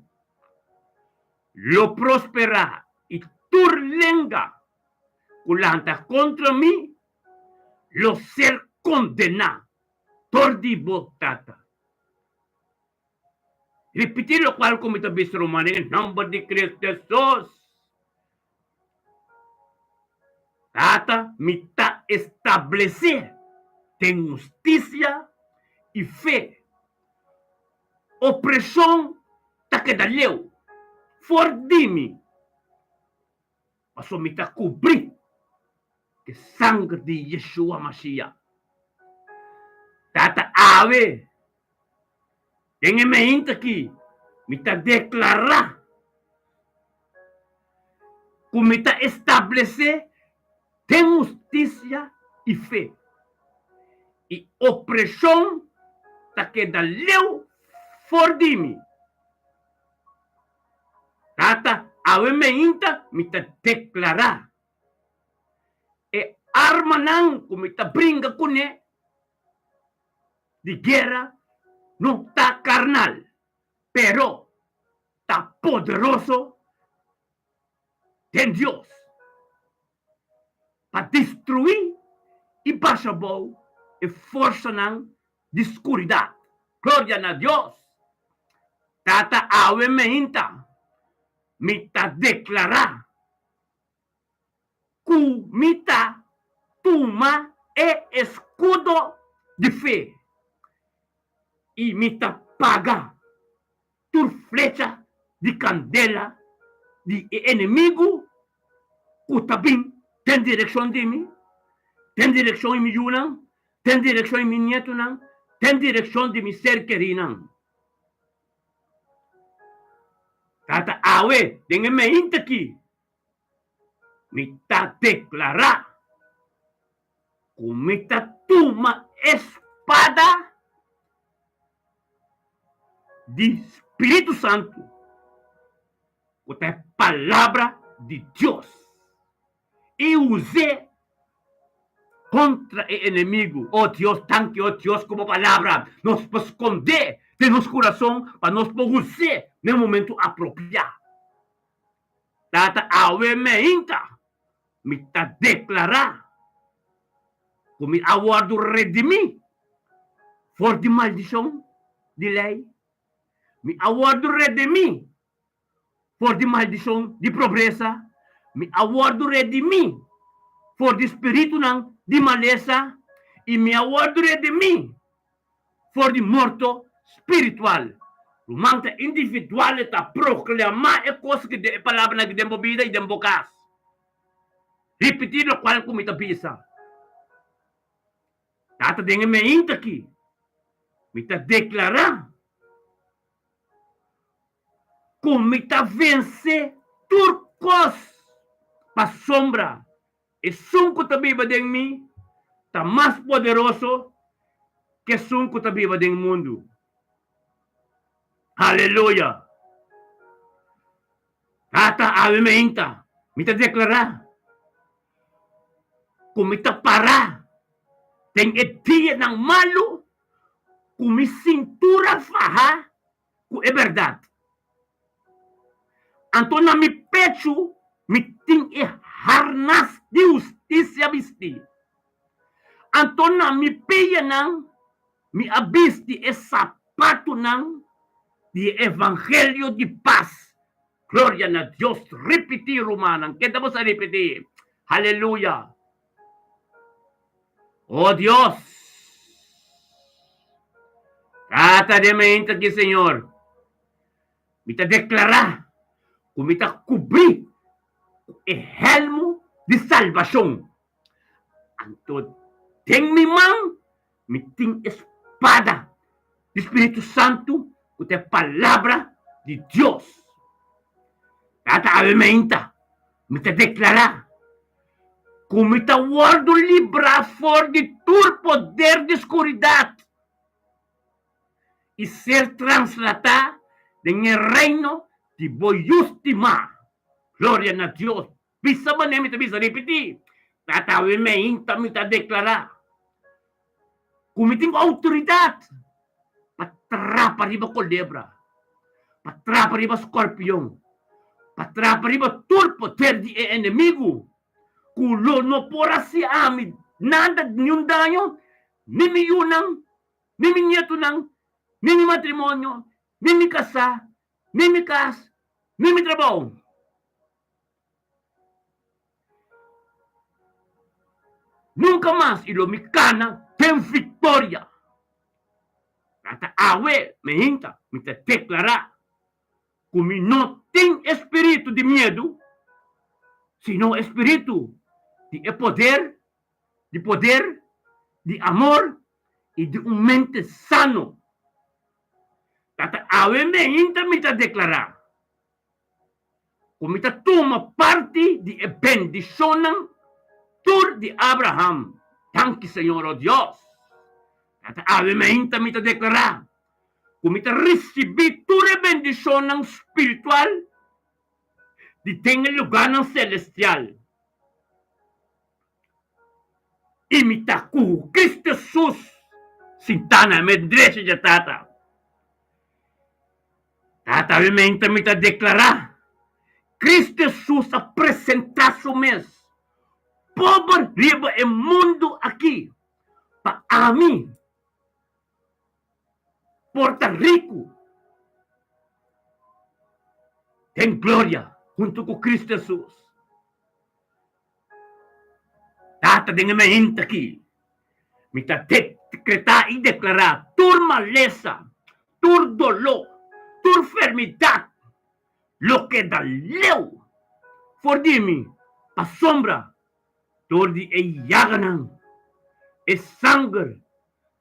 S1: lo prosperá, i tur lenga ku lanta kontra mi lo ser kondená dor di bo, Tata. Ripití lokual ku mi ta bisa ruman den e nòmber di Kristu Hesus. Tata, mi ta establesé den hustisia i fe. Opreshon ta keda leu for di mi. Pasobra mi ta kubrí ku e sanger di Yeshua Mashiach. Tata, awe, den e meinta aki, mi ta deklará ku mi ta establesé den hustisia i fe, i opreshon ta keda leu for di mi. Tata, awe meinta mi ta deklará e armanan ku mi ta bringa kuné di guera no ta karnal, pero ta poderoso den Dios pa destruí i basha abou e forsanan di skuridat. Gloria na Dios! Tata, awe meinta mi ta deklará ku mi ta tuma e eskudo di fe i mi ta paga tur flecha di kandela di e enemigu ku ta bin den direkshon di mi, den direkshon di mi yunan, den direkshon di mi nietunan, den direkshon di mi ser kerinan. Tata, awe den e meinta aki, mi ta deklará ku mi ta tuma e spada di Spiritu Santu, ku ta e Palabra di Dios, i us'é kontra e enemigu. O Dios, danki, o Dios, ku bo Palabra nos por skondé den nos kurason pa nos por us'é na e momentu apropiá. Tata, awe meinta mi ta deklará ku mi a wòrdu redimí for di maldishon di lei, mi a wòrdu redimí for di maldishon di pobresa, mi a wòrdu redimí for di spiritunan di malesa i mi a wòrdu redimí for di morto spiritual. Ruman ta individual e ta proklamá e kos ki den e palabranan aki den bo bida i den bo kas. Ripití lokual ku mi ta bisa. Tata den e meinta aki mi ta deklará ku mi ta vense tur kos pasobra Esun ku ta biba den mi ta mas poderoso ku esun ku ta biba den mundu. Aleluya! Tata, awe meinta mi ta deklará ku mi ta pará den e dianan malu ku mi sintura fahá ku e bèrdat. Anto na mi pechu mi tin e harnas di hustisia bistí. Anto na mi pianan mi a bisti e sapatunan di e evangelio di pas. Gloria na Dios! Ripití, rumannan. Keda boso a ripití? Haleluya! O Dios! Trata den mente aki, Señor. Mi ta deklará ku mi ta kubrí ku e hèlmu di salbashon. Anto den mi man mi tin e. spada di Spiritu Santu ku ta e Palabra di Dios. Tata awe meinta mi ta deklará ku mi ta wòrdu librá for di tur poder di skuridat i ser translatá den e reino di bo Yu stimá. Gloria na Dios! Bisa manera mi ta bisa, ripití, Tata awe meinta mi ta deklará ku mi tin outoridat pa trapa riba kolebra, pa trapa riba skorpion, pa trapa riba tur poder di e enemigu, ku lo no por hasi ami nada, niun daño, ni mi yunan, ni mi nietunan, ni mi matrimonio, ni mi kasá, ni mi kas, ni mi trabou. Nunka mas i lo mi kana den viktoria. Ata awe mi hinta, mi ta deklará ku mi no tin e spiritu di miedu, sino e spiritu di e poder, di poder, di amor i di un mente sano. Ata awe mi hinta mi ta deklará ku mi ta tuma parti di e bendishonnan tur di Abraham. Danki, Señor, o Dios. Ata awe mainta mi ta deklará ku mi ta risibí tur e bendishonnan spiritual di den e lugánan selestial. I mi ta ku Cristo Jesus sintá na mi drecha dje Tata. Tata awe mi ta deklará, Cristo Jesus a presentá su mes pober riba e mundu aki pa ami por ta riku den gloria huntu ku Cristo Jesus. Tata den e meinta aki, mi ta dekretá i deklará tur malesa, tur doló, tur fermidat lo keda leu for di mi pasobra dor di e yaganan, e sanger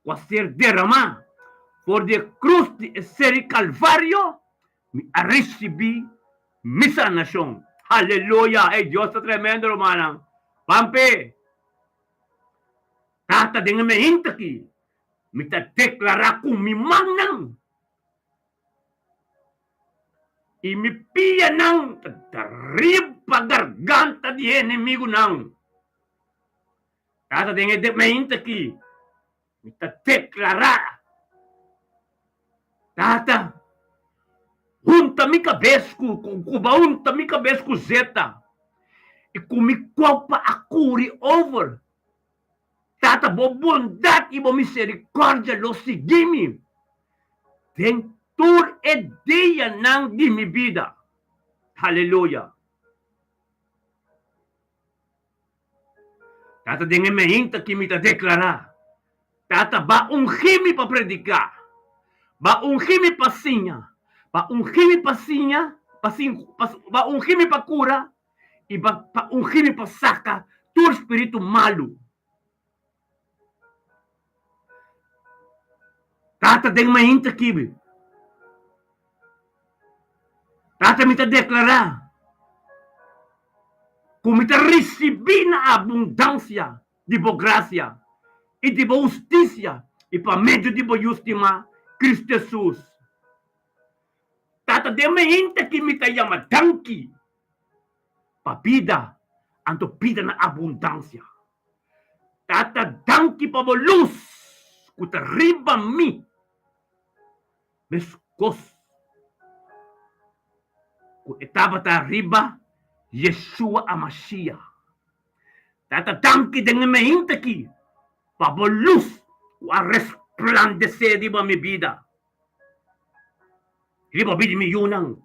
S1: ku a ser deramá for di e krus di e seri Kalvario, Mi a ricibi mi sanacion. Aleluya! Ey, Dios ta tremendo, rumannan. Pampe, Tata, den e meinta aki, mi ta declara cu mi mannan y mi pianan ta riba garganta di e enemigunan. Tata, den e meinta aki, Mi ta deklará, Tata, hunta mi kabes ku ku bo a hunta mi kabes ku zeta i ku mi kopa a kuri over. Tata, bo bondat i bo miserikòrdia lo sigui mi den tur e dianan di mi bida. Haleluya! Tata den e meinta ki mi ta deklará, Tata ba ungí mi pa prediká, ba ungí mi pa siña, ba ungí mi pa siña, pa ba ungí mi pa kura i ba pa ungí mi pa saka tur spiritu malu. Tata den mainta kibi. Tata mi ta deklará ku mi ta risibí na abundansia di bo grasia i di bo hustisia i pa medio di bo Yu stimá, Kristu Hesus. Tata den mainta ki mi ta yama danki pa bida, anto bida na abundansia. Tata danki pa bo lus ku ta riba mi meskos ku e tabata riba Yeshua Amashia. Tata danki den e meinta aki pa bo lus ku a resplandesé riba mi bida, riba bida di mi yunan,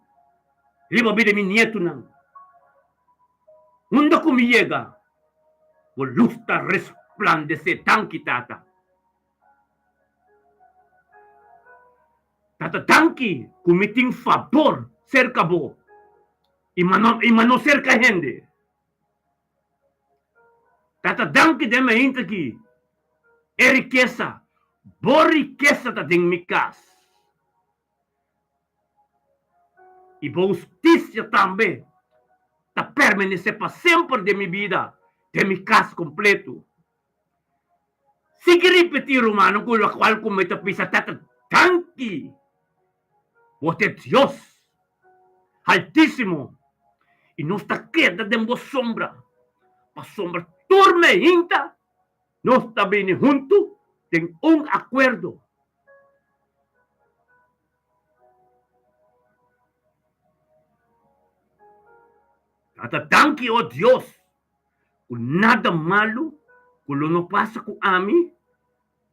S1: riba bida di mi nietunan. Unda ku mi yega, bo lus ta resplandesé. Danki, Tata. Tata, danki ku mi tin fabor serka bo i ma no serka hende. Tata, danki den mi hinta aki e rikesa. Bo rikesa ta den mi kas, i bo hustisia tambe ta permanesé pa semper den mi bida, den mi kas kompletu. Sigui ripití, rumannan, ku lokual ku mi ta bisa, Tata, danki! Bo ta e Dios Haltísimo, i nos ta keda den bo sombra, pasobra tur meinta nos ta bini huntu den un akuerdo. Tata, danki, o Dios, ku nada malu ku lo no pasa ku ami,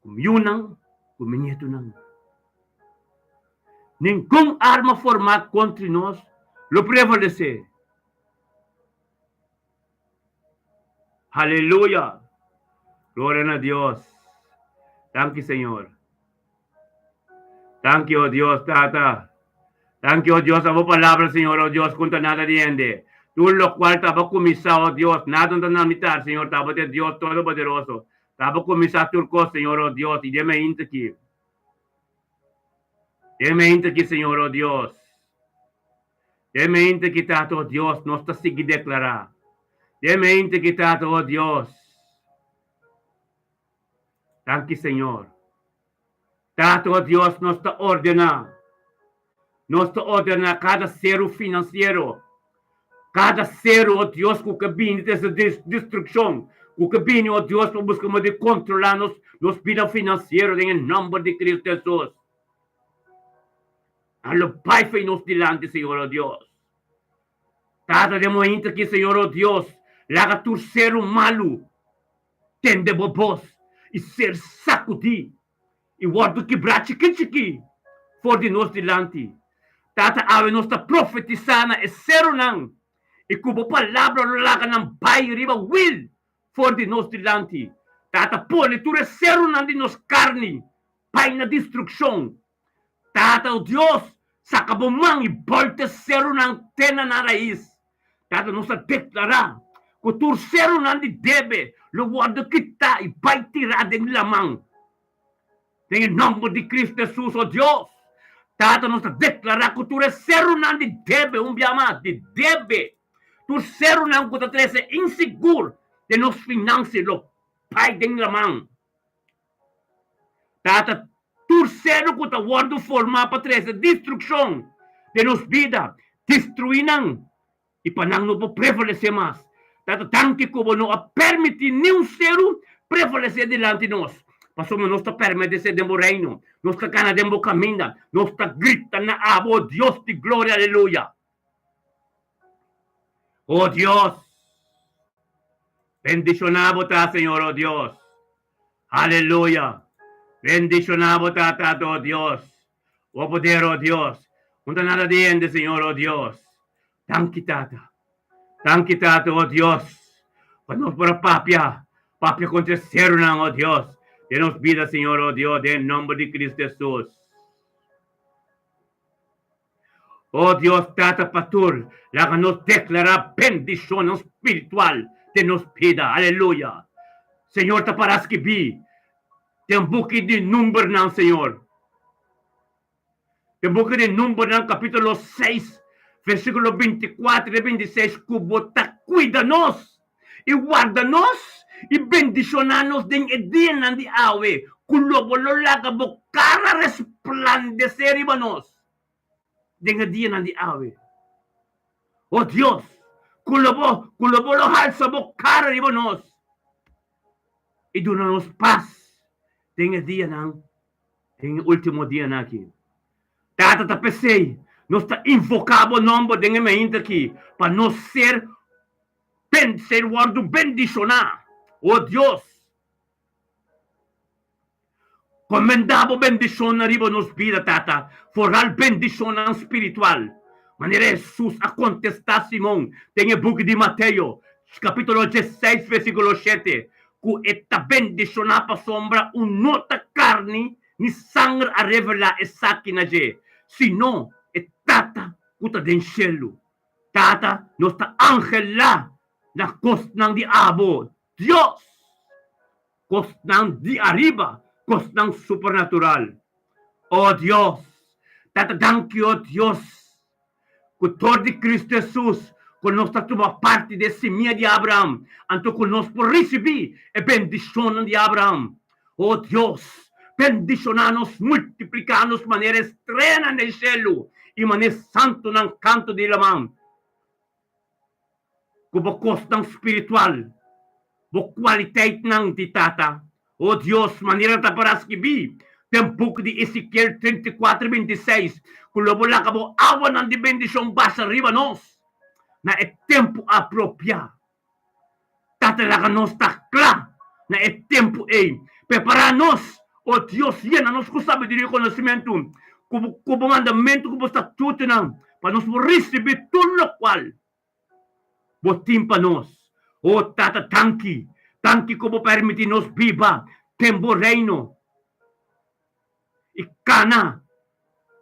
S1: ku mi yunan, ku mi nietunan. Ningun arma formá kontri nos lo prevalesé. Aleluya! Gloria na Dios! Danki, Señor. Danki, o Dios, Tata. Danki, o Dios, pa bo palabra, Señor, o Dios, ku no ta nada di hende. Tur lokual ta bo kuminsá, o Dios, nada no ta na mitar, Señor, ta bo ta e Dios Todopoderoso. Ta bo kuminsá tur kos, Señor, o Dios, i den mi hinta aki. Den mi hinta aki, Señor, o Dios. Den mente ki Tata, o Dios, nos ta sigui deklará. Den mente ki Tata, o Dios. Danki, Señor. Tata, o Dios, nos ta ordená. Nos ta ordená kada seru finansiero, kada seru, o Dios, ku ka bini trese destrukshon, ku ka bini, o Dios, pa buska moda di kontrolá nos, nos bida finansiero den e nòmber di Kristu Hesus. A lo bai fei nos dilanti, Señor, o Dios. Tata den mointa aki, Señor, o Dios, laga tur seru malu tende bo bos i ser sakudí i wòrdu kibrá chikí chikí for di nos dilanti. Tata, awe nos ta profetisá na e serunan i ku bo palabra lo laga nan bai riba wil for di nos dilanti. Tata, pone tur e serunan di nos karni bai na destrukshon. Tata, o Dios, saka bo man i bòlta e serunan te na nan rais. Tata, nos ta deklará ku tur serunan di debe lo wòrdu kitá i bai tirá den laman. Den e nòmber di Kristu Hesus, o Dios. Tata, nos ta deklará ku tur e serunan di debe, un bia mas, di debe, tur serunan ku ta trese insigur den nos finansia lo bai den laman. Tata, tur seru ku ta wòrdu formá pa trese destrukshon den nos bida, destruí nan i pa nan no por prevalesé mas. Tata, danki ku bo no a permití niun seru prevalesé dilanti nos, pasobra nos ta permanecé den bo reino, nos ta kana den bo kaminda, nos ta grita na abo, o Dios di gloria, aleluya! O Dios, bendishoná bo ta, Señor, o Dios. Aleluya! Bendishoná bo ta, Tata, o Dios. Bo poder, o Dios. Un ta nada di hende, Señor, o Dios. Danki, Tata. Danki, Tata, o Dios, pa nos por a papia, papia kontra e serunan, o Dios, den nos bida, Señor, o Dios, den e nomber di Cristo Hesus. O Dios Tata pa tur, laga nos deklará bendishonnan spiritual den nos bida. Aleluya! Señor ta para skibí den buki di Numbernan, Señor. Den buki di Numbernan kapítulo seis, versíkulo bintikuater i bintiseis ku bo ta kuida nos i warda nos i bendishoná nos den e dianan di awe ku lo bo lo laga bo kara resplandesé riba nos den e dianan di awe. O Dios, ku lo bo ku lo bo lo halsa bo kara riba nos i duna nos pas den e dianan den e último dianan aki. Tata ta p'esei nos ta invoká bo nòmber den e mainta aki pa nos ser Ben ser wòrdu bendishoná, o Dios. Komendá bo bendishonnan riba nos bida, Tata, foral bendishonnan spiritual, manera Hesus a kontestá Simon den e buki di Mateo, kapítulo diesseis, versíkulo shete, ku e ta bendishoná pasobra un no ta karni ni sanger a revelá esaki na dje, sino e Tata ku ta den shelu. Tata, nos ta anhelá na kosnan di abo, Dios, kosnan di ariba, Kosnan supernatural. O Dios, Tata danki o Dios ku tor di Kristu Hesus ku nos ta tuma parti di e simia di Abraham, anto ku nos por risibí e bendishonnan di Abraham. O Dios, bendishoná nos, multipliká nos manera e streanan den shelu i manera e santunan kantu di laman. Ku bo kosnan spiritual, bo kualiteitnan di Tata, o Dios, manera ta pará skibí den buki di Ezekiel 34, 26, ku lo bo laga bo awanan di bendishon basha riba nos na e tempu apropiá. Tata, laga nos ta kla na e tempu ei. Prepará nos, o Dios, yena nos ku sabiduria i konosimentu, ku bo mandamentu ku bo statutonan, pa nos por risibí tur lokual bo tin pa nos. O Tata, danki, danki ku bo permití nos biba den bo Reino i kana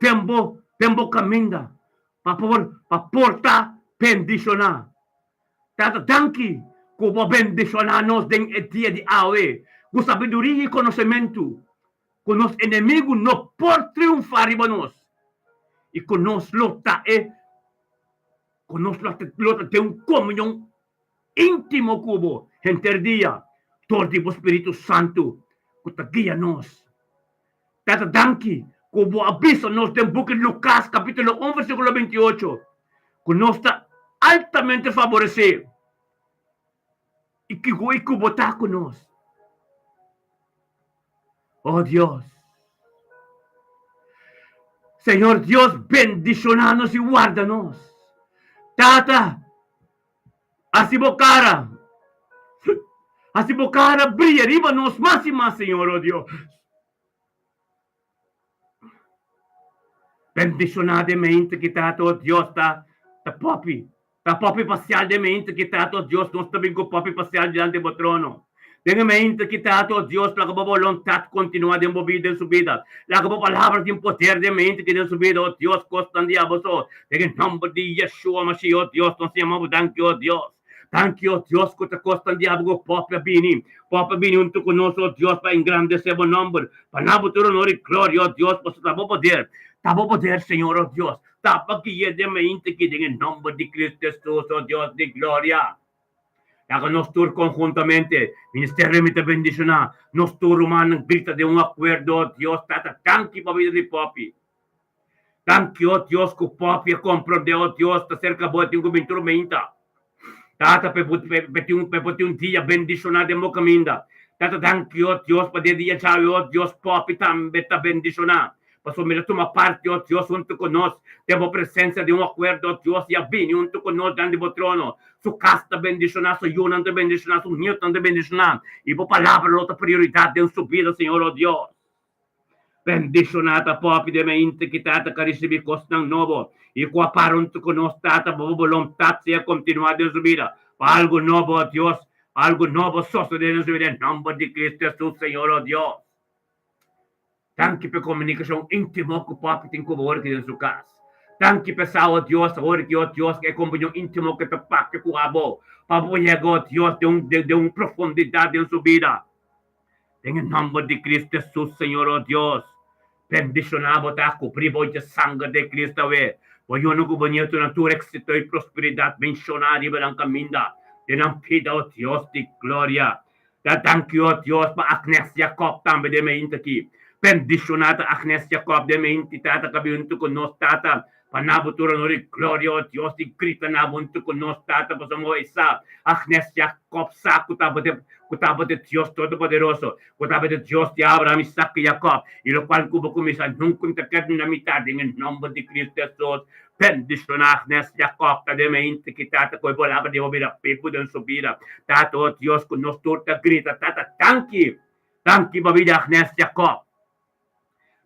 S1: den bo den bo kaminda pa por pa por ta bendishoná. Tata, danki ku bo a bendishoná nos den e dia di awe ku sabiduria i konosementu ku nos enemigu no por triunfá riba nos i ku nos lo ta e ku nos lo ta den un komunion íntimo ku bo henter dia dor di bo spiritu santu ku ta guia nos. Tata, danki ku bo a bisa nos den buki Lukas kapítulo un versíkulo 28 ku nos ta altamente faboresé i ku bo ta ku nos. Oh Dios! Señor Dios bendishoná nos i warda nos. Tata, hasi bo kara, hasi bo kara bria riba nos mas i mas, Señor, oh Dios. Bendishoná den mente ki Tata, oh Dios, ta ta popi, ta popi pasial den mente ki Tata, oh Dios, nos ta bin ku popi pasial dilanti bo trono. Den e mente ki Tata, oh Dios, laga bo boluntat kontinuá den bo bida, den su bida. Laga bo palabra tin poder den mente ki den su bida, oh Dios, kosnan di abo so. Den e nòmber di Yeshua Mashiach, oh Dios, nos yama bo danki, oh Dios. Danki, oh Dios, ku ta kosnan di abo ku popi a bini. Popi a bini huntu ku nos, oh Dios, pa engrandesé bo nòmber, pa na bo tur onor i gloria, oh Dios, pasobra ta bo poder, ta bo poder, Señor, oh Dios, ta pa gui'é den mainta aki den e nòmber di Cristo Hesus, oh Dios di gloria. Laga nos tur konhuntamente, Ministerio mi ta bendishoná nos tur rumannan grita den un akuerdo, oh Dios, Tata, danki pa bida di popi. Danki, o Dios, ku popi a komprondé, o Dios, ta serka bo e tin ku bin tur meinta. Tata, p'e bo p'e tin p'e bo tin un dia bendishoná den bo kaminda. Tata, danki, o Dios, pa den dia djawe, o Dios, popi tambe ta bendishoná. Pasobra mi ta tuma parti, o Dios, huntu ku nos den bo presensia den un akuerdo, o Dios, i a bini huntu ku nos dilanti bo trono. Su kas ta bendishoná, su yunan ta bendishoná, su nietunan ta bendishoná, i bo palabra lo ta prioridat den su bida, Señor, o Dios. Bendishoná ta popi den mente ki tata ka risibí kosnan nobo i ku a para huntu ku nos tata pa bo boluntat sea kontinuá den su bida pa algu nobo, o Dios, pa algu nobo sosodé den su bida den nòmber di Kristu Hesus, Señor, o Dios. Danki pa e komunikashon íntimo ku popi tin ku bo ora ki den su kas. Danki pa esau, o Dios, awor ki, o Dios, ku e komunion íntimo ku e ta papia ku abo pa bo yega, o Dios, den un den un profundidat den su bida. Den e nòmber di Cristo Hesus, Señor, o Dios, bendishoná bo ta kubrí bo dje sanger di Cristo awe. Bo yuna ku bo nietonan tur éksito i prosperidat menshoná riba nan kaminda den nan bida, o Dios di gloria. Ta danki, o Dios, pa Agnes Jacob tambe den meinti aki. Bendishoná ta Agnes Jacob den meinti, Tata, ka bin huntu ku nos, Tata. Pa na bo tur honor i gloria, o Dios, i grita na bo huntu ku nos, Tata, pasobra bo e sa, Agnes Jacob sa ku tabata ku tabata e Dios Todopoderoso, ku tabata e Dios di Abraham, Isaac i Jacob, i lokual ku bo kuminsá nunka no ta keda na mitat, den e nòmber di Cristo Hesus. Bendishoná Agnes Jacob ta den mente ki Tata ku e palabra di bo bira bibu den su bida. Tata, o Dios, ku nos tur ta grita, Tata, danki! Danki pa bida Agnes Jacob.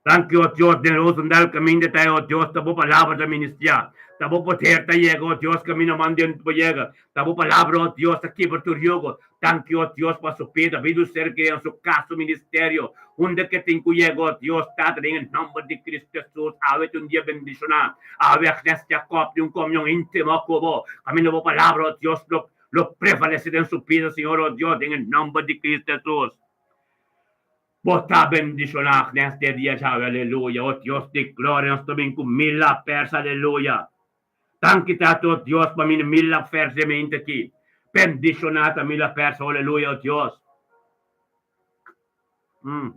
S1: Danki, o Dios, den Rosendal kaminda ta e, o Dios, ta bo palabra ta ministriá, ta bo poder ta yega, o Dios, kaminda manda den bo yega, ta bo palabra, o Dios, ta kibra tur yugo. Danki, o Dios, pa su bida, bida su ser kerí, su kas, su ministerio, unda ke tin ku yega, o Dios, Tata, den e nòmber di Cristo Hesus, awe ta un dia bendishoná, awe Agnes Jacob tin un komunion íntimo ku bo, kaminda bo palabra, o Dios, lo lo prevalesé den su bida, Señor, o Dios, den e nòmber di Cristo Hesus. Bo ta bendishoná Agnes den dia djawe, aleluya, o Dios di gloria, nos ta bin ku mila pers, aleluya. Danki Tata, o Dios, pa mini mila pers den mente aki. Bendishoná ta mila pers, aleluya, o Dios. Mm.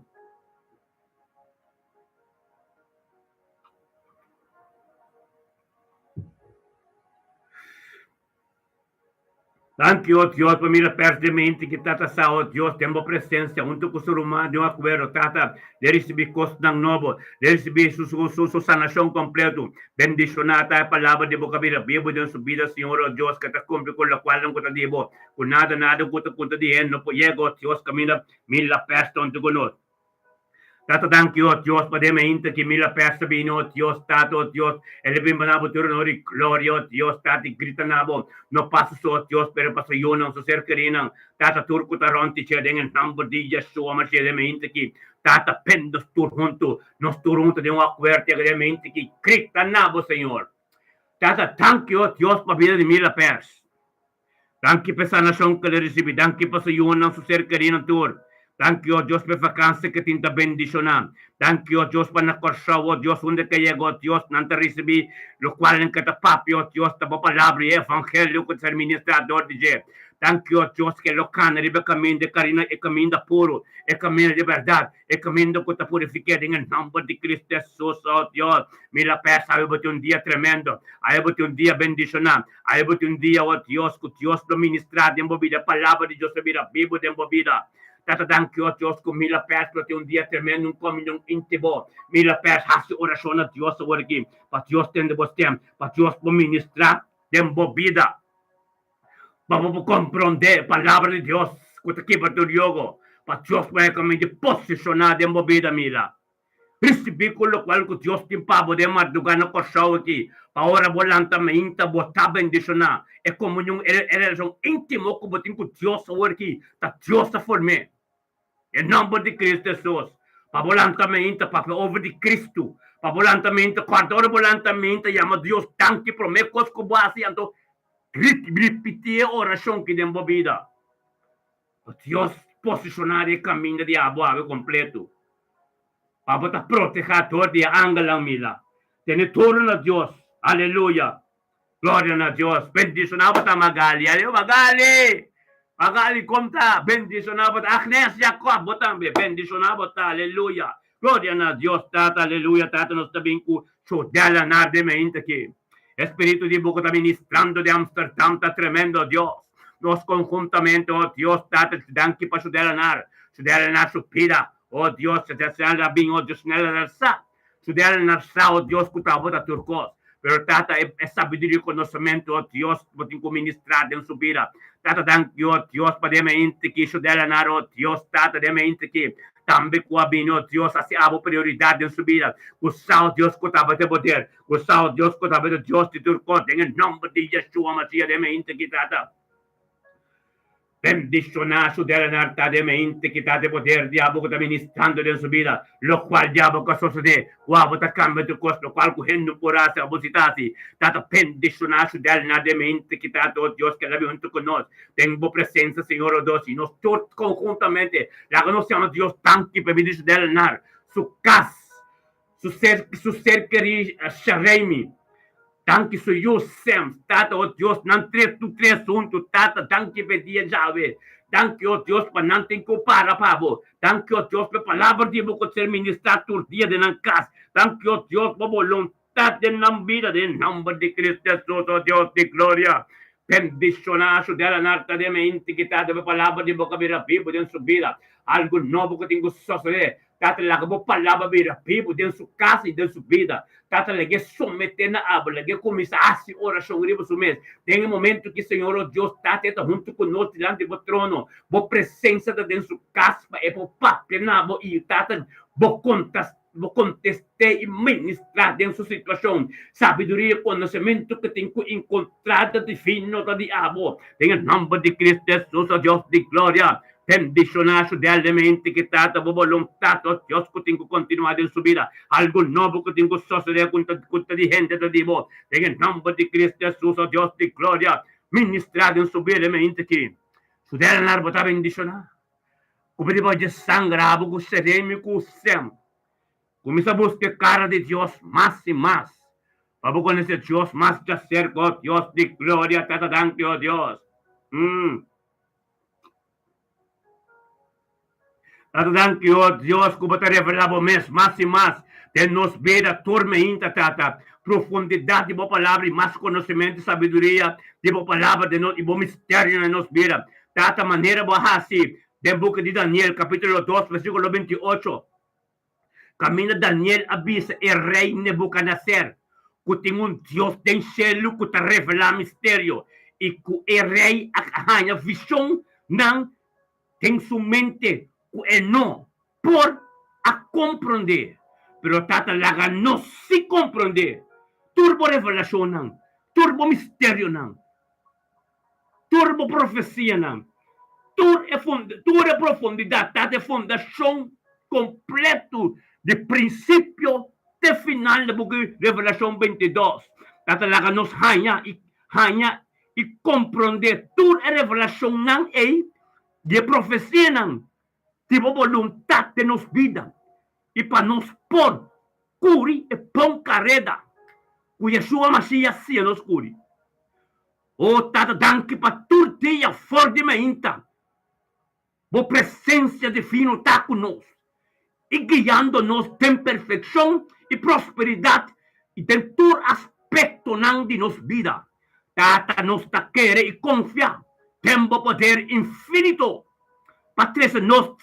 S1: Danki, o Dios, pa mira pèrsdemente ki Tata sa, o Dios, den bo presensia, huntu ku su ruman den un akuerdo, Tata, le risibí kosnan nobo, le risibí su, su, su, su sanashon kompletu. Bendishoná ta e palabra di bo ku a bira bibu den su bida, Señor, o Dios, ku ta kumpli ku lokualnan ku ta di bo, ku nada, nada ku ta punta di hende no por yega, o Dios, kaminda mila pèrs ta huntu ku nos. Tata danki o Dios pa den mainta ki mila pèsa bini o Dios Tata o Dios el a bin pa nabo tur honor i gloria o Dios Tata i grita nabo no pa su so o Dios pero pa su yunan su ser kerinan Tata tur ku ta rònt di dje den e nòmber di Yeshua Mashiach den mainta ki Tata pen nos tur huntu nos tur huntu den un akuerdo yega den mainta ki grita nabo Señor Tata danki o Dios pa bida di mila pèrs. Danki pa e sanashon ku el a risibí. Danki pa su yunan, su ser kerinan tur. Danki, o Dios, pa e vakansia ku e tin ta bendishoná. Danki, o Dios, pa na Kòrsou, o Dios, unda ku e yega, o Dios, nan ta risibí lokual nan ke ta papia, o Dios, ta bo palabra i e evangelio ku ta ser ministrá dor di dje. Danki, o Dios, ku e lo kana riba e kaminda, e karina, e kaminda puru, e kaminda di bèrdat. E kaminda ku ta purifiké den e nòmber di Kristu Hesus, o Dios. Mi la pèsa awe bo tin un dia tremendo, awe bo tin un dia bendishoná, awe bo tin un dia, o Dios, ku Dios lo ministrá den bo bida, e palabra di Dios lo bira bibu den bo bida. Tata danki, o Dios, ku mi la pèsa lo tin un dia tremendo, un komunion íntimo. Mi la pèsa hasi orashon na Dios awor aki, pa Dios tende bo stèm, pa Dios por ministrá den bo bida. Pa bo por komprondé e Palabra di Dios ku ta kibra tur yogo, pa Dios por heka di posishoná den bo bida, mira. Risibí ku lokual ku Dios tin pa bo den mardugá na Kòrsou aki, pa ora bo lanta mainta bo ta bendishoná. E komunion, e relashon íntimo ku bo tin ku Dios awor aki, ta Dios ta form'é. Den nòmber di Kristu Hesus, pa bo lanta mainta papia over di Kristu, pa bo lanta mainta kòrda ora bo lanta mainta yama Dios danki promé kos ku bo hasi anto ripití e orashon ki den bo bida. Pa Dios posishoná den e kaminda di abo awe kompletu, pa bo ta protehá dor di e angelnan mila. Tene toro na Dios. Aleluya! Gloria na Dios. Bendiciona bo ta Magali. Aleo Magali! Magali com ta? Bendiciona bo ta. Agnes Jacob bo tambe. Bendiciona bo ta. Aleluya. Gloria na Dios Tata. Aleluya Tata nos ta bin cu Chodela Narde meinta aki. E spiritu di bo cu ta ministrando di Amsterdam ta tremendo Dios. Nos conhuntamente oh Dios Tata danki pa Chodela Nar. Chodela Nar su pida. Oh Dios, Chodela bin oh Dios Chodela sa. Sudel na sa, o Dios, ku ta bo ta tur kos. Pero Tata, e e sabiduria i konosementu, o Dios, bo tin ku ministrá den su bida. Tata, danki, o Dios, pa den mente ki Sudel na, o Dios, Tata, den mente ki tambe ku a bini, o Dios, hasi abo prioridat den su bida. Ku sa, o Dios, ku ta bo te poder. Ku sa, o Dios, ku ta bo te Dios di tur kos. Den e nòmber di Yeshua Masias, den mente ki, Tata. Bendishoná su delanar ta den mente ki ta de poder di abo ku ta ministrando den su bida, lokual di abo ka sosodé, ku abo ta kambia tur kos, lokual ku hende no por hasi, abo si ta hasi. Tata, bendishoná su delanar den mente ki ta do Dios keda bin huntu ku nos den bo presensia, Señor, o Dios, i nos tur konhuntamente laga nos yama Dios danki pa e bida di su delanar, su kas, su ser, su ser kerí Shareimi. Danki su yu Sem, Tata, o Dios, nan tres tur tres huntu, Tata, danki p'e dia djawe. Danki, o Dios, pa nan tin ku para pa bo. Danki, o Dios, p'e palabra di bo ku ser ministrá tur dia den nan kas. Danki, o Dios, pa boluntat den nan bida, den nòmber di Cristo Hesus, o Dios di gloria. Bendishoná su delanar ta den mente ki Tata p'e palabra di bo ka bira bibu den su bida. Algu nobo ku tin ku sosodé. Tata laga bo palabra bira bibu den su kas i den su bida. Tata lag'é someté na abo, lag'é kuminsá hasi orashon riba su mes. Den e momentu ki Señor o Dios Tata e ta huntu ku nos dilanti bo trono, bo presensia ta den su kas pa e por papia na bo i Tata bo kontas bo kontest'é i ministrá den su situashon. Sabiduria i konosementu ku tin ku inkontrá ta divino ta di abo. Den e nòmber di Cristo Hesus o Dios di gloria. Bendishoná su diariamente ki trata bo boluntat, o Dios, ku tin ku kontinuá den su bida. Algu nobo ku tin ku sosodé ku ta di hende ta di bo. Den e nòmber di Cristo Hesus, o Dios di gloria, ministrá den su bida e mente ki su delanar bo ta bendishoná. Ku pidi pa dje sangra bo ku Seremi ku Sem. Kuminsá buska e kara di Dios mas i mas, pa bo konosé Dios mas djaserka, o Dios di gloria, Tata danki, o Dios. Mm. Tata danki, o Dios, ku bo ta revelá bo mes mas i mas den nos bida tur meinta, Tata. Profundidat di bo palabra i mas konosementu i sabiduria di bo palabra den nos i bo misterionan den nos bida. Tata, manera bo a hasi den buki di Daniel, kapítulo dos, versíkulo 28, kaminda Daniel a bisa e rei Nebukadneser ku tin un Dios den shelu ku ta revelá misterio i ku e rei a haña vishonnan den su mente ku e no por a komprondé. Pero Tata laga nos sí komprondé tur bo revelashonnan, tur bo misterionan. Tur bo profesianan, tur e tur e profundidat ta e fundashon kompleto di prinsipio te final di buki Revelashon 22. Ta ta laga nos haña i haña i komprondé tur e revelashonnan ei di e profesianan di bo boluntat den nos bida i pa nos por kuri e bon kareda ku Yeshua Mashiach siña nos kuri. O Tata danki pa tur dia for di mainta Bo presencia divino ta cu nos y guiando nos den perfeccion y prosperidad y den tur aspectonan di nos bida. Tata nos ta kere y confia den Bo poder infinito pa trece nos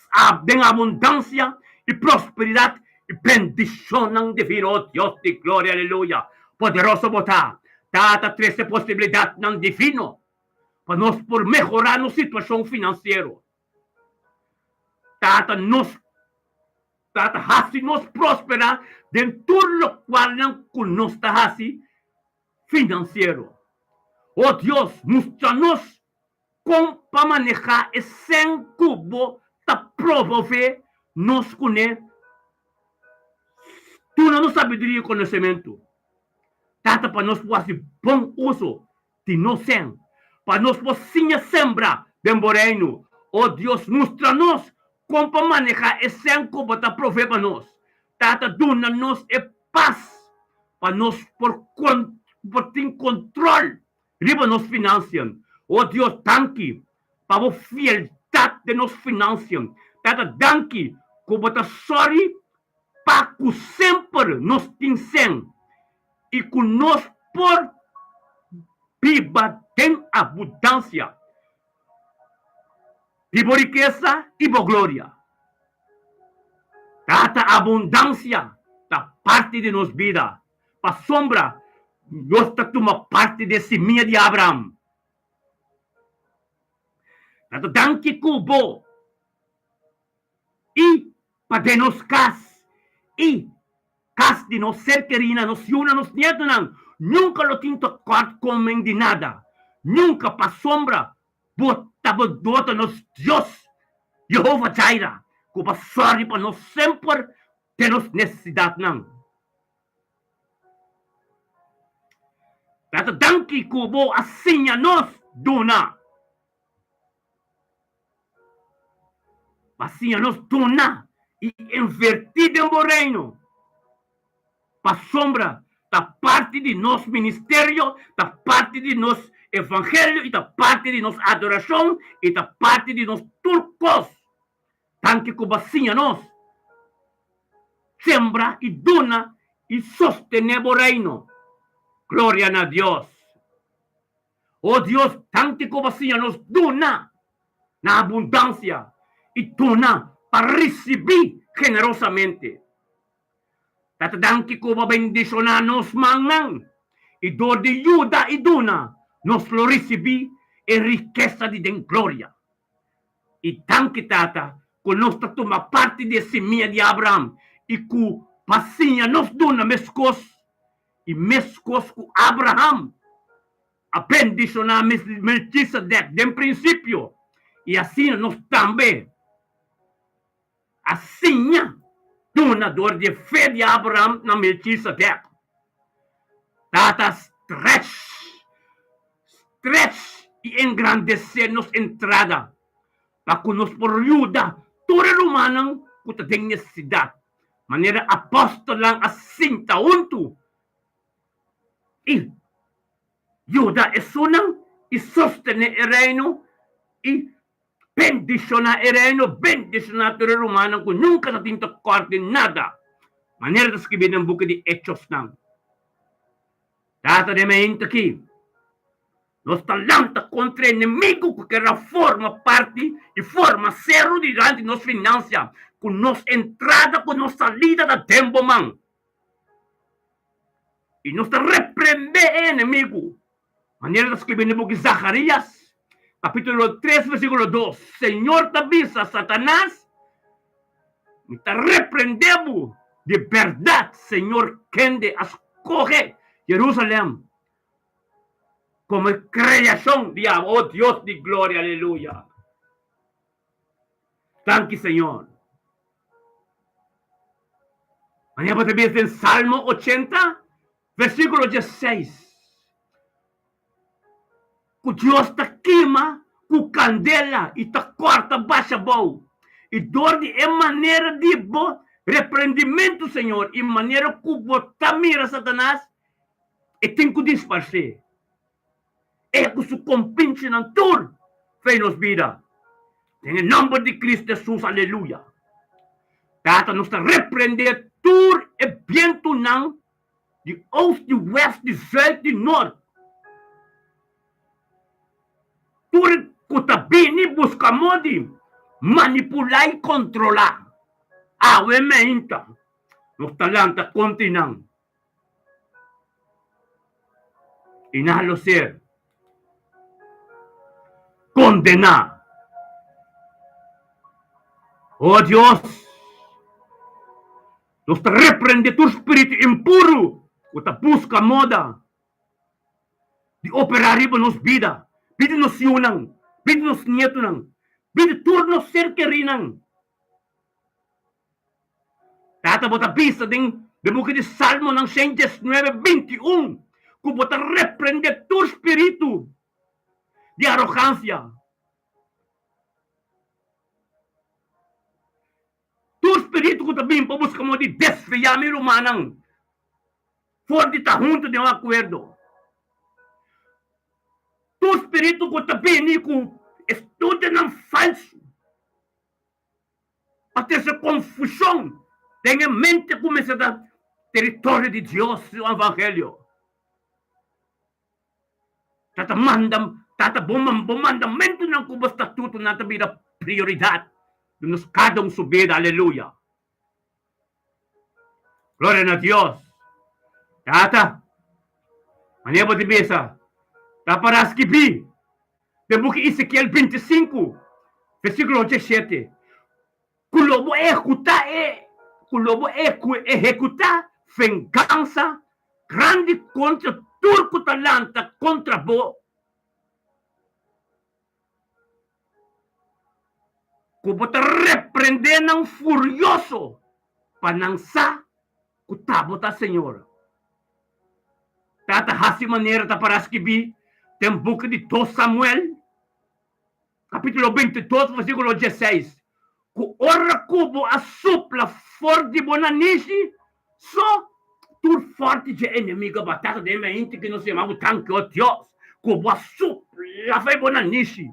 S1: den abundancia y prosperidad y bendicionnan divino. O Dios di gloria, aleluya, poderoso Bo ta. Tata trece posibilidadnan divino pa nos por mehora nos situacion financiero. Tata nos Tata haci nos prospera den tur locualnan cu nos ta haci financiero. O Dios, mustra nos kon pa manehá e sèn ku bo ta provové nos kuné. Duna nos sabiduria i konosementu, Tata, pa nos por hasi bon uso di nos sèn, pa nos por siña sembra den bo Reino. O Dios, mustra nos kon pa manehá e sèn ku bo ta prové pa nos. Tata, duna nos e pas pa nos por por tin kontrol riba nos finansian. O Dios, danki pa bo fieldat den nos finansian. Tata, danki ku bo ta sòri pa ku semper nos tin sèn i ku nos por biba den abudansia di bo rikesa i bo gloria. Tata, abundansia ta parti di nos bida. Pasobra nos ta tuma parti di e simia di Abraham. Na ta danki ku bo i pa den nos kas i kas di nos ser kerinan, nos yunan, nos nietonan, nunka lo tin tokòrt komen di nada, nunka, pasobra bo ta bo ta nos Dios, Yehova Jireh, ku bo a sòri pa nos semper den nos nesesidatnan. Tata danki ku bo a siña nos duna. Bo a siña nos duna i invertí den bo Reino. Pasobra ta parti di nos ministerio, ta parti di nos evangelio i ta parti di nos adorashon i ta parti di nos tur kos. Danki ku bo a siña nos sembra i duna i sostené bo Reino. Gloria na Dios! O Dios, danki ku bo a siña nos duna na abundansia i duna pa risibí generosamente. Tata, danki ku bo a bendishoná nos mannan i dor di yuda i duna nos lo risibí e rikesa di den gloria. I danki, Tata, ku nos ta tuma parti di e simia di Abraham i ku pa siña nos duna meskos i meskos ku Abraham a bendishoná Melchisedek den prinsipio, i asina nos tambe a siña duna dor di e fe di Abraham na Melchisedek. Tata, stretch, stretch i engrandesé nos entrada pa ku nos por yuda. tur e rumannan ku ta den nesesidat, manera apòstelnan a sinta huntu i yuda esunnan i sostené e Reino i bendishoná e Reino, bendishoná tur e rumannan ku nunka ta tin tekòrt di nada, manera ta skibí den buki di Echosnan. Tata den meinta aki, nos ta lanta kontra enemigu ku kera forma parti i forma seru dilanti nos finansia, ku nos entrada ku nos salida ta den bo man. I nos ta reprendé e enemigu, manera ta skibí den buki Zacharias, kapítulo tres, versíkulo dos, Señor ta bisa Satanas, Mi ta reprendé bo di bèrdat, Señor kende a skohe Jerusalèm komo e kreashon di abo, o Dios di gloria, aleluya. Danki, Señor. Manera bo ta bisa den Salmo ochenta, versíkulo diesseis, ku Dios ta kima ku kandela i ta kòrta basha bou. I dor di e manera di bo reprendimentu, Señor, i manera ku bo ta mira Satanas, e tin ku disparsé. E ku su kompinchinan tur fei nos bida. Den e nòmber di Cristo Hesus, aleluya. Tata, nos ta reprendé tur e bientunan di oost, di west, di zuid, di nort. Tur ku ta bini buska modi manipulá i kontrolá. Awe meinta nos ta lanta kontra nan i nan lo ser kondená. O Dios, nos ta reprendé tur spiritu impuru ku ta buska moda di operá riba nos bida, bida di nos yunan, bida di nos nietunan, bida di tur nos ser kerínan. Tata, bo ta bisa den e buki di Salmonan shen diesnuebe, 21, ku bo ta reprendé tur spiritu di arogansia, tur spiritu ku ta bin pa buska moda di desviá mi rumannan for di ta huntu den un akuerdo, tur spiritu ku ta bini ku estudionan falsu. Pa trese konfushon den e mente ku mester ta teritorio di Dios su evangelio. Ta ta manda, ta ta bo bo mandamentunan ku bo statutonan ta bira prioridat den nos kada un su bida. Aleluya! Gloria na Dios! Tata, manera bo ta bisa, ta para skibí den buki Ezekiel 25, versíkulo 87, ku lo bo ehekutá e, ku lo bo ehekutá vengansa grandi kontra tur ku ta lanta kontra bo. Ku bo ta reprendé nan furioso pa nan sa ku ta bo ta Señor. Tata hasi manera ta para skibí den buki di Dos Samuel, kapítulo 22, versíkulo 16, ku ora ku bo a supla for di bo nanishi, so tur fòrti dje enemigu a batata den mente ku nos yama bo tanki, o Dios, ku bo a supla for di bo nanishi.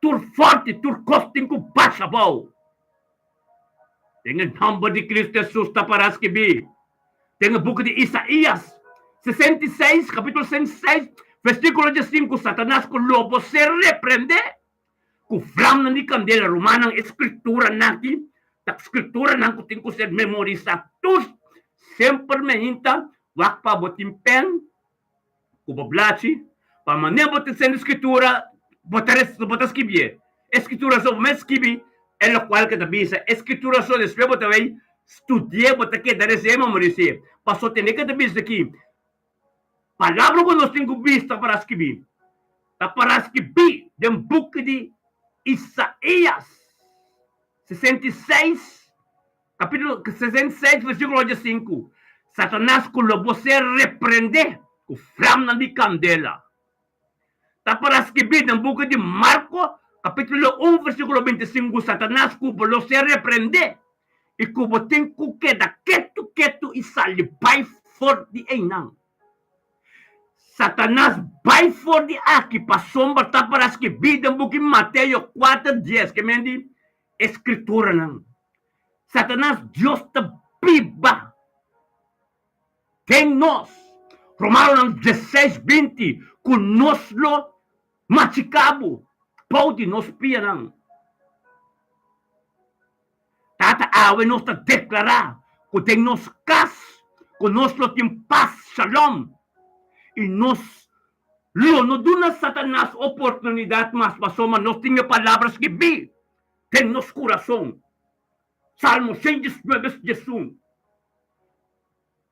S1: Tur fòrti, tur kos tin ku basha abou. Den e nòmber di Cristo Hesus ta pará skibí den e buki di Isaías 66, kapítulo 66, versíkulo 15, Satanas ku lo bo ser reprendé ku vlamnan di kandela. Rumannan, e skrituranan aki ta skrituranan ku tin ku ser memorisá tur. Semper meinta wak pa bo tin pèn ku bo blachi, pa manera bo ta sende skritura, bo ta bo ta skibié. E skritura so bo mes skibi e lokual ke ta bisa. E skritura so despues bo ta bai studi'é, bo ta keda res'é i memoris'é. Paso tende ke ta bisa aki, palabra ku nos tin ku bista para skibi, ta para skibí den buki di Isaías 66, Capítulo 66, versículo 5, Satanas ku lo bo ser reprendé ku flamnan di kandela. Ta para skibí den buki di Marko. kapítulo un versíkulo 25, Satanas ku bo lo ser reprendé i ku bo tin ku keda ketu ketu i sali bai for di einan. Satanas bai for di aki pasobra ta para skibí den buki Mateo kuater dies, ke men di e Skrituranan. Satanas Dios ta biba den nos. Romanonan diesseis 20, ku nos lo machiká bo bou di nos pianan. Tata awe nos ta deklará ku den nos kas ku nos lo tin pas, shalom, i nos lo no duna Satanas oportunidat mas pasobra nos tin e palabra skibí den nos kurason. Salmo 119, 11.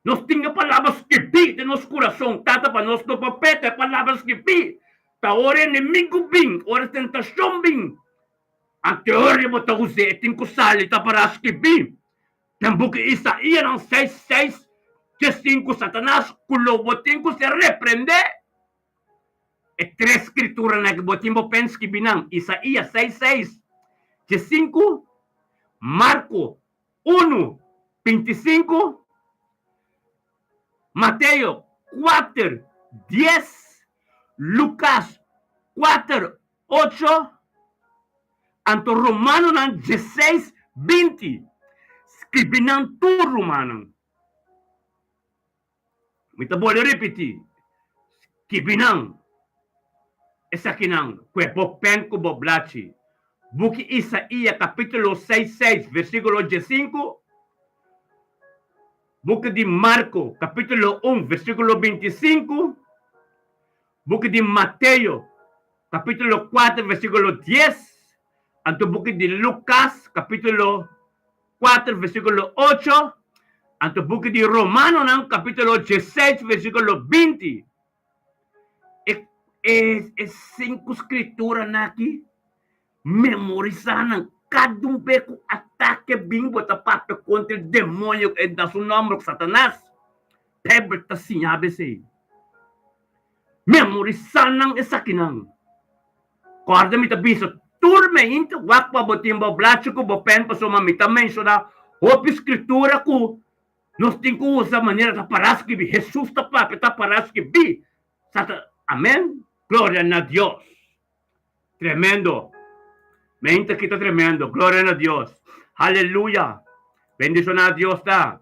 S1: Nos tin e palabra skibí den nos kurason, Tata, pa nos no por peka. E palabra skibí ta ora e enemigu bin, ora e tentashon bin. Anteor bo ta us'é, e tin ku sali ta pará skibí den buki Isaíasnan seis, seis, 15, Satanas ku lo bo tin ku ser reprendé. E tres skrituranan ku bo tin bo pen skibí nan, Isaías seis, seis, 15, Marko unu, 25, Mateo kuater, dies, Lukas kuater, Ocho, anto Romanonan 16, 20. Skibi nan tur, rumannan. Mi ta bolbe ripití, skibi nan esakinan ku e bo pen ku bo blachi. Buki Isaías kapítulo seis seis versíkulo 15, buki di Marko kapítulo un versíkulo 25, Buki di Mateo, kapítulo kuater, versíkulo dies, anto buki di Lukas, kapítulo kuater, versíkulo ocho, anto buki di Romanonan, kapítulo diesseis, versíkulo 20. E, e, e sinku skrituranan aki, memorisá nan. Kada un be ku atake bin, bo ta papia kontra e demoño ku e da su nòmber, Satanas. Bijbel ta siña esei. Memorisá nan esakinan. Kòrda mi ta bisa tur meinta, wak pa bo tin bo blachi ku bo pèn pasobra mi ta menshoná hopi skritura ku nos tin ku usa manera ta pará skibí. Hesus ta papia ta pará skibí. Sa ta Amèn. Gloria na Dios. Tremendo. Meinta aki ta tremendo. Gloria na Dios. Haleluya. Bendishoná Dios ta.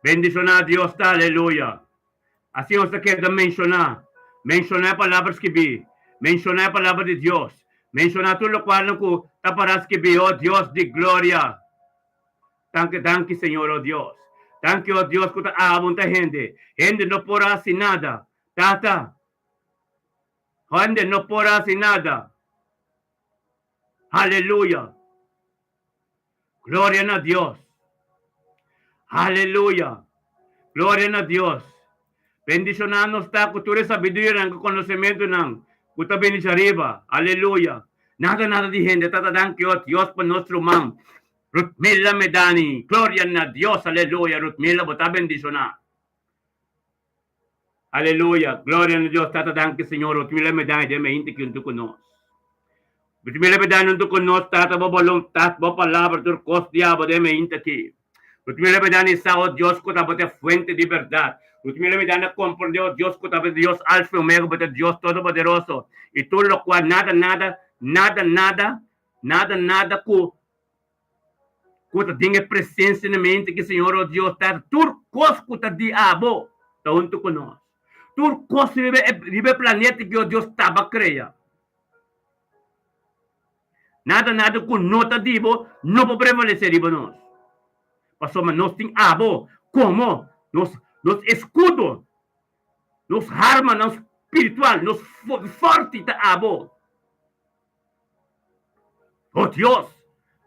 S1: Bendishoná Dios ta, aleluya. Asina nos ta keda menshoná, menshoná e palabra skibí, menshoná e palabra di Dios, menshoná tur lokualnan ku ta pará skibí, o Dios di gloria. Danki, danki Señor, o Dios. Danki, o Dios, ku ta abunta hende. Hende no por hasi nada. Tata, hende no por hasi nada. Aleluya. Gloria na Dios. Aleluya. Gloria na Dios. Bendishoná nos ta ku tur e sabidurianan ku konosementunan ku ta bini djariba. Aleluya. Nada nada di hende ta ta danki o Dios pa nos ruman Ruthmila Medani. Gloria na Dios. Aleluya. Ruthmila bo ta bendishoná. Aleluya! Gloria na Dios Tata danki Señor Ruthmila Medani den meinti ki huntu ku nos. Ruthmila Medani huntu ku nos Tata bo boluntat bo palabra tur kos di abo den meinti aki. Ruthmila Medani sa o Dios ku ta bo ta e fuente di bèrdat. Ruthmila Medani a komprende o Dios ku ta bo ta Dios Alfa i Omega bo ta Dios Todopoderoso i tur lokual nada nada nada nada nada nada ku Ku ta den e presensia na mente ki Señor o Dios ta tur kos ku ta di abo ta huntu ku nos. Tur kos riba e riba e planeta ki o Dios taba krea. Nada nada ku no ta di bo no por prevalesé riba nos. Pasobra nos tin abo komo nos nos eskudo, nos harmanan spiritual, nos forti ta abo. O Dios!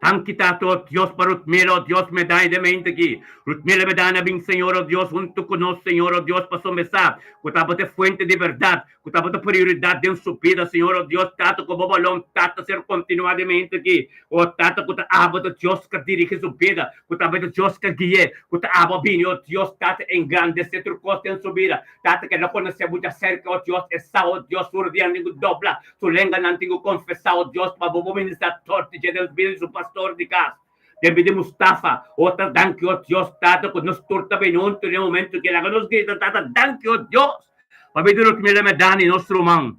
S1: Danki Tata, o Dios, pa Rutmila, o Dios, Medani den mente aki. Rutmila Medani a bin, Señor, o Dios, huntu ku nos, Señor, o Dios, pasobra e sa ku tabata e fuente di bèrdat, ku tabata prioridat den su bida, Señor, o Dios, Tata, ku bo boluntat ta ser kontinuá den mente aki. O Tata, ku ta abo ta Dios ku a dirigi su bida, ku tabata Dios ku a gui'é, ku ta abo a bini, o Dios, Tata, engrandesé tur kos den su bida. Tata, ku el a konosé bo djaserka, o Dios, e sa, o Dios, su rudianan tin ku dobla Su lenganan tin ku konfesá, o Dios, pa bo bo ministrá torti dje den bida di su pastor di kas, den bida di Mustafa. O ta danki, o Dios, Tata, ku nos tur ta bini huntu den e momentu aki. Laga nos grita, Tata, danki, o Dios, pa bida di Rutmila Medani, nos ruman.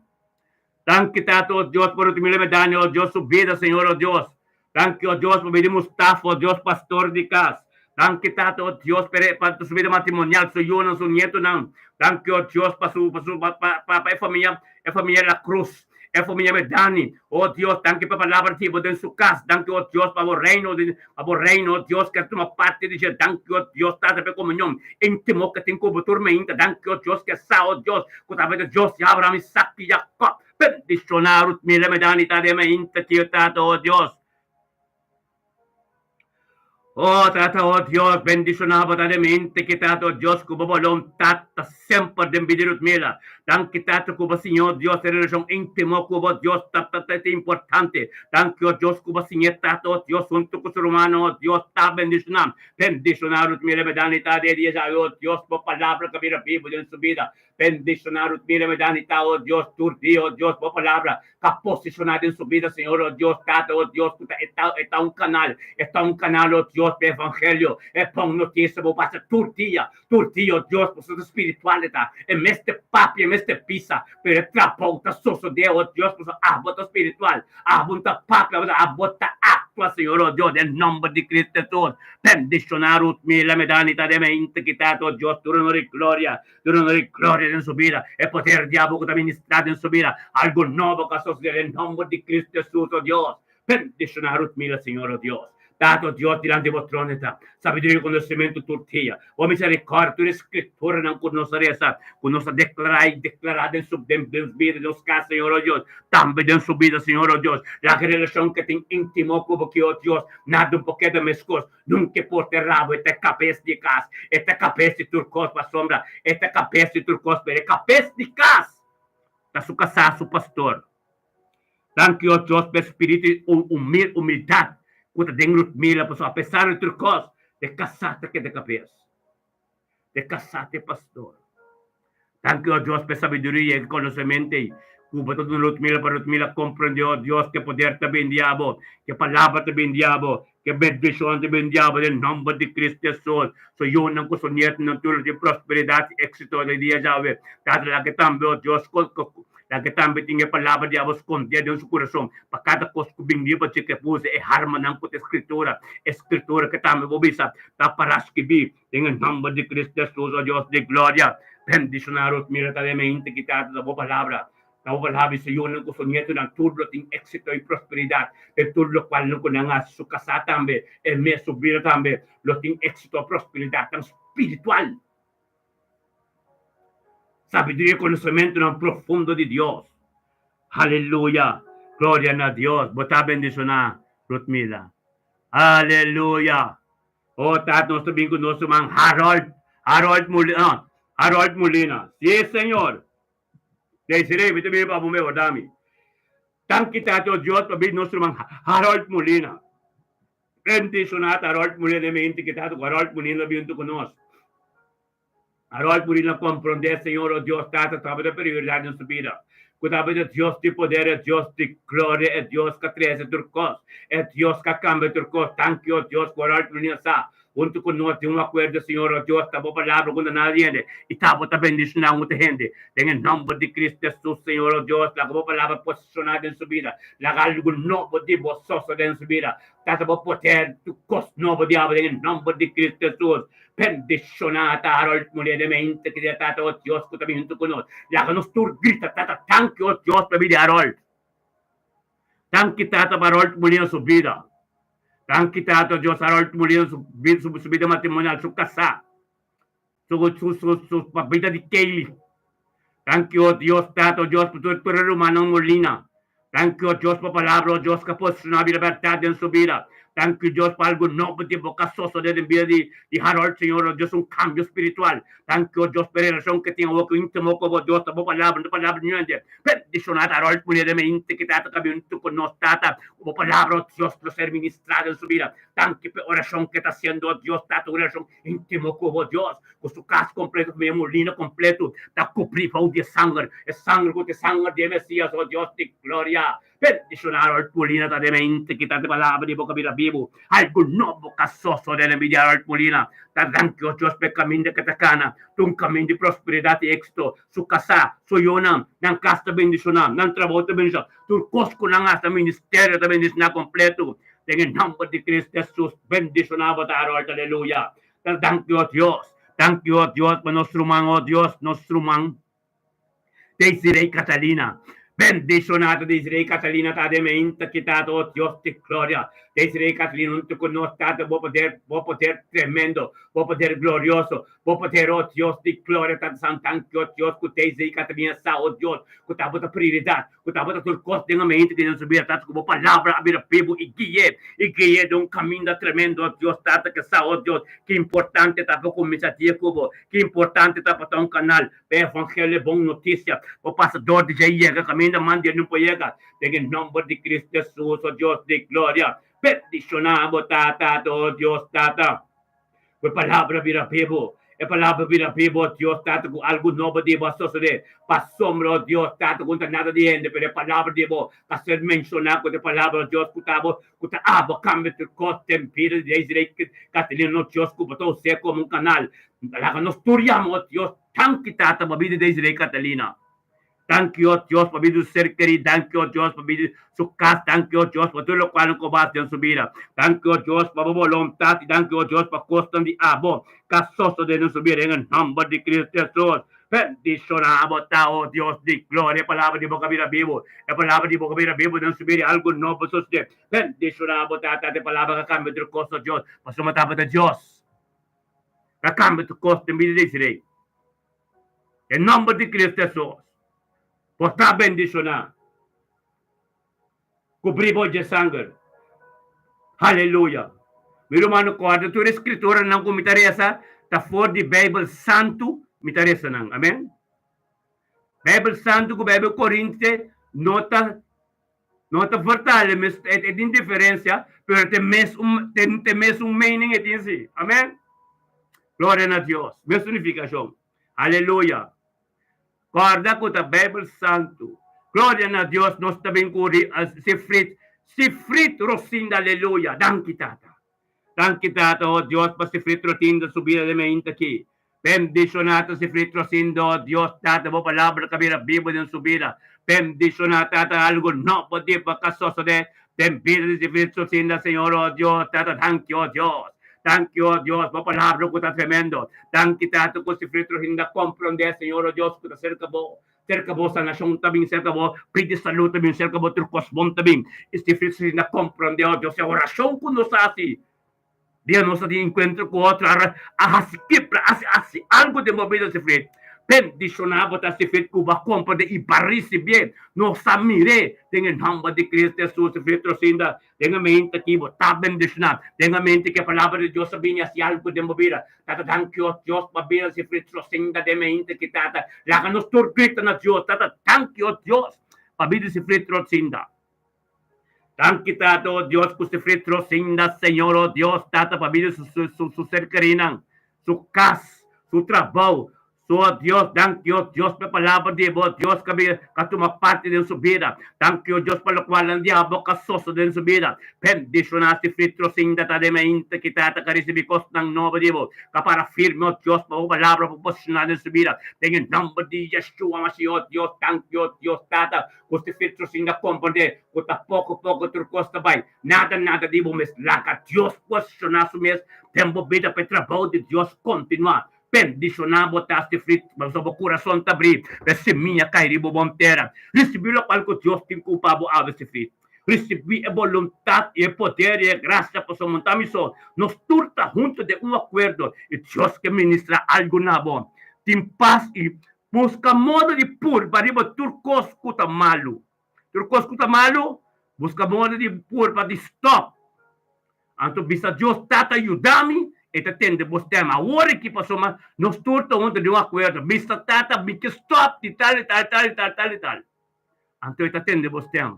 S1: Danki, Tata, o Dios, pa Rutmila Medani, o Dios, su bida, Señor, o Dios. Danki, o Dios, pa bida di Mustafa, o Dios, pastor di kas. Danki, Tata, o Dios, pa su bida matrimonial, su yunan, su nietonan. Danki, o Dios, pa su, pa su, pa, pa, pa e famia, e famia La Cruz, e famia Medani. O Dios, danki pa palabra di bo den su kas. Danki, o Dios, pa bo reino, pa bo reino, o Dios, ke tuma parti di dje. Danki, o Dios, Tata, pa e komunion íntimo ke tin ku bo tur meinta. Danki, o Dios, ke sa, o Dios, ku tabata Dios di Abraham, Isaac i Jacob. Bendishoná Ruth Mila Medani ta den mainta ki Tata, o Dios. O Tata, o Dios, bendishoná bo ta den mainta ki Tata, o Dios, ku bo boluntat ta semper den bida di Ruth Mila. Danki, Tata, ku bo siña, o Dios, e relashon íntimo ku bo, Dios, ta ta ta importante. Danki, o Dios, ku bo siñ'é, Tata, o Dios, huntu ku su rumannan, o Dios, ta bendishoná. Bendishoná Ruth Mila Medani ta den dia djawe, o Dios, bo palabra ka bira bibu den su bida. Bendiciona Ruth Miriam e Dani ta, oh Dios, tur dia, oh Dios, bo palabra ta posiciona den su bida, Señor, oh Dios, Tata, oh Dios, cu ta e ta e ta un canal, e ta un canal, oh Dios, pa evangelio, e bon noticia bo pasa tur dia, tur dia, oh Dios, pasobra ta spiritual e ta, e mester papia, e mester bisa, pero e trabou ta sosode, oh Dios, pasobra abo ta spiritual, abo no ta papia, abo ta actua, Señor, oh Dios, den nomber di Cristo Jesus, bendiciona Ruth Miriam e Dani ta den mente ki Tata, oh Dios, tur honor y gloria. Duna honor i gloria den su bida, e poder di abo ku ta ministrá den su bida, algu nobo ku a sosodé den nomber di Cristo Jesus, o Dios. Bendishoná Ruth Miller, Señor, o Dios. Tata, o Dios, dilanti bo trono ta sabiduria i konosementu tur dia. Bo miserikòrdia, tur e skrituranan ku nos a resa, ku nos a deklará i deklará den su den den bida di nos kas, Señor, o Dios, tambe den su bida, Señor, o Dios. Laga e relashon ke tin íntimo ku bo ki, o Dios, nada un por keda meskos. Nunca e por te rabo, e ta e cabes di e cas, e ta cabes di tur cos, pasobra e ta cabes di tur cos, pero e cabes di cas ta su casá, su pastor. Danki o Dios pa e spiritu di humildad cu ta den Ludmila, pasobra apesar di tur cos, e casá ta keda cabes, e casá ta e pastor. Danki o Dios pa e sabiduria i konosementu ei ku bo ta duna Ludmila pa Ludmila komprendé, o Dios, ke poder ta bin di abo, ke palabra ta bin di abo, ke bendishon ta bin di abo den nòmber di Kristu Hesus. Su yunan ku su nietunan tur lo tin prosperidat i éksito den dia djawe. Tata, laga tambe, o Dios, laga tambe tin e palabra di abo skondé den su kurason, pa kada kos ku bin riba dje ke usa e harmanan ku ta e Skritura, e Skritura ke tambe bo bisa ta pará skibí. Den e nomber di Cristo Jesus, o Dios di gloria, bendiciona Ruth Mira ta den mente ki trata ta bo palabra. Ta bo palabra i su yunan ku su nietonan tur lo tin exito i prosperidad den tur lokual nan ku nan hasi. Su kasá tambe, e mes, su bida tambe lo tin exito i prosperidad tan spiritual. Sabiduria i konosementunan profundo di Dios. Aleluya! Gloria na Dios! Bo ta bendiciona, Ruth Mila. Aleluya! Oh Tata, nos ta bin ku nos ruman Harold, Harold Molina, no, Harold Molina. Sí, Señor. Desiree, mi ta bini pa bo mehor mi. Danki Tata oh Dios pa bin nos ruman Harold Molina. Bendishoná ta Harold Molina den mente ki Tata ku Harold Molina ta bin huntu ku nos. Harold Molina komprondé, Señor oh Dios Tata tabata prioridad den su bida, ku tabata Dios di poder, e Dios di gloria, e Dios ku a trese tur kos, e Dios ku a kambia tur kos. Danki oh Dios ku Harold Molina sa huntu ku nos den un akuerdo, Señor oh Dios, ta bo palabra ku no ta nada di hende i ta bo ta bendishoná un otro hende. Den e nomber di Cristo Jesus, Señor oh Dios, laga bo palabra posishoná den su bida, laga algu nobo di bo sosodé den su bida. Tata bo poder tur kos nobo di abo den e nomber di Cristo Jesus. Bendiciona ta Harold Muller den mente ki dia Tata o Dios ku ta bin huntu ku nos. Laga nos tur grita Tata danki o Dios pa bida di Harold. Danki Tata pa Harold Muller su bida. Danki Tata o Dios Harold Muller su su bida matrimonial su kasá su su su su pa bida di Kaylee. Danki o Dios Tata o Dios pa tur tur e rumannan Molina. Danki o Dios pa palabra o Dios ka posiciona bida berdad den su bida. Danki Dios pa algu nobo di bo ka sosode den bida di di Harold, Señor, oh Dios, un kambio spiritual. Danki, oh Dios, pa e relashon ke tin awor ku íntimo ku bo, Dios, ta bo palabra, no ta palabra di niun hende. Bendishoná ta Harold muhé den mente ki Tata ka bin huntu ku nos, Tata, ku bo palabra, oh Dios, lo ser ministrá den su bida. Danki pa e orashon ke ta hasiendo, oh Dios, Tata, un relashon íntimo ku bo, Dios, ku su kas kompleto, ku mi molina kompleto ta kubrí bou di e sanger, e sanger ku ta e sanger di e Mesias, oh Dios di gloria. Bendishoná Harold Molina ta den mente kita te palabra di bo ka bira bibu. Algu nobo ka sosode den bida di Harold Molina. Ta danki o Dios pa e kaminda ke ta kana. Ta un kamin di prosperidat i éksito. Su kasá, su yunan, nan kas ta bendishoná, nan trabou ta bendishoná, tur kos ku nan hasi na ministerio ta bendishoná kompleto. Den e nòmber di Cristo Hesus bendishoná bo ta Harold. Aleluya. Ta danki o Dios. Danki o Dios pa nos ruman, o Dios, nos ruman. Desiree Catalina. Bendishonado Desiree Catalina ta den meinta kitado o Dios di gloria. Desiree Catalina hunto ku nos Tata bo poder bo poder tremendo bo poder glorioso bo poder o Dios di gloria Tata Santo danki o Dios ku Desiree Catalina sa o Dios ku ta bo ta prioridad ku tabata tur kos den ambiente di nos bida, Tata, ku bo palabra a bira bibu i gui'é, i gui'é den un kaminda tremendo, oh Dios, Tata, ke sa, oh Dios, ki importante ta pa kuminsá dia ku bo, ki importante ta pa ta un kanal pa e evangelio, e bon notisia, bo pasa dor di dje i yega kaminda man di e no por yega, den e nòmber di Cristo Hesus, oh Dios di gloria, bendishoná bo, Tata, oh Dios, Tata. Ku e palabra bira bibu, e palabra bira bibu, o Dios Tata, ku algu nobo di bo a sosodé. Pasobra, o Dios Tata, ku no ta nada di hende, pero e palabra di bo ta ser menshoná ku ta e palabra, o Dios, ku ta bo, ku ta abo kambia tur kos den bida di Desiree Catalina, no Dios, ku bo ta us'é komo un kanal. Laga nos tur yama, o Dios, danki Tata pa bida di Desiree Catalina. Danki o Dios pa bida su ser kerí, danki o Dios pa bida su kas, danki o Dios pa tur lokual ku bo hasi den su bida. Danki o Dios pa bo boluntat i danki o Dios pa kosnan di abo ka sosodé den su bida den e nòmber di Cristo Hesus. Bendishoná abo ta, o Dios di gloria, e palabra di bo ka bira bibu, e palabra di bo ka bira bibu den su bida i algu nobo sosodé. Bendishoná abo ta, Tata, e palabra ka kambia tur kos, o Dios, pasobra tabata Dios ka kambia tur kos den bida di Israel. Den nomber di Cristo Hesus, bo ta bendiciona. Cubri bo dje sanger. Haleluya. Mi rumannan corda tur e scrituranan cu mi ta reza ta for di Bijbel Santu mi ta reza nan. Amen. Bijbel Santu cu Bijbel Corinte no ta no ta vertale mes e tin diferencia pero te mes un te mes un mening e tin si. Amen. Gloria na Dios. Mes unificacion. Aleluya! Corda cu ta Bijbel Santu. Gloria na Dios, nos ta bin cu Sifrit, Sifrit Rosinda, aleluya! Danki Tata. Danki Tata, oh Dios, pa Sifrit Rosinda su bida den mainta aki. Bendiciona ta Sifrit Rosinda, oh Dios, Tata, bo palabra ta bira bibo den su bida. Bendiciona, Tata, algo nobo di bo ka sosode Den bida di Sifrit Rosinda, Señor, oh Dios, Tata, danki, oh Dios. Danki, oh Dios, bo palabra cu ta tremendo. Danki, Tata, cu Sifrit Rosinda comprende, Señor, oh Dios, cu ta cerca bo. Cerca bo sanacion ta bin, cerca bo pidi salud ta bin, cerca bo tur cos bon ta bin. Y Sifrit Rosinda comprende, oh Dios, e oracion cu nos a haci dia nos a tin encuentro cu otro, a haci kibra, a haci algo den bo bida, Sifrit. Bendiciona bo ta Sifrit cu bo a comprende y bo a ricibié. Nos a mir'é den e nomber di Cristo Jesus, Sifrit Rosinda. Den e mente aki bo ta bendiciona. Den e mente ki e palabra di Dios a bini haci algo den bo bida. Tata, danki o Dios pa bida Sifrit Rosinda den mente aki, Tata. Laga nos tur grita na Dios, Tata, danki o Dios pa bida Sifrit Rosinda. Danki Tata o Dios ku sufri trosinda Señor o Dios Tata pa bida su su su ser kerinan su kas su trabou su o Dios danki o Dios pa e palabra di bo Dios ka ka tuma parti den su bida danki o Dios pa lokual nan diablo ka sosode den su bida bendishona sufri trosinda ta den mainta ki Tata ka risibi kosnan nobo di bo ka para firme o Dios pa bo palabra por posishona den su bida den e nomber di Yeshua Mashiach o Dios danki o Dios Tata Ku si filtro sin a komprendé ku ta poko poko tur kos ta bai. Nada nada di bo mes. Laga Dios posishoná su mes den bo bida pa e trabou di Dios kontinuá. Bendishoná bo ta sifri pasobra bo kurason ta brí pa e simia kai riba bo bon tera. Risibí lokual ku Dios tin ku pa bo awe sifri. Risibí e boluntat i e poder i e grasia pasobra no ta mi so. Nos tur ta huntu den un akuerdo i Dios ke ministrá algu na bo. Tin pas i Buska moda di purba riba tur kos ku ta malu. Tur kos ku ta malu, buska moda di purba di stòp. Anto bisa Dios, Tata yuda mi, e ta tende bo stèm. Awor aki pasobra nos tur ta huntu den un akuerdo. Bisa Tata, mi ke stòp di tal i tal, tal i tal, tal i tal. Anto e ta tende bo stèm.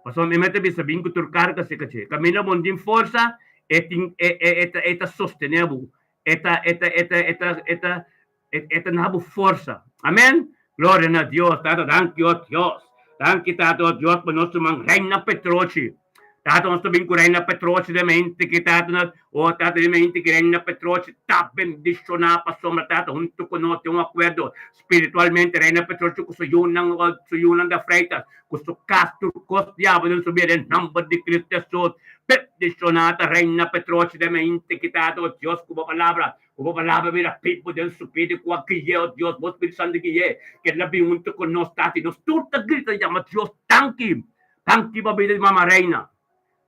S1: Pasobra mi mester bisa bin ku tur karga serka dje. Kaminda bo no tin forsa, e tin e e e ta e ta sostené bo. E ta e ta e ta e ta e ta e ta na bo forsa. Amen. Gloria na Dios. Tata danki o Dios. Danki Tata o Dios pa nos ruman Reina Petrochi. Tata nos ta bin ku Reina Petrochi den mente ki Tata na o Tata den mente ki Reina Petrochi ta bendishoná pasobra Tata huntu ku nos den un akuerdo spiritualmente Reina Petrochi ku su yunan o su yunan da Freitas ku su kas tur kos diabel den su bida den nomber di Cristo Hesus bendishoná ta Reina Petrochi den mente ki Tata o Dios ku bo palabra ku bo palabra bira pipo den su bida ku a gui'é o Dios bo Spiritu Santu gui'é keda bin huntu ku nos Tata i nos tur ta grita yama Dios danki. Danki pa bida di Mama Reina.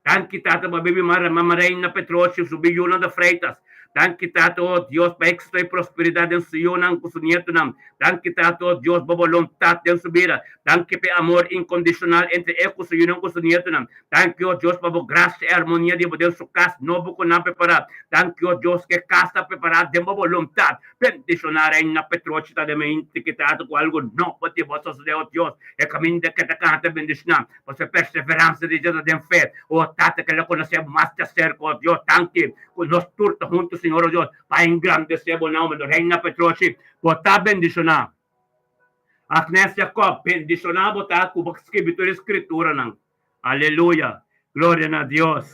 S1: Danki Tata pa bida di Mama Reina Petrocio su biyunan de Freitas. Danki Tata oh Dios pa éxito y prosperidad den su yunan cu su nietonan. Danki Tata oh Dios bo boluntad den su bida. Danki pa e amor incondicional entre e cu su yunan cu su nietonan. Danki oh Dios pa bo gracia y armonia di bo den su cas nobo cu nan prepara. Danki oh Dios cu e cas ta prepara den bo boluntad. Bendiciona Reina Petrochi ta den mente ki trata cu algo nobo di bo sosode oh Dios e caminda ke ta cana ta bendiciona pasobra e perseveransa di dje ta den fe oh Tata ke lo conoce bo mas di acerca oh Dios danki cu nos tur ta hunto Señor oh Dios pa engrandece bo nomber Reina Petrochi bo ta bendiciona Agnes Jacob bendiciona bo ta cu bo scribi tur e scrituranan Aleluya gloria na Dios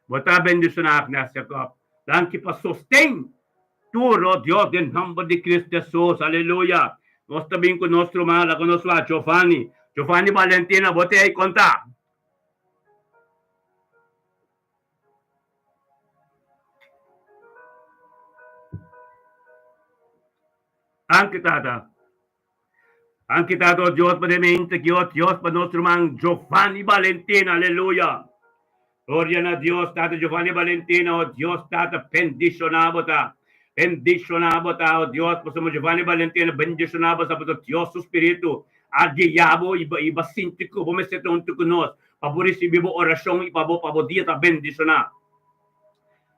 S1: bo ta bendiciona Agnes Jacob danki pa sosten Tur, oh Dios, den nomber di Cristo Jesus, aleluya. Nos ta bin cu nos ruman, laga nos wak Giovanni. Giovanni Valentina, bo ta ey conta? Danki, Tata. Danki, Tata, oh Dios, pa den mente aki, oh Dios, pa nos ruman Giovanni Valentina, aleluya. Gloria na Dios, Tata Giovanni Valentina, oh Dios, Tata, bendiciona bo ta. Bendiciona bo ta, oh Dios, pasobra Giovanni Valentina bendiciona bo sa pasobra Dios su Spiritu a guia bo y bo a sinti cu bo mester ta hunto cu nos pa bo ricibi bo oracion y pa bo pa bo dia ta bendiciona.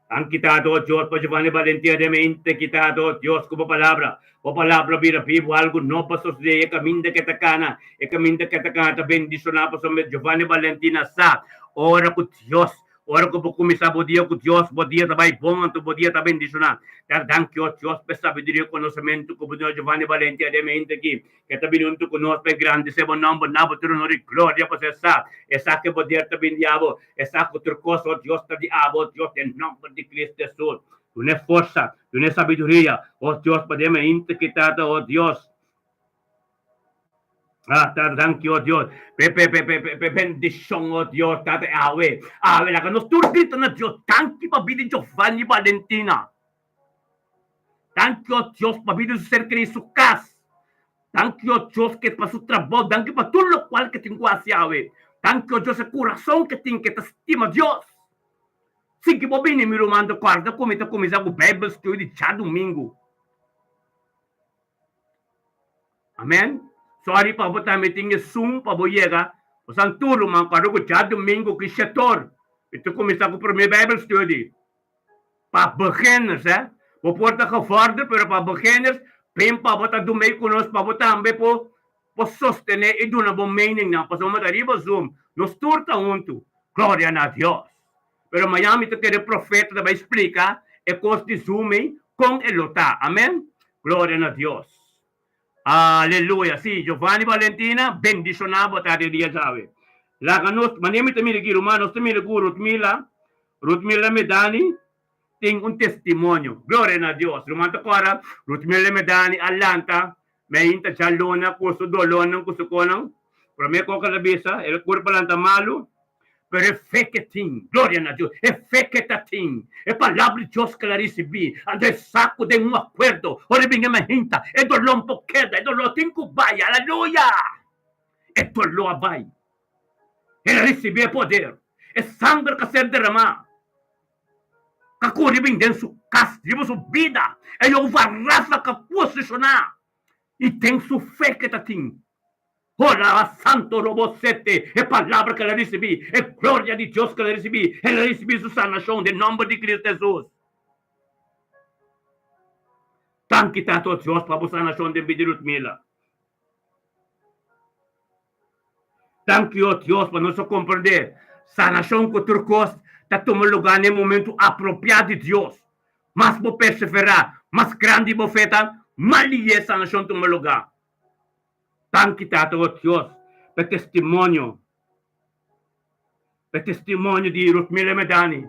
S1: Han kitado, oh Dios, pa Giovanni Valentia den mente kitado, oh Dios, ku bo palabra. Bo palabra bira bibu, algu no pa sosodé. E kaminda ke ta kana, e kaminda ke ta kana ta bendishoná pasobra Giovanni Valentina sa ora ku Dios, ora ku bo kuminsá bo dia ku Dios, bo dia ta bai bon, anto bo dia ta bendishoná. Ta danki, oh Dios, pa e sabiduria i konosementu ku bo duna Giovanni Valentia den mente aki. Ke ta bini huntu ku nos pa engrandesé bo nòmber na bo tur honor i gloria, pasobra e sa, e sa ku e poder ta bini di abo, e sa ku tur kos, o Dios, ta di abo, o Dios, den nòmber di Cristo Hesus. Dun'é forsa, dun'é sabiduria, o Dios, pa den mainta ki tata, o Dios. Ah, Tata, danki, o Dios, p'e, p'e, p'e, p'e, p'e bendishon, o Dios, Tata, awe, awe, laga nos tur grita na Dios, danki pa bida di Giovanni Valentina. Danki o Dios pa bida di su ser keri su kas. Danki o Dios ke pa su trabou. Danki pa tur lokual ke tin ku hasi awe. Danki o Dios e kurason ke tin ke ta stima Dios. Sin ki bo bini mi ruman ta kòrda ku mi ta kuminsá ku Bijbel study djadumingu. Amen. Sorry pa bo tambe tin e Zoom pa bo yega. Bosan tur ruman kòrda ku djadumingu ki shetor mi ta kuminsá ku promé Bijbel study. Pa beginners hè. Bo por ta gevorderd pero pa beginners bin pa bo ta dumey ku nos pa bo tambe por por sostené i duna bo meningnan pasobra bo ta riba zoom nos tur ta huntu gloria na Dios pero mañan mi ta kere profeta ta bai splika e kos di zoom ey kon e lo ta amen gloria na Dios aleluya si Giovanni Valentina bendishona bo ta den dia djawe laga nos manera mi ta mira aki ruman nos ta mira ku Rutmila Rutmila Medani tin un testimonio. Gloria na Dios. Ruman ta kòrda, Rutmila Medani a lanta meinta djaluna ku su dolónan ku su konan. Promé kos ku el a bisa, el kurpa lanta malu, pero e fe ke tin, gloria na Dios, e fe ke ta tin, e palabra di Dios ke el a risibí, anto e sa ku den un akuerdo, ora e bin e meinta, e doló por keda, e doló tin ku bai, aleluya! E doló a bai. El a risibí e poder, e sanger ka ser derramá, ka kore bin den su kas, riba su bida. E Jehová Rafa ka posishoná i den su fe ke ta tin. Ora Santo Robo sete e palabra ku el a risibí, e gloria di Dios ku el a risibí, el a risibí su sanashon den nòmber di Cristo Hesus. Danki Tata Dios pa bo sanashon den bida di Ludmila. Danki o Dios pa nos a komprendé sanashon ku tur kos ta tuma lugá na e momentu apropiá di Dios. Mas bo perseverá, mas grandi bo fe ta, mas lihé sanashon tuma lugá. Danki Tata o Dios pa e testimonio, pa e testimonio di Ruthmila Medani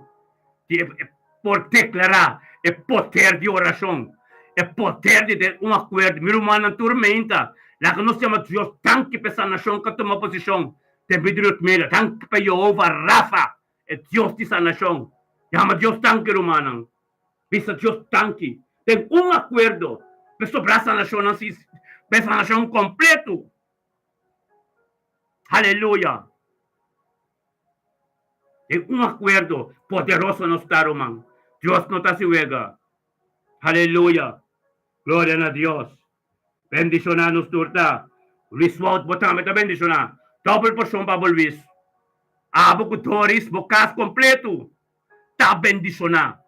S1: di e por deklará e poder di orashon, e poder di den un akuerdo. Mi rumannan tur meinta, laga nos yama Dios danki pa e sanashon ku a tuma posishon den bida di Ruthmila. Danki pa Yehova Rafa, e Dios di sanashon. Yama Dios danki rumannan. Bisa Dios danki den un akuerdo pa e sobrá sanashonnan, sí, pa e sanashon kompleto. Aleluya! Den un akuerdo poderoso nos ta, ruman. Dios no ta hasi wega. Aleluya! Gloria na Dios! Bendishoná nos tur ta. Luis Wout, bo tambe ta bendishoná. Dòbel porshon pa bo, Luis. Abo ku Doris, bo kas kompleto ta bendishoná.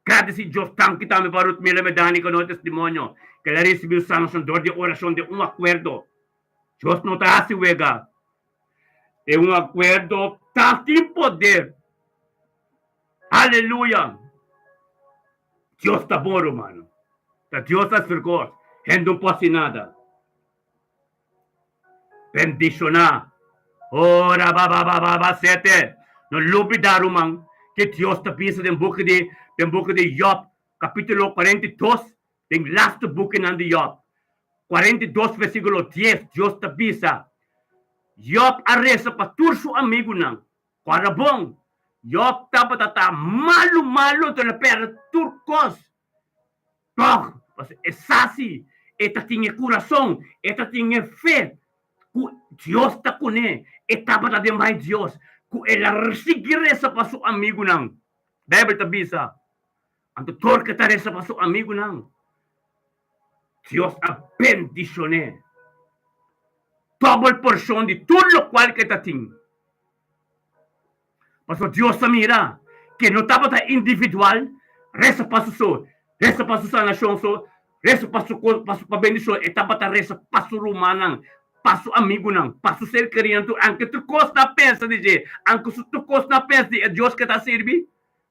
S1: Gradisí Dios danki tambe pa Ruthmila Medani ku no testimonio ku el a risibí un sanashon dor di orashon den un akuerdo. Dios no ta hasi wega. Den un akuerdo ta tin poder. Aleluya! Dios ta bon, rumannan. Ta Dios a sirkos. Hende no por hasi nada. Bendishoná. Ora ba ba ba ba ba sete. No lubidá, ruman, ke Dios ta bisa den buki di den buki di Job, kapítulo 42, den lastu bukinan di Job, 42 versíkulo 10, Dios ta bisa, Job a resa pa tur su amigunan. Kòrda bon, Job tabata ta malu malu, anto el a pèrdè tur kos. Tòg, pasobra e sa si e ta tin e kurason, e ta tin e fe ku Dios ta kuné, e tabata den bai Dios, ku el a sigui resa pa su amigunan. Beibel ta bisa, Anto tur ke ta resa pa su amigunan, Dios a bendishon'é dòbel porshon di tur lokual ke ta tin. Pasobra Dios a mira ke no tabata individual, resa pa su so, resa pa su sanashon so, resa pa su kos, pa su pa bendishon, e tabata resa pa su rumannan, pa su amigunan, pa su ser kerinan tur, anke tur kos na pensa di dje, anke su tur kos na pensa di e Dios ke ta sirbi,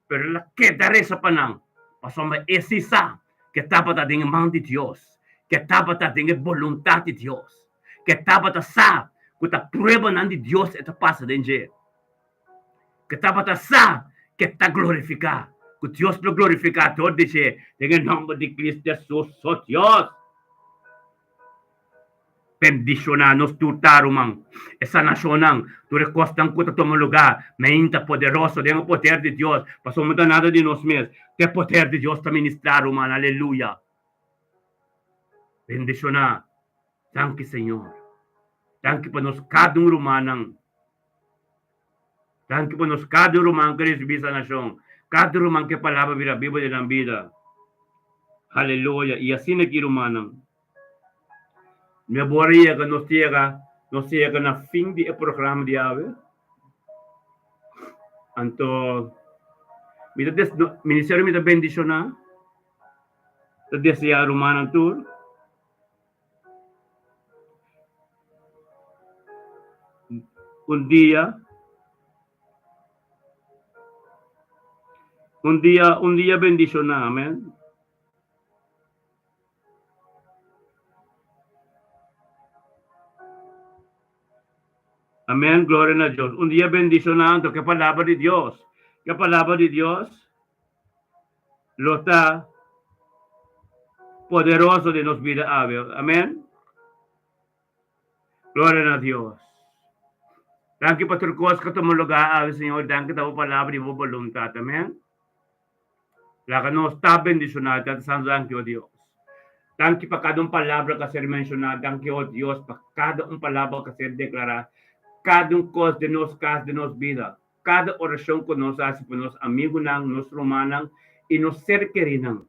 S1: pero el a keda resa pa nan, pasobra e si sa ke tabata den e man di Dios, ke tabata den e boluntat di Dios, ke tabata sa ku ta pruebanan di Dios e ta pasa den dje, ke tabata sa ke ta glorifiká, ku Dios lo glorifiká dor di dje, den e nòmber di Cristo Hesus, so Dios. Bendishoná nos tur ta, ruman. E sanashonnan, tur e kosnan ku ta tuma lugá, meinta poderoso den e poder di Dios, pasobra no ta nada di nos mes, ta e poder di Dios ta ministrá, ruman. Aleluya! Bendishoná. Danki, Señor. Danki pa nos kada un rumannan. Danki pa nos kada un ruman ku risibí sanashon, kada un ruman ku e palabra bira bibu den nan bida. Aleluya! I asina ki, rumannan. Mi a bora yega, nos ta yega, nos ta yega na fin di e programa di awe. Anto, mi ta des, no, ministerio mi ta bendishoná, ta deseá rumannan tur. Un dia, un dia, un dia bendishoná, amèn. Amén, gloria na Dios. Un dia bendishoná anto ke palabra di Dios. Ke palabra di Dios lo ta poderoso den nos bida awe. Amén. Gloria na Dios. Danki pa tur kos ku tuma lugá awe, Señor. Danki ta bo palabra i bo boluntat. Amén. Laga nos ta bendishoná, Tata Santu, danki, o Dios. Danki pa kada un palabra ku a ser menshoná, danki, o Dios, pa kada un palabra ku a ser deklará, kada un kos den nos kas, den nos bida, kada orashon ku nos hasi pa nos amigunan, nos rumannan i nos ser kerinan.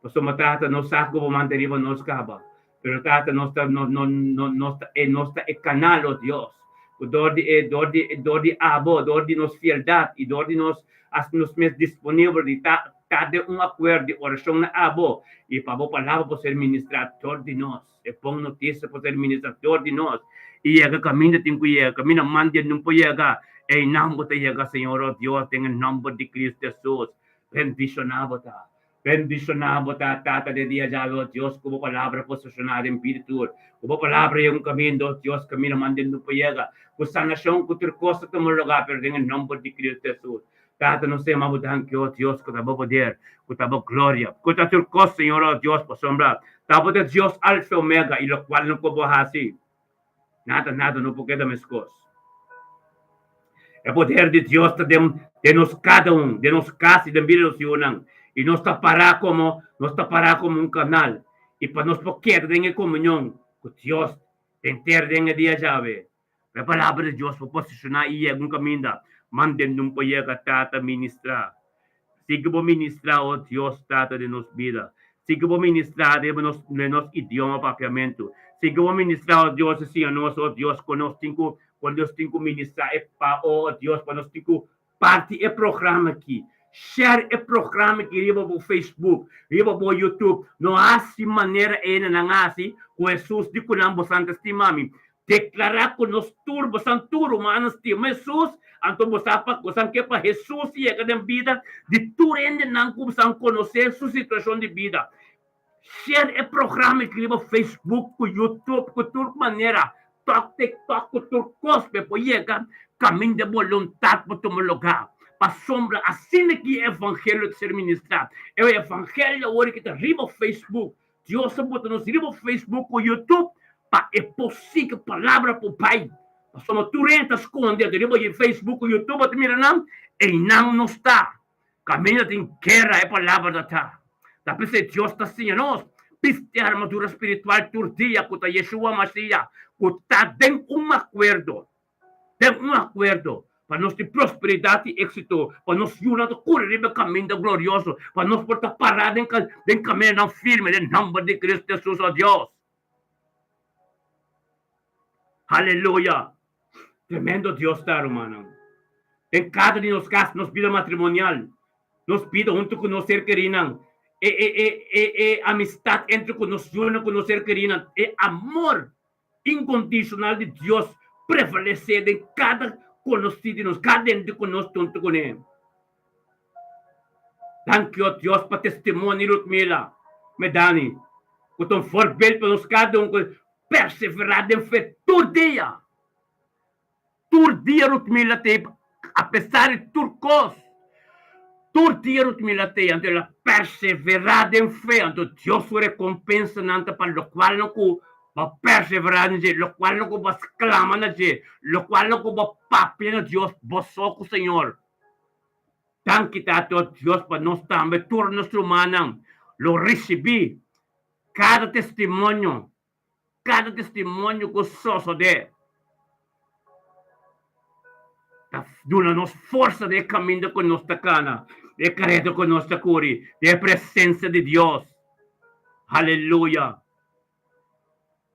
S1: Pasobra, Tata, nos sa ku bo manda riba nos kaba. Pero Tata, nos ta, no, no, no, nos ta, e, nos ta e kanal, o Dios, ku dor di e, dor di, dor di abo, dor di nos fieldat i dor di nos hasi nos mes disponibel di ta, ta den un akuerdo di orashon na abo i pa bo palabra por ser ministrá dor di nos. E bon notisia por ser ministrá dor di nos i yega kaminda tin ku yega, kaminda man di nun por yega, einan bo ta yega, Señor, o Dios, den e nòmber di Cristo Hesus. Bendishoná bo ta. Bendishoná bo ta, Tata den dia djawe, o Dios, ku bo palabra por soshoná den bida tur. Ku bo palabra yega un kaminda, o Dios, kaminda man den no por yega. Ku sanashon, ku tur kos ta tuma lugá, pero den e nòmber di Cristo Hesus. Tata, nos ta yama bo danki, o Dios, ku ta bo poder, ku ta bo gloria, ku ta tur kos, Señor, o Dios, pasobra ta bo ta Dios Alfa i Omega, i lokual no ku bo hasi, Nada, nada no por keda meskos. E poder di Dios ta den den nos kada un, den nos kas i den bida di nos yunan. I nos ta pará komo, nos ta pará komo un kanal. I pa nos por keda den e komunion ku Dios henter den e dia djawe. Pa e palabra di Dios por posishoná i yega un kaminda, manden nun por yega Tata ministrá. Sigui bo ministrá, o Dios Tata den nos bida. Sigui bo ministrá den nos den nos idioma papiamentu. Sigui bo ministrá, o Dios, i siña nos, o Dios, kon nos tin ku kon nos tin ku ministrá e pa o Dios, pa nos tin ku parti e programa aki. Share e programa aki riba bo Facebook, riba bo YouTube. No hasi manera e hendenan hasi ku Hesus di ku nan bosan ta stima mi. Deklará ku nos tur, bosan tur rumannan stima Hesus, anto bo sa pa bosan ke pa Hesus yega den bida di tur hendenan ku bosan konosé su situashon di bida. Share e programa aki riba Facebook ku YouTube ku tur manera, tok TikTok ku tur kos pa e por yega kaminda boluntat por tuma lugá. Pasobra asina ki e evangelio ta ser ministrá. E evangelio awor ki ta riba Facebook Dios a bota nos riba Facebook ku YouTube pa e por sigui palabra por bai. Pasobra tur hende ta skonde anto riba Facebook ku YouTube bo ta mira nan, einan nos ta. Kaminda tin guera e palabra ta ta. Ta p'esei Dios ta siña nos bisti armadura spiritual tur dia ku ta Yeshua Mashiach ku ta den un akuerdo. Den un akuerdo pa nos tin prosperidat i éksito, pa nos yunan ta kore riba e kaminda glorioso, pa nos por ta pará den den kamindanan firme den nòmber di Cristo Hesus, o Dios. Aleluya! Tremendo Dios ta, rumannan. Den kada di nos kas, nos bida matrimonial, nos bida huntu ku nos ser kerinan, e e e e e amistat entre ku nos yunan ku nos ser kerinan, e amor Inkondishonal di Dios prevalesé den kada konosí di nos, kada hende ku nos tonto kuné. Danki, o Dios, pa testimonio di Ludmila Medani, ku ta un voorbeeld pa nos kada un ku perseverá den fe tur dia. Tur dia Rutmila t'ei apesar di tur kos. Tur dia Rutmila t'ei anto el a perseverá den fe anto Dios su rekompensanan ta pa lokualnan ku bo perseverá den dje, lokualnan ku bo sklama na dje, lokualnan ku bo papia na Dios bo so ku Señor. Danki Tata Dios pa nos tambe tur nos rumannan lo risibí kada testimonio. Kada testimonio ku sosodé ta duna nos forsa den e kaminda ku nos ta kana, den e kareda ku nos ta kuri, den e presensia di Dios. Aleluya!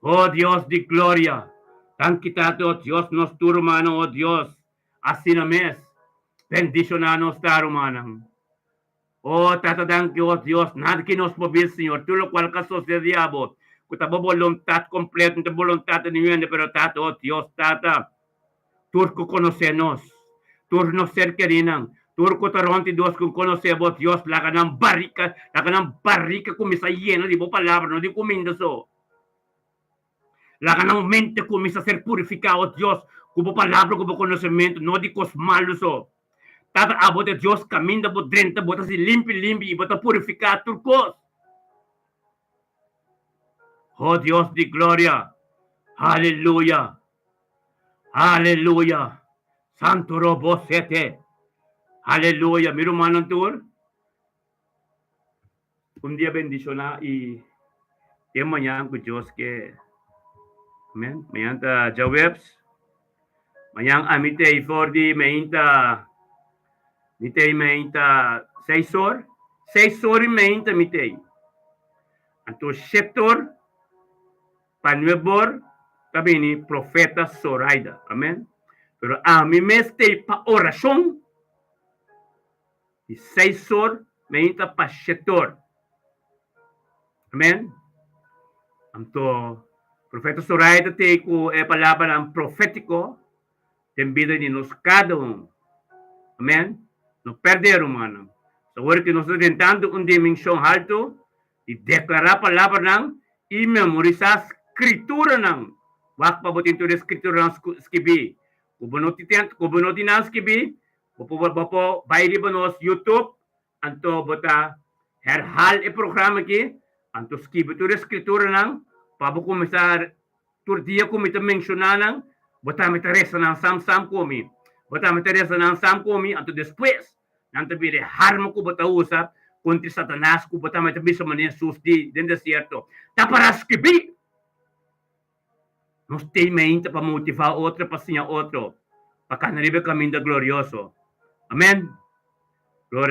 S1: O Dios di gloria, danki Tata, o Dios nos tur rumannan, o Dios, asina mes, bendishoná nos ta rumannan. O Tata danki o Dios, nada ki nos por bisa Señor, tur locual ka sosede abo, cu ta bo boluntad completo, no ta boluntad di ningun hende, pero Tata, o Dios Tata, tur cu conoce nos, tur nos ser kerinan, tur cu ta rond di nos cu conoce bo, Dios, laga nan barica, laga nan barica cuminsa yena di bo palabra, no di cuminda so. Laga nan mente cuminsa ser purifica, o Dios, cu bo palabra, cu bo conocemento, no di cos malo so. Tata, abo ta Dios, kaminda bo drenta, bo ta hasi limpi limpi i bo ta purifiká tur kos. O Dios di gloria, aleluya, aleluya, santu ro bo sete, aleluya. Mi rumannan tur, un dia bendishoná i te mañan ku Dios ke. Amen. Mañan ta djaweps. Mañan ami ta ei for di meinta, mi ta ei meinta seis or, seis or i meinta mi ta ei. Anto shete or. Pa nueb'or ta bini Profeta Soraida. Amen. Pero ami mes t'ei pa orashon di seis'or meinta pa shet'or. Amen. Anto Profeta Soraida t'ei ku e palabranan profétiko den bida di nos kada un. Amen. No pèrdè, rumannan. Awor ku nos ta drentando un dimenshon haltu di deklará palabranan i memorisá skrituranan. Wak pa bo tin tur e skrituranan skibí. Ku bo no tin ku bo no tin nan skibí, bo por bo por bai riba nos YouTube, anto bo ta herhal e programa aki, anto skibi tur e skrituranan pa bo kuminsá Tur dia ku mi ta menshoná nan, bo tambe ta resa nan sam sam ku mi. Bo tambe ta resa nan sam ku mi, anto despues nan ta bira e harma ku bo ta usa kontra Satanas ku bo tambe ta bisa manera Hesus di den desierto. Ta para skibí! Nos tin meinta pa motivá otro, pa siña otro, pa kana riba e kaminda glorioso. Amèn. Gloria.